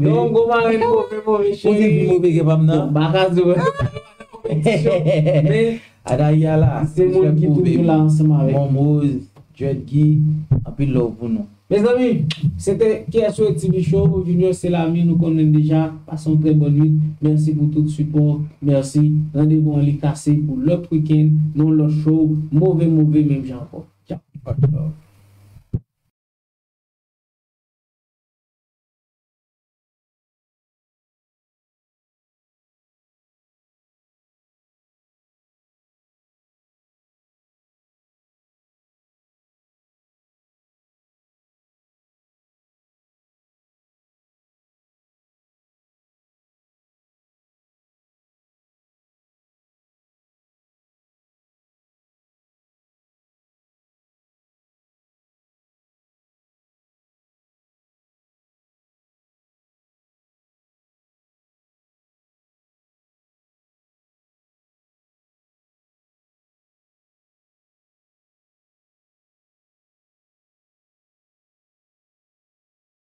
Donk, gwo marenn move, move, cheri. Bon, m pa ka di w. Men, Anaï a la, se moun ki toujou la ansanm avèk nou. Mon Moz, Dread Guy, anpil love pou nou. Mezanmi, se te K S O T V Show, Junior Selami, nou konnen deja. Pase yon trè bòn nwit. Mèsi pou tout sipò. Mèsi. Randevou an li kase pou lòt wikenn, nan yon lòt show. Move, move, menm jan ankò. Tchao.